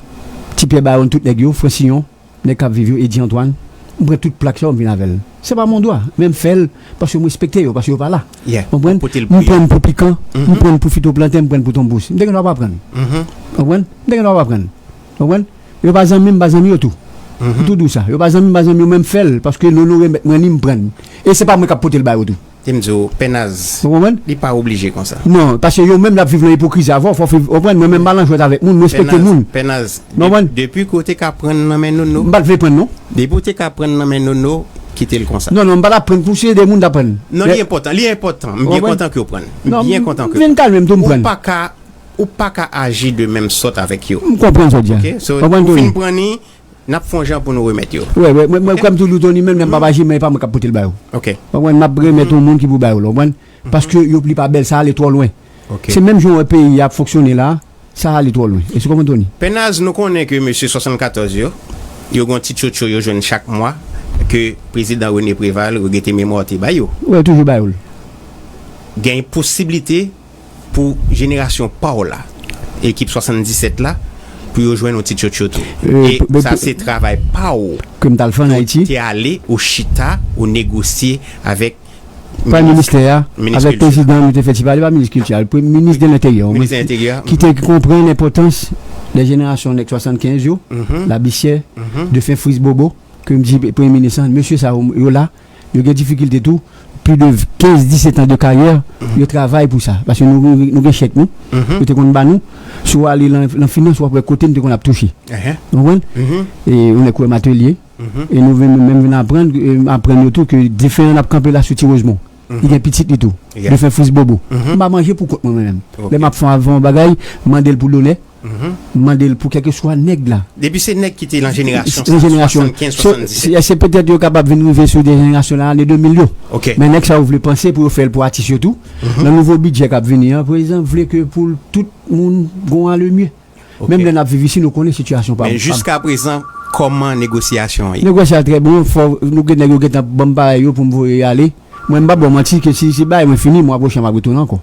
Ti Pierre Baron, tout nèg yo, Francillon, nèg k ap viv yo, Eddy Antoine, m pran tout plak sa yo, m vin avè l. Se pa mon dwa, men m fè l paske m respekte yo, paske yo pa la. Ou konprann? M pran pou Pikan, m pran pou Fito Planten, m pran pou Ton Bous. M te gen dwa pa pran. Ou konprann? M te gen dwa pa pran. Ou konprann? Yo pa zanmi m, m pa zanmi yo tou. M tou di w sa. Yo pa zanmi m, m pa zanmi yo, men m fè l, paske Nono remèt mwen li, m pran l. E se pa mwen k ap pote l ba yo tou. Te m di w, Pènaz, ou konprann? Li pa oblije konsa. Non, paske yo menm y ap viv nan ipokrizi avè w, fò w konprann, mwen menm m pa nan jwèt avèk moun, m respekte moun. Pènaz, de-, depi ke w te ka pran nan men Nono. M pa t vle pran non. Depi w te ka pran nan men Nono, kite l konsa. Non, non, m pa t ap pran, pou se de moun t ap pran. Non, li enpòtan, li enpòtan. M byen kontan ke w pran. M byen kontan ke w pran. Vin kalme m tou, m pran. Ou pa ka, ou pa ka aji de menm sòt avèk yo. M konprann sa w di a. Ok, so, ou fin pran ni, n ap fè yon jan pou nou remèt yo. Wè, wè, mwen, mwen, kòm toujou, Tony, menm lè m pa aji, men e pa mwen k ap pote l ba yo. Ok. Ou konprann, m ap remèt yon moun ki pou ba yo l, ou konprann? Paske yo, li pa bèl, sa ale twò lwen. Ok. Se menm jan w wè peyi a ap fonksyone la, sa ale twò lwen. Èske w konprann, Tony? Pènaz, nou konnen ke mesye swasannkatòz yo, yo gen yon ti tchotcho yo jwenn chak mwa, ke prezidan René Préval, regrete memwa, te ba yo. Wè, toujou ba yo l. Gen posiblite pou jenerasyon pa w la, ekip swasanndisèt la, pou yo jwenn yon ti tchotcho tou. E sa se travay pa w. Ke m t al fè ann Ayiti. Ou te ale, ou chita, ou negosye avèk prime ministè a, avèk prezidan, nou te fè ti pale, pa minis kilti a, minis de lenteryè, ki te konprann enpòtans de jenerasyon nèg swasannkenz yo, Labissière, defen Fritz Bobo, ke m di premye minis lan, mesye sa yo, yo la, yo gen difikilte tou, plis de kenz, disèt an de karyè, yo travay pou sa. Paske nou, nou, nou gen chèk nou, yo te konn ba nou. Si w ale nan, nan finans, w ap wè kote nou te konn ap touche. Ou konprann? E ou nèk wè m atèlye. E nou vin, menm vin aprann, e aprann yo tou ke defen an ap kanpe la sou Ti Rosemont. Li gen pitit li tou. Defen Fritz Bobo. M pa manje pou kont mwen, mwen menm. Lè m ap fè yon bagay, m mande l pou lonè. M mande l pou kèlkeswa nèg la. Depi se nèg ki te nan jenerasyon sa, swasankenz, swasanndisèt. Se, se petèt yo kapab vin rive sou de jenerasyon nan ane de mil yo. Men nèg sa yo vle panse pou yo fè l pou atis yo tou. Nan nouvo bidjè k ap vini an, prezidan vle ke pou tout moun gon ale mye. Menm lè n ap viv isi, nou konnen sitiyasyon pa bon. Men jiska prezan, kòman negosyasyon an ye? Negosyasyon trè bon, fò nou gen nèg yo gentan ban m parèy yo pou m voye ale. Mwen, m pa ba w manti ke si, si bagay mwen fini, mwa pwochen m ap retounen ankò.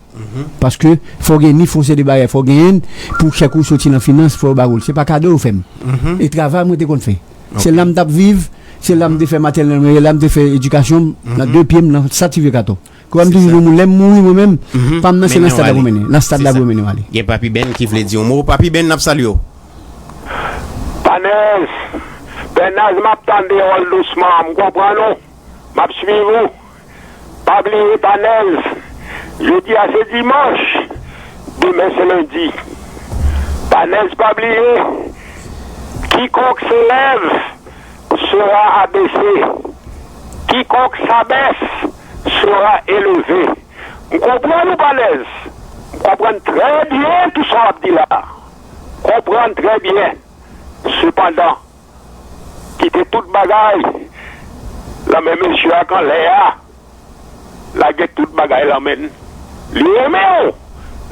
Paske fò w gen ni fon se de bagay, fò w genyen l pou chèk ou soti nan finans, fò yo ba ou l. Se pa kado yo fè m. E travay mwen te konn fè. Se la m t ap viv, se la m te fè matènèl mwen, la m te fè edikasyon m, nan de pye m, nan sa ti vye kato. Kwè m toujou di yon moun, lè m mouri mwen menm, pa m nan se nan stad la pou mennen, nan stad la pou mennen m ale. Gen Papi Ben ki vle di yon mo. Papi Ben, n ap salye w. Panèz, Pènaz, m ap tande w dousman, m konprann ou. M ap swiv ou. Pa bliye Panèz, jodi a se dimanch, demen se lendi. Panèz pa bliye, quiconque s'élève sera abaissé, quiconque s'abaisse sera élevé. M konprann ou Panèz, m konprann trè byen tout sa w ap di la. Konprann trè byen. Sepandan, kite tout bagay nan men mesye ak anlè a. Lage tout bagay nan men l. Li renmen w.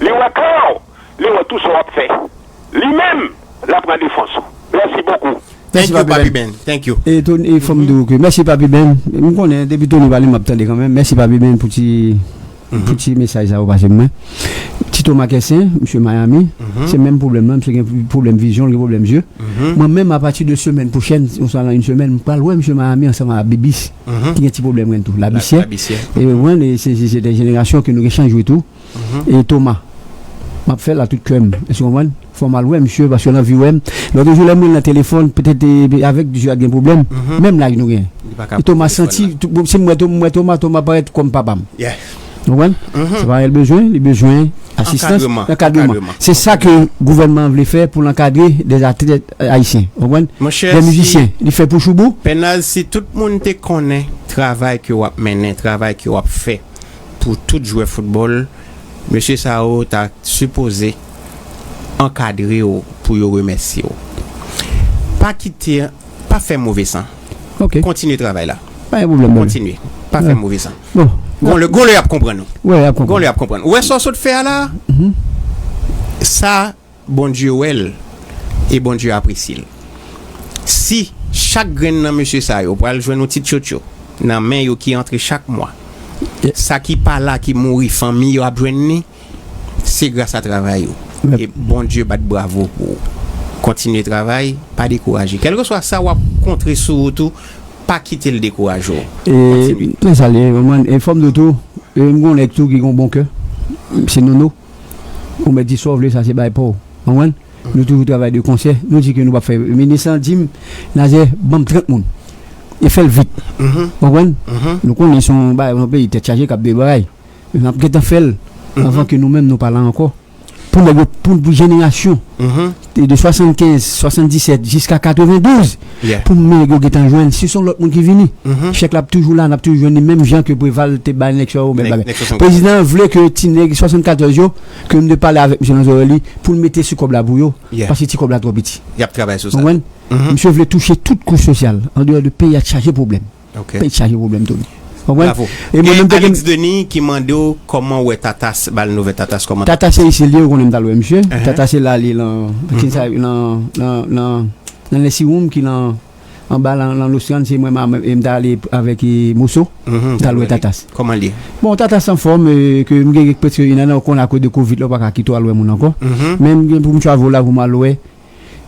Li wè kè w. Li wè tout sa w ap fè. Li menm, l ap pran defans ou. Mèsi bokou. Thank you, Papi Ben. Thank you. E, Tony, e fò m di w ke mèsi, Papi Ben. M konnen depi Tony pale, m ap tande kanmenm. Mèsi, Papi Ben, pou ti, pou ti mesaj sa ou pase pou mwen. Ti Thomas Kessin, misye Miami, se menm pwoblèm nan, misye gen pwoblèm vizyon, li gen pwoblèm zye. Mwen menm, apati de semèn pwochèn, oswa nan yon semèn, m pral wè misye Miami ansanm ak Bibis, ki gen ti pwoblèm grenn tou. Labisyè. E mwen, e se, se, se de jenerasyon ke nou gen chanje tou. E Thomas, m ap fè l a tout kè m. Èske w konprann? Fò m al wè misye, paske l anvi wè m. Lòt jou, lè m wè l nan telefòn, petèt, e, avèk misye a t gen pwoblèm. Menm laj nou gen. E Thomas santi, si m wè Tho-, m wè Thomas, Thomas parèt kòm papa m. Ou konprann? Se pa l bezwen, li bezwen asistans, ankadreman. Se sa ke gouvènman an vle fè pou l ankadre dè atlèt ayisyen. Ou konprann? Dè mizisyen. Li fè pou Choubou. Pènaz, si tout moun te konnen travay ke w ap mennen, travay ke w ap fè pou tout jwè foutbòl, mesye sa yo ta sipoze ankadre w pou yo remèsye w. Pa kite, pa fè move san. Kontinye travay la. Pa gen pwoblèm. Kontinye. Pa fè move san. Bon. Gon lè, gon lè y ap konprann ou. Gon lè y ap konprann. Ou wè sa w sot fè a la? Sa, Bondye wè l e Bondye apresye l. Si chak grenn nan mesye sa yo pral jwenn yon ti tchotcho nan men yo ki antre chak mwa, sa ki pa la, ki mouri, fanmi yo ap jwenn li, se gras a travay ou. E Bondye bat bravo pou ou. Kontinye travay, pa dekouraje. Kèlkeswa sa w ap kontre sou wout ou, pa kite l dekouraje w. Kontinye. Mwen salye, mwen, e fò m di w tou, e m gon nèg tou ki gon bon kè. Se Nono. Ou mèt di sa w vle, sa se bagay pa w. Konprann? Nou toujou travay de konsè. Nou di ke nou p ap fè. Minis lan di m, Nazer, ban m trant moun. E fè l vit. Konprann? Nou konnen se yon bagay, yon peyi tèt chaje k ap de bagay. Men n ap gentan fè l anvan ke nou menm nou pa la ankò. Pou nèg yo, pou, pou jenerasyon de swasannkenz, swasanndisèt jiska katrevendouz, pou nèg yo gentan jwenn, si se yon lòt moun ki vini, chèk la ap toujou la, n ap toujou jwenn li, menm jan ke Preval te bay nèg sa yo, menm bagay. Prezidan an vle ke ti nèg swasannkatòz yo, ke m te pale avèk misye nan zòrèy li, pou l mete sou kòb la pou yo, paske ti kòb la twò piti. Y ap travay sou sa. Konprann? Misye vle touche tout kouch sosyal, andeyò de peyi a chaje pwoblèm. Peyi chaje pwoblèm, Tony. Konprann? Bravo. E mwen menm te gen Alex Denis ki mande w kòman w wè Tatas, ba l nouvèl Tatas, kòman Tatas se isi l ye, ou konnen m t al wè misye. Tatas se la li lan, ki sa, nan, nan, nan, nan Nessie Room ki lan, anba lan, lan Lostran, se mwen, m t ale avèk, e, Moso, m t al wè Tatas. Kòman l ye? Bon, Tatas anfòm, e, ke m gen prèske inè nan, ou konn akoz de kovid la, ou pa ka kite w al wè moun ankò. Men m gen pou m travel la pou m al wè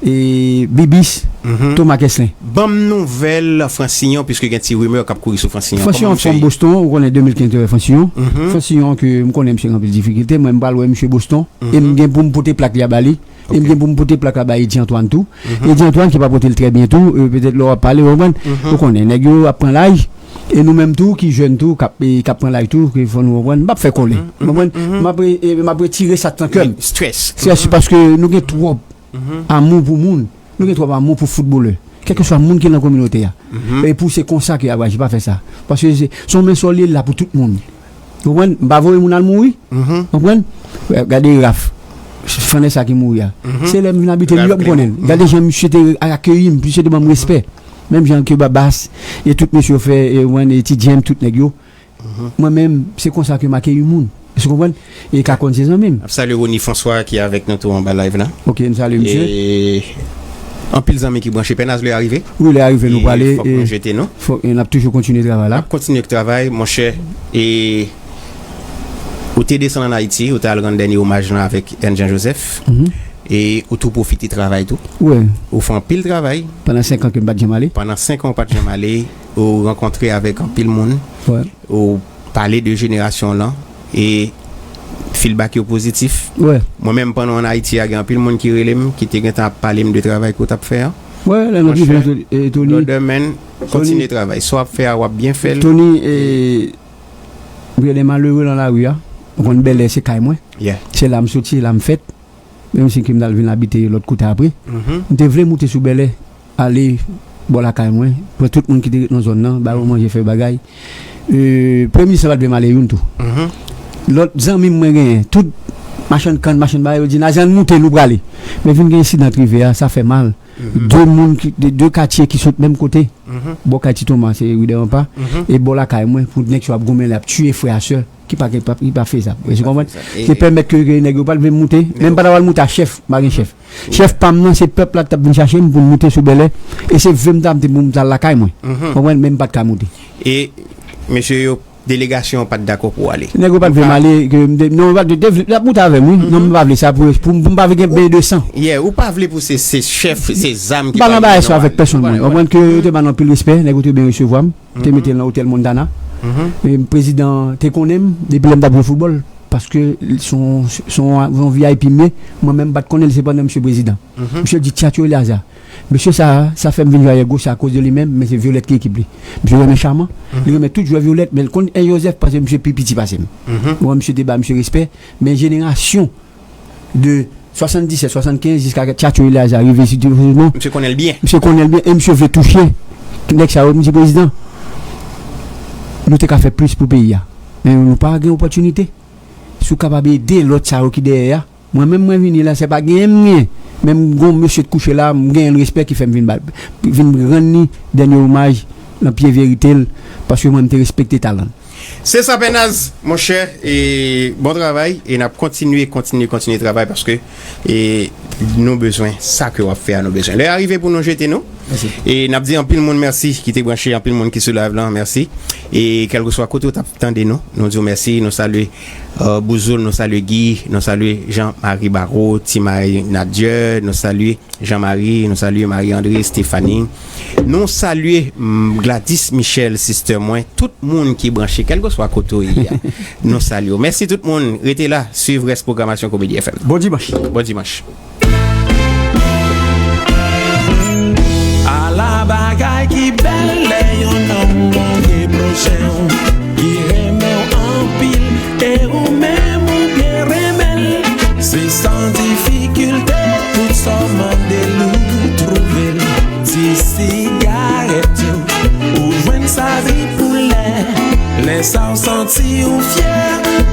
e, Bibis, Thomas Keslen. Ban m nouvèl Francillon, piske gen ti rimè k ap kouri sou Francillon. Francillon anfòm Boston, ou konnen de mil kenz te wè Francillon. Francillon ke m konnen misye gen anpil difikilte, mwen m pral wè misye Boston, e m gen pou m pote plak li a ba li, e m gen pou m pote plak la ba Eddy Antoine tou. Eddy Antoine ki pa pote l trè byen tou, e, petèt lè w ap pale, ou konprann? Ou konnen, nèg yo ap pran laj, e nou menm tou, ki jèn tou, k ap, e, k ap pran laj tou, ke fò nou konprann, m p ap fè kòlè. Ou konprann? M ap re-, e, m ap retire sa t nan kè m. Strès. Strès, paske nou gen twòp amou pou moun. Nou gen twòp amou pou foutbolè. Kèlkeswa moun ki nan kominote a. E pou se konsa ke y ap aji, pa fè sa. Paske se, se yon men sòl li ye, li la pou tout moun. Ou konprann? M pa voye moun al mouri. Ou konprann? Gade Raf. Fanessa ki mouri a. Se lè m vin abite Nouyòk m konnen l. Gade jan misye te akeyi m, misye te ban m respè. Menm jan ke Babas, e tout mesye yo fè, e, ou konprann, e Ti James, tout nèg yo. Mwen menm, se konsa ke m akeyi moun. Èske w konprann? E ka konn se zanmi m. N ap salye Rony François ki avèk nou tou anba live la. Ok, n salye misye. E anpil zanmi ki branche. Pènaz, lè a rive. Wi, lè a rive, nou prale. Fòk nou jete nou. Fòk, e n ap toujou kontinye travay la. N ap kontinye travay, monchè. E ou te desann ann Ayiti, ou te al rann dènye omaj lan avèk N. Jean Joseph. E ou tou pwofite travay tou. Wi. Ou fè anpil travay. Pandan senk an ke m pa t janm ale. Pandan senk an ou pa t janm ale. Ou rankontre avèk anpil moun. Wi. Ou pale de jenerasyon w lan e feedback yo pozitif. Mwen menm, pandan w ann Ayiti a, gen anpil moun ki rele m, ki te gentan ap pale m de travay ke w t ap fè a. Lè nou rive, e, Tony. Brother man, kontinye travay. Sa w ap fè a, w ap byen fè l. Tony, e, m gen de malere nan lari a. Ou konn bèlè se kay mwen. Se la m soti, se la m fèt. Menm si ke m t al vin abite lòt kote apre. M te vle moute sou bèlè, ale bò lakay mwen, pran tout moun ki te ret nan zòn nan, ba yo manje, fè bagay. E, premye minis lan pa t vle m ale youn tou. Lòt zanmi m mwen genyen, tout machann kann, machann bagay, yo di, "Nazer, ann moute, nou prale." Men vin gen ensidan k rive a, sa fè mal. De moun ki, de, de katye ki sot menm kote. Bò kay Ti Toma, se ri dè Ranpa. E bò lakay mwen, pou nèg sa yo ap goumen la, ap tiye frè a sè. Ki pa, ki pa, ki pa fezab. Ou konprann? Ki pèmèt ke, ke nèg yo pa t vle moute. Men m pa ta pral moute a chèf, m pa gen chèf. Chèf pa m nan, se pèp la ki t ap vin chache m pou m moute sou bèlè. E se vle m ta, m te pou m ta lakay mwen. Konprann? Men m pa t ka moute. E mesye yo, delegasyon an pa t dakò pou w ale. Nèg yo pa t vle m ale, ke m te, non, yo pa t, te vle, y ap moute avè m, wi. Non, m pa vle sa pou, pou, pou m pa vin gen beny de san. Yeah, ou pa vle pou se, se chèf, se zam ki pa nan bagay sa avèk pèsonn, mwen. Konprann ke yo te ban nou anpil respè, nèg yo te byen resevwa m. Te mete l nan otèl Montana. E prezidan an te konnen m depi lè m t ap jwe foutbòl. paske se yon, se yon, yon V I P m ye, mwen menm m pa t konnen l, se pandan misye prezidan. Misye di Tchatcho Eleazar. Mesye sa a, sa fè m vin jwe ayè goch akoz de li menm, men se Violette ki ekip li. Misye renmen Chaman, li renmen tout jwè Violette, men l konn Joseph paske misye pi piti pase m. Bon, misye te ba misye respè, men jenerasyon de swasanndisèt, swasannkenz jiska Tchatcho Eleazar rive sitiyasyon. Misye konnen l byen. Misye konnen l byen e misye vle touche nèg sa yo, m di prezidan, nou te ka fè plis pou peyi a. Men nou pa gen opòtinite. Si w kapab ede lòt sa yo ki dèyè a, mwen menm mwen vini la, se pa genyen m genyen. Men m gon mesye t kouche la, m genyen l respè ki fè m vin ba, vin rann li dènye omaj nan pye verite l, paske mwen m te respekte talan l. Se sa Pènaz, monchè, e bon travay, e n ap kontinye, kontinye, kontinye travay paske e nou bezwen sa ke w ap fè a, nou bezwen. Lè a rive pou nou jete nou. E n ap di anpil moun mèsi ki te branche, anpil moun ki sou live lan, mèsi. E kèlkeswa kote w t ap tande nou, nou di w mèsi, nou salye uh, Bouzoul, nou salye Guy, nou salye Jean Marie Barreau, Ti Marie Nadia, nou salye Jean Marie, nou salye Marie André, Stéphanie. Nou salye mm, Gladys Michel, sister mwen, tout moun ki branche, kèlkeswa kote w ye a. Nou salye w. Mèsi tout moun, rete la, swiv rès pwogramasyon Komedi F M. Bon dimanch. Bon dimanch. Ala bagay ki bèl lè yon nonm gen pwochen w ki renmen w anpil e ou menm ou byen renmen l. Se san difikilte tout sa w mande l ou twouve l. Ti sigarèt yo ou jwenn sa di pou lè. Lè sa w santi w fyè,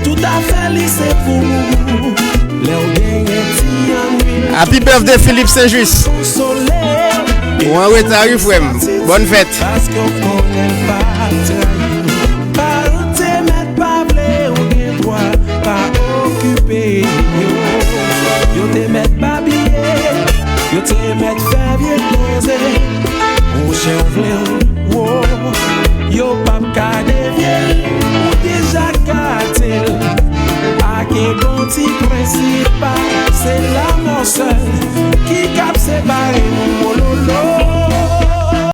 tout afè li se pou ou. Lè w genyen ti annwi. Happy birthday Philippe Saint-Just. Ou an reta wi frè m. Bòn fèt. Paske w konnen l pa trayi w. Paran te mèt pa vle ou gen dwa pa okipe yo. Yo te mèt babiye, yo te mèt fè vye koze. Monchè w vle w, wo, yo p ap ka devye l, ou deja gate l. Pa gen bon ti prensip, se lanmò sèl ki kab separe nou.